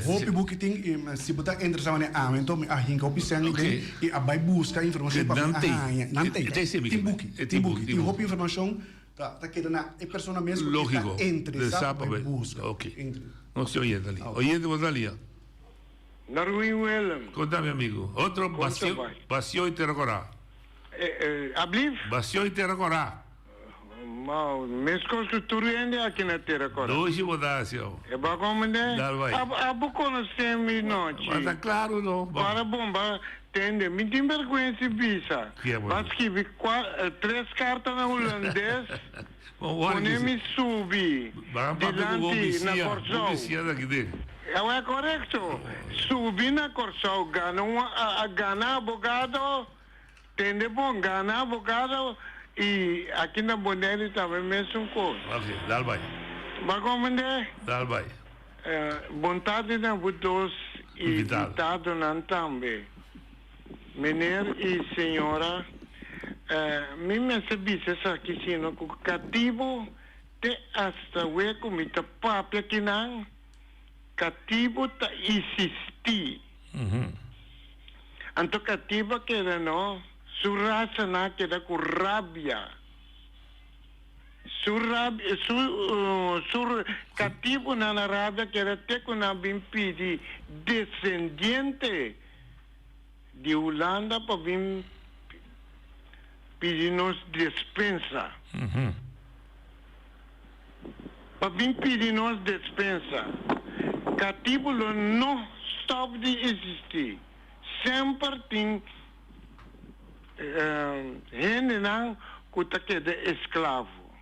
Hopi buki tin i si bo ta interesá manera ami anto mi a hinka hopi sèn den i a bai buska informashon pa mi a haña. Nan tei. Tin buki, tin buki, tin hopi informashon ta keda na e persona mes ku e ta interesá pa bai buska. Oke. Nos tin oyente ali. Oyente bo ta lia? Darwin Willem. Konta mi amigu. Otro basio i tera korá. Ablief? Basio i tera korá. Mau, meskos ku tur hende aki na tera kòrá. Doshi bo ta hasi awo. E bo a komprendé? Dal bai. Abo konosé mi nochi. Ba ta klaru no. Para bon ba tende. Mi tin bèrgwensa di bisa. Ba skibi tres karta na hulandes. Pone mi subi dilanti na Kòrsou. Awo e korekto. Subi na Kòrsou gana un a gana abogado. Tende bon, gana abogado y aki na Bonaire tambe mesun cos. Ok, dal bai. Ba comprende? Dal bai. Bon tardi na bo dos invitadonan tambe. Meneer y señora, mi mester bisa esaki sino cu catibo te hasta we cu mi ta papia kinan, catibo ta isisti. Anto katibu a keda no, su rasanan a keda ku rabia. Su rabia, su, su katibunan a rabia keda te ku nan bin pidi desendiente di Hulanda pa bin pidi nos despensa. Pa bin pidi nos despensa. Katibu lo no stòp di eksistí. Semper tin hendenan ku ta keda esklavo.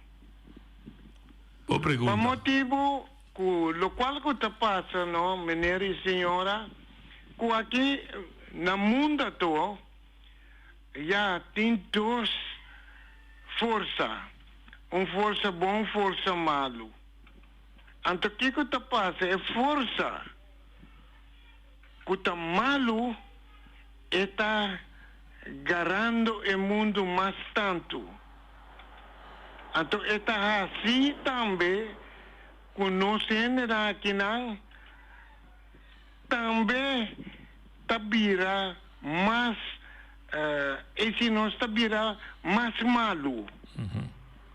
Bo pregunta. Pa motibu ku lokual ku ta pasa no, meneer i señora, ku aki na munda to ya tin dos forsa, un forsa bon, un forsa malu. Anto kiko ta pasa? E forsa ku ta malu e ta garando e mundu mas tantu. Anto e ta hasi tambe ku nos hendenan akinan tambe ta bira mas e si nos ta bira mas malu.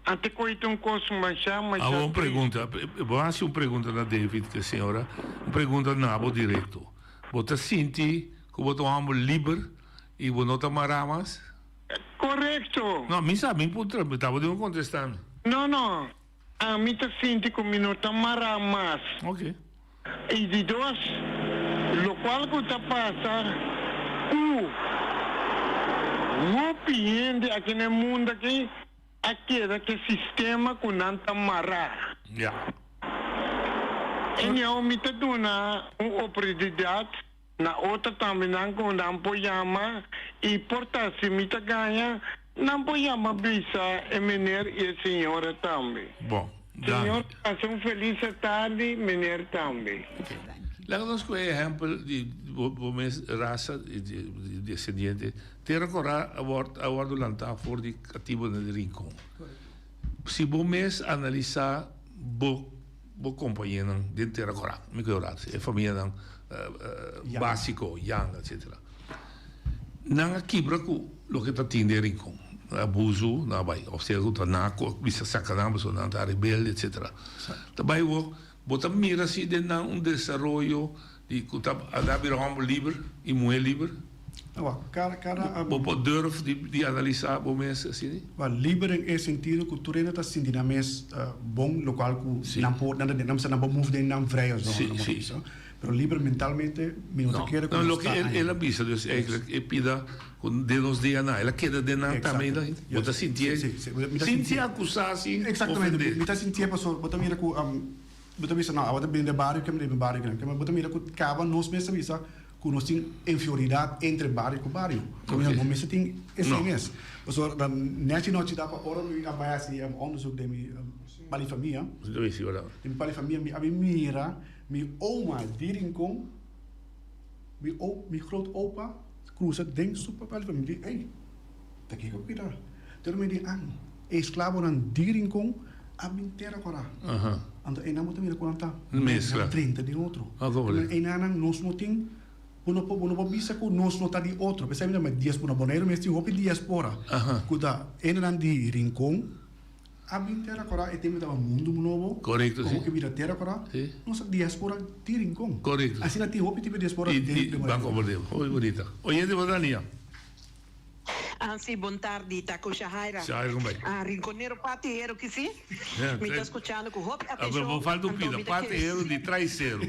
Ante koe ta un kos masha masha Awor un tristu. pregunta, bo a hasi un pregunta na David ke señora, un pregunta na bo direkto. Bo ta sinti ku bo ta un hòmber liber i bo no ta mará mas? Korekto. No, mi sa, mi puntra, mi tabata un kontestá mi. No, no, ami ta sinti ku mi no ta mará mas. Oke. I di dos, lokual ku ta pasa ku hopi hende aki na e mundu aki a keda ku e sistema ku nan ta mará. Ya. Anyhow, mi ta duna un oportunidat na otro tambe nan ku nan por yama i por ta si mi ta gaña, nan por yama bisa e meneer i e señora tambe. Bon. Señor pasa un feliz tardi meneer tambe. Laga nos ku e ehempel di bo mes rasa di descendiente. Tera Kora a wordo lanta for di katibonan di Rincon. Si bo mes analisa bo bo kompañenan den Tera Kora, mi ku ora e famianan básiko, Yanga, etcetera. Nan a kibra ku loke ta tin den Rincon, abuso nan a bai, of sea ku ta nan a bisa saka nan pasobra nan ta rebelde etcetera. Ta bai wor, bo ta mira si den nan un desaroyo di ku ta a bira homber liber i muher liber? Wak, kada, kada. Bo por durf di, di analisá bo mes asina? Wak, liber den e sentido ku tur hende ta sinti nan mes bon, lokual ku nan por, nan ta, nan bisa nan por move den nan vrije zone, nan por bisa. Pero liber mentalmente mi no ta kere ku No, nos loke ta el, ainda. el a bisa dus eigenlijk e pida ku den nos DNA, el a keda den nan tambe ainda. Bo ta sintié, Sí, sí, mi ta sin sintié. ser akusá, sin Exactamente, ofendé. mi ta sintié pasobra bo ta mira ku bo ta bisa no, abo ta bini den bario, ke mi ta bini den bario kinan. Bo ta mira ku kaba nos mes ta bisa ku nos tin inferioridad entre bario ku bario. Kaminda no mester tin esei mes. Pasobra ta nèchi nochi ta pa ora mi a bai hasi onderzoek den mi pali famia, den mi pali famia mi a bin mira mi oma di Rincon, mi o mi groot opa krusa den su pali famia. Mi di ey, ta kiko ku ta? Pero mi di an, e esklabonan di Rincon a bin tera kora. Anto einan bo ta mira ku nan ta Mezcla. drenta den otro. Ah, como Pero einanan nos no tin, bo no por, bo no por bisa ku nos no ta di otro. P'esei mi ta mira diaspora. Boneiru mes tin hopi diaspora ku ta hendenan di Rincon a bin tera kora e tempu tabata mundu nobo. Korekto, si. Komo ke bira tera kora, nos ta diaspora di Rincon. Korekto. Asina tin hopi tipo di diaspora I, den i, Boneiru. Banco Bordeo. Hopi bonita. Oyente bo ta nia. Ah si, bon tardi, ta cu Shahaira. Shahaira con bai. Ah, Rinconero pati hero ki si? Mi ta scuchando cu hopi Ah, atencion. bo falta un Anto pida, mi ta pati kere hero di traicero.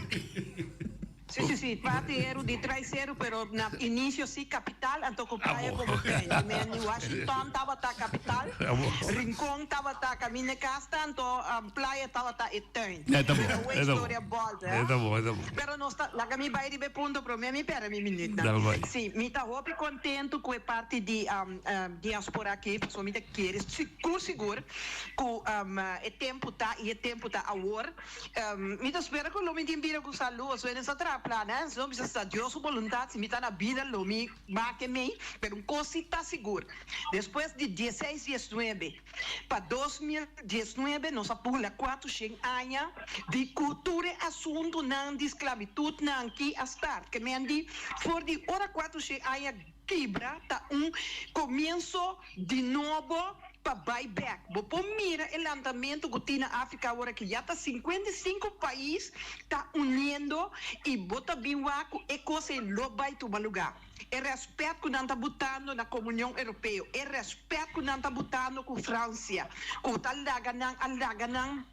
Si, si, si, pati hero di traicero, pero na inicio si capital, anto cu Ah, playa bo. como tuin. I mean, Washington tabata capital, Ah, bo. Rincon tabata caminda cas tanto, playa tabata e tuin. E ta bo, Pero hoe e ta bo. historia bolbe, E ta bo, e ta bo. Pero nos ta, laga mi bai riba e punto prome mi perde mi minuutnan. Dal bai. Si, mi ta hopi contento cu e parti di diaspora aki, pasobra mi ta kere sigur sigur cu e tempo ta y e tempo ta awor. Mi ta spera cu lo mi tin bida cu salud, pasobra nos ta traha plan, eh, si no bisa sta Dios su boluntad, si mi ta na bida lo mi make mei, pero un cos si ta sigur, despues di dieseis diesnuebe, Pa 2019 nos a bula kuatu shen aña di ku tur e asuntunan di sklabitutnan ki a start. Ke men di for di ora kuatu shen aña kibra ta un komienso di nobo pa bai bek. Bo por mira e lantamentu ku tin na Afrika awor aki. Ya ta 55 pais ta uniendo i bo ta bin wak ku e kos ei lo bai tuma lugá. E rèspèt ku nan ta butando na Komunion Europeo, e rèspèt ku nan ta butando ku Fransia, ku ta laga nan a laga nan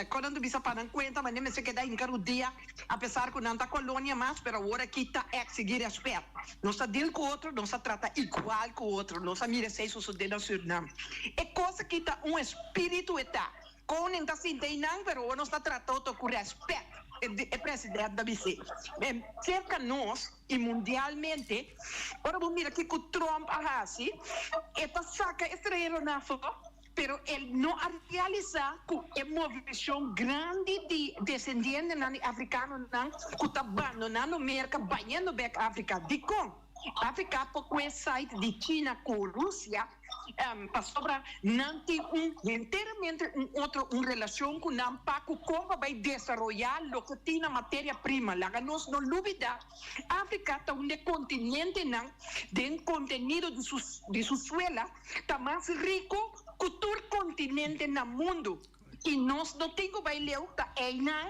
kon nan ta bisa pa nan kuenta manera mester keda hinka rudia apesar ku nan ta kolonia mas, pero awor aki ta eksigí rèspèt. Nos ta deal ku otro, nos ta trata igual ku otro, nos a mira esei sosodé na Surinam. E kos aki ta un espíritu e ta. Koning ta sinta einan, pero awor nos ta trata otro ku rèspèt, e president ta bis'é. Serka nos i mundialmente, ora bo mira kiko Trump a hasi, e ta saka e estranheronan afó, pero e no a realisá ku e movishon grandi di desendientenan di afrikanonan ku ta bandonando Merka bayendo bèk Afrika. Dikon? Afrika por kue site di China ku Rusia pasobra nan tin un henteramente un otro un relacion ku nan pa ku kon pa bai desaroya loke tin na materia prima. Laga nos no lubida Afrika ta un de kontinentenan den kontenido di su di su suela ta mas rico ku tur kontinente na mundu i nos no tin ku bai leu ta einan.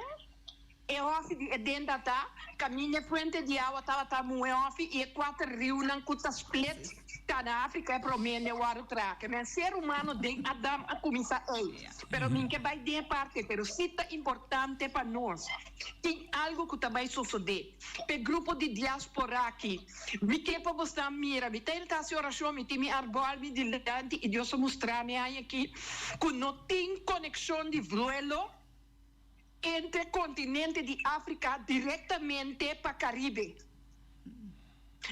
E hòfi di Edén ta ta kaminda e fuente di awa tabata muhé hòfi i e kuater riunan ku ta split ta na Afrika e promé ne wòrdu traha. Ke men ser humano den Adam a kuminsá ei. Pero min ke bai den e parti, pero si ta importante pa nos. Tin algu ku ta bai sosodé p'e grupo di diaspora aki. Mi ke pa bosnan mira. Mi ta ta hasi orashon, mi tin mi arbòl mi dilanti i Dios a mustra mi aña aki ku no tin konekshon di vuelo. Entre kontinente di Afrika direktamente pa Karibe.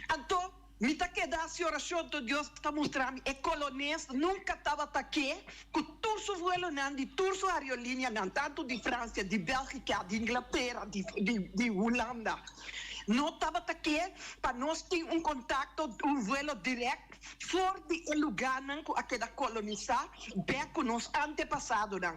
Anto mi ta keda hasi orashon to Dios ta mustra mi e kolones nunka tabata ke ku tur su vuelonan di tur su aerolinianan tantu di Fransia, di Belgika, di Inglatera, di di Hulanda no tabata ke pa nos tin un kontakto un vuelo direkt for di e lugánan ku a keda kolonisá bek ku nos antepasadonan.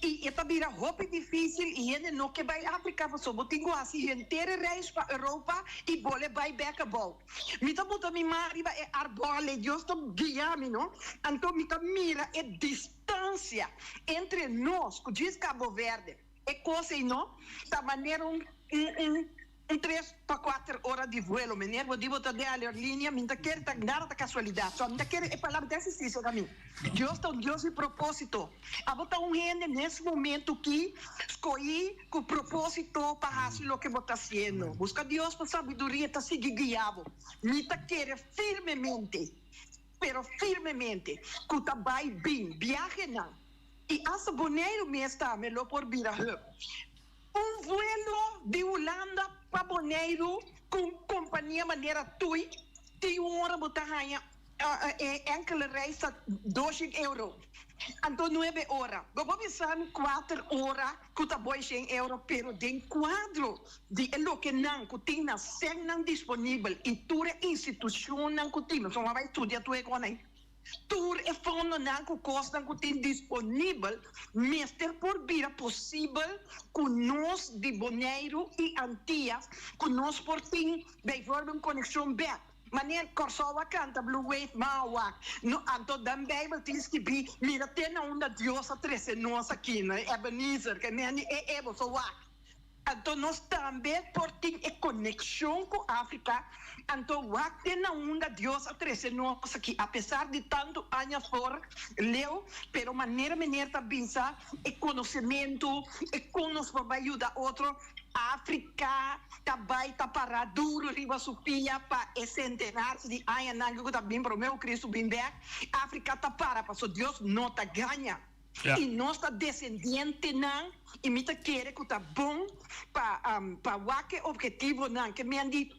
I e ta bira hopi difísil i hende no ke bai Afrika pasobra bo tin ku hasi henter e reis pa Europa i bole bai bek abou. Mi ta buta mi man riba e arbòl ei, Dios ta guia mi, no? Anto mi ta mira e distansia entre nos ku djis Cabo Verde. E kos ei no ta manera un un un. Un tres pa kuater ora di vuelo, meneer, bo di bo ta den aerolínea, mi no ta kere ta nada ta kasualidat, so mi ta kere e palabra ta existi serka mi. Dios ta un Dios di propósito. Abo ta un hende nes momento ki skohí ku propósito pa hasi loke bo ta hasiendo. Buska Dios pa sabiduria ta sigui guia bo. Mi ta kere firmemente, pero firmemente, ku ta bai bin biahenan i asta Boneiru mes tambe lo por bira hub. Un vuelo di Hulanda pa Boneiru ku un kompania manera Tui tin un ora bo ta haña e enkele reis ta doshen euro. Anto nuebe ora. Bo por bisa mi kuater ora ku ta boishen euro pero den kuadro di e lokenan ku tin na sènnan disponibel i tur e institushonnan ku tin, pasobra bo a bai studia tur e kosnan. Tur e fondonan ku kosnan ku tin disponibel mester por bira posibel ku nos di Boneiru i Antias ku nos por tin bijvoorbeeld un konekshon bèk. Manera Kòrsou a kanta Blue Wave Mawa no anto den Bijbel tin skibí mira te na unda Dios a trese nos aki na Ebenezer ke meni e e boso wak. Anto nos tambe por tin e konekshon ku Afrika, anto wak te na unda Dios a trese nos aki, apesar di tantu aña for leu, pero manera meneer ta bisa, e konosementu, e kon nos por bai yuda otro, Afrika ta bai ta para duru riba su pia pa e sentenars di añanan ku ta bin promé ku Kristu bin bèk, Afrika ta para paso Dios no ta gaña. I nos ta desendientenan i mi ta kere ku ta bon pa pa wak e obhetivonan ke men di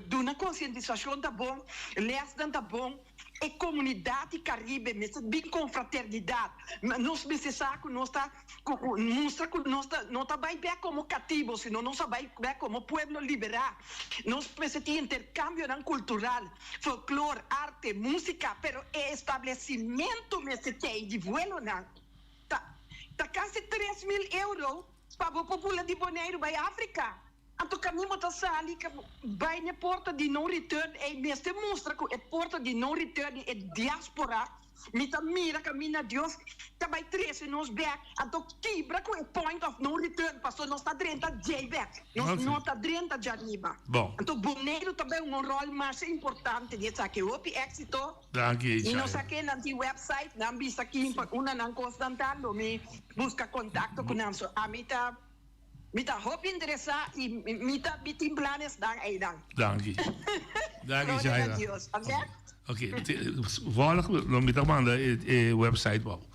duna konsientisashon ta bon, lèsnan ta bon, e komunidat di Karibe mester bin konfraternidat, nos mester sa ku nos ta ku ku mustra ku nos ta no ta bai bèk komo katibo sino nos a bai bèk komo pueblo liberá, nos mester tin interkambionan kultural. Folklor, arte, músika, pero e establesimentu mester tei di vuelonan ta ta kasi 3000 euro pa bo por bula di Boneiru bai Afrika. Anto kamin bo ta sali ka bai n'e porta di no return ei mester mustra ku e porta di no return di e diaspora Mi ta mira kaminda Dios ta bai trese nos bek, anto kibra ku e point of no return, pasobra nos ta drenta djei bek, nos no ta drenta djariba. Anto Boneiru ta bai un ròl masha importante den esaki. Hopi éksito. Danki, Mi no sa ke nan tin website, nan bisa kin pa unda nan kosnan ta, lo mi buska kontakto ku nan. So ami ta mi ta hopi interesá i mi ta mi tin planes dan einan. Danki. Danki, Gloria na Shaira. Dios. Amen. Ok, volg lo mi ta manda e e website pa bo.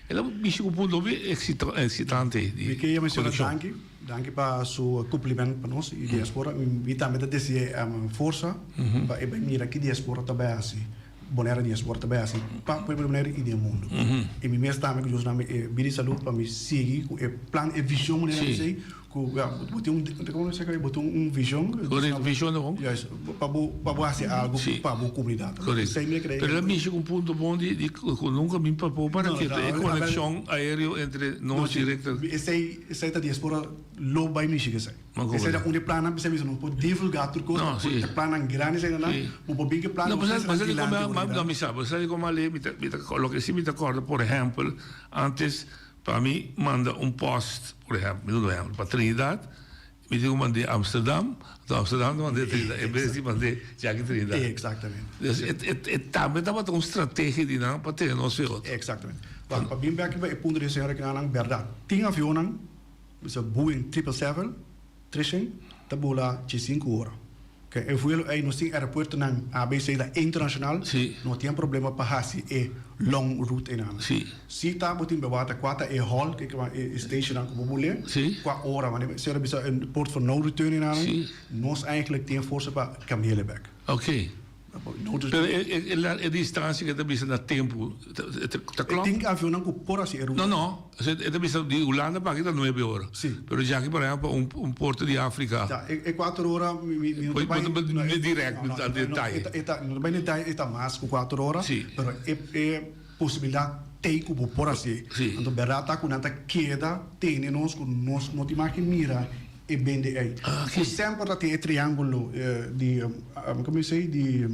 El a bishi ku punto hopi exito exitante di Mi ke menciona konekshon. danki, danki pa su compliment pa nos y diaspora. Mi tambe ta desea forsa pa e bai mira ki diaspora ta bai haci, Bonaire diaspora ta bai haci pa pueblo di Bonaire y den mundo. Y mi mes tambe ku Dios dame e bida y salud pa mi sigui ku e plan, e vision manera mi esey. Ku ya bo tin un komo se bo tin un vision. Korekto, vision ta bon. Juist, pa bo pa bo hasi algu pa bo komunidat. Korekto. Pero el a mishi ku un punto bon di di ku nunka bin papou para ke e konekshon aereo entre nos direkto. Esei esei ta diaspora lo bai mishi ku esei. Esei ta un di e plannan p'esei mi bisa nos por divulgá tur kos e plannan grandi esei nan bo por bin ku e plan No, pasá di kome no mi sa, pasá di kome ale mi ta mi ta loke si mi ta kòrda por ehèmpel antes Pa mi manda un post, por ehempel, mi ta duna un ehempel, pa Trinidad, mi tin ku mand'é Amsterdam, anto Amsterdam ta mand'é Trinidad, en bes di mand'é djaki Trinidad. Exactamente. Dus e, e, e tambe tabata un strategia di nan pa tene nos fe otro. Exactamente. Pa, pa bin bek riba e punto di e señora kinanan, berdad, tin avionnan, bisa Boeing triple seven, Treshen ta bula diesinku ora. Ke e vuelo ei nos tin aeropuertonan ABC ta internacional, no tin problema pa hasi e long route einan. Si ta bo tin bewata kua ta e hall ke ke e stationnan ku bo bule, kua ora, wanneer señor a bisa e port for no return einan, nos eigenlijk tin e forsa pa cambi'e bek. Oké. Pero e distancia ke ta bisa na tempu ta klòp? E tin avionnan ku por hasi e ruta. No, no. E ta bisa di Hulanda pa aki ta nuebe ora. Si. Pero djaki por ehempel pa un porto di Afrika. Ja, e kuater ora mi no ta bai. Bo ta direct al detaye. E ta, no ta bai detaye, e ta mas ku kuater ora. Si. Pero e posibilidat t'ei ku bo por hasi. Si. Anto bèrdat ta ku nan ta keda tene nos ku nos no tin mas ke mira E bende ei. Ku semper ta tin e triángulo di, komo esei, di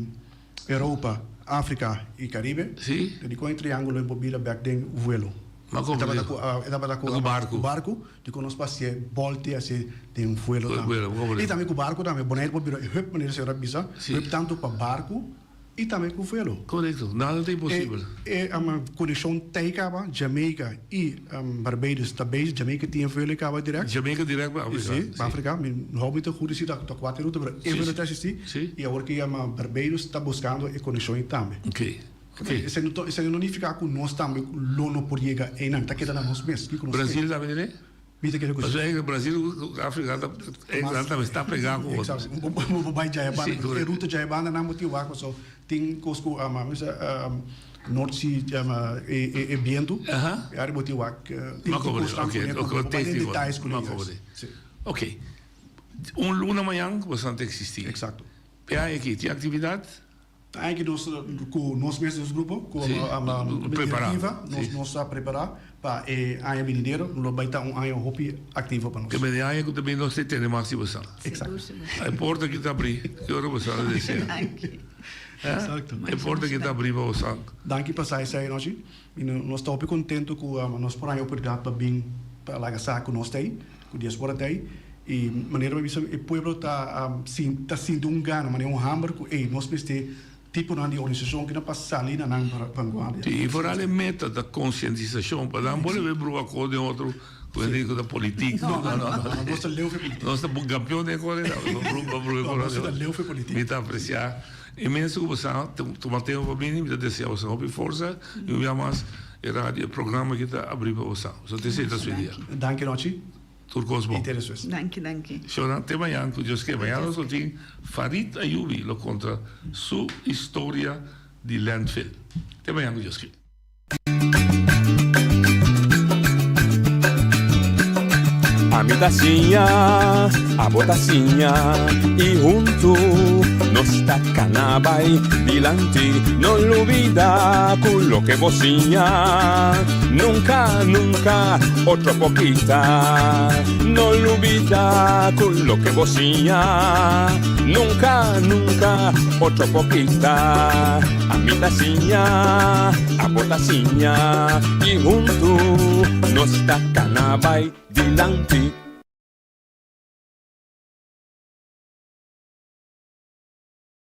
Europa, Afrika i Karibe. Sí. Di kon e triángulo ei por bira bèk den vuelo. Ma E tabata ku e tabata ku Ku barku. Ku barku, di ku nos por hasié bòlti hasié den vuelo Ku tambe. vuelo, ku I tambe ku barku tambe, Boneiru por bira e hub manera señor a bisa, Si. hub tantu pa barku i tambe ku vuelo. Korekto, nada ta imposibel. E konekshon ta ei kaba, Jamaica i Barbados ta bezig, Jamaica tin e vuelo ei kaba dirèkt. Jamaica dirèkt pa Afrika. Si, pa Afrika. Mi no hou mi ta goed si ta kua e ruta, pero e vuelo ta eksistí. I awor ku yama Barbados ta buskando e konekshon ei tambe. Oké. Esei no esei no nifiká ku nos tambe lo no por yega einan, ta keda na nos mes. Kiko nos ke? Brasil tambe tene? Mi ta kere ku si. Pasobra Brasil ku Afrika ta einan tambe sta pegá ku otro. Exacto. Bo bo bai djaya banda, e ruta djaya banda nan bo tin wak pasobra tin kos ku misa North Sea e e bientu e área bo tin wak tin kosnan ku bo bai den detayes ku nan. Oké. Un luna mañan ku boso ta eksistí. Exacto. P'e aña aki tin aktividat? Aña nos ku nos mes nos grupo ku directiva nos nos a prepara pa e aña binidero lo bai ta un aña hopi aktivo pa nos. Ke mende aña ku ta bini nos ta tene mas di boso. Exacto. E porta aki ta abri ki ora boso a desea. Exacto. E porta aki ta abri pa boso. Danki pa sa esei anochi y nos ta hopi contento ku nos por haña oportunidad pa bin pa laga sa ku nos ta ei ku diaspora ta ei. Y manera mi bisa e pueblo ta ta sinti un gana, manera un hamber cu ey nos mester tiponan di organisacion ki nan pa sali na nan vanguardia. Sí, y vooral e meta ta concientisacion pa nan bolbe brua cu den otro cu hende cu ta politic. No, no, no, no, nos ta leu fe politic. Nos ta campeon den cos No, nos ta leu fe politic. Mi ta aprecia inmenso cu bo sa tuma tempo pa bini, mi ta desea boso hopi forsa y un bia mas e radio, e programa aki ta abri pa boso. So te seta su dia. Danki Nochi. Tur kos bon. Danki danki. Shona te mañan ku Dios ke. Mañan nos lo tin Farid Ayubi lo konta su historia di landfill. Te mañan ku Dios ke. Ami ta siña, abo ta siña y huntu nos ta cana bay dilanti. No lubida cu loke bo siña nunca, nunca otro por kita. No lubida cu loke bo siña nunca, nunca otro por kita. Ami ta siña, abo ta siña y huntu nos ta cana bay dilanti.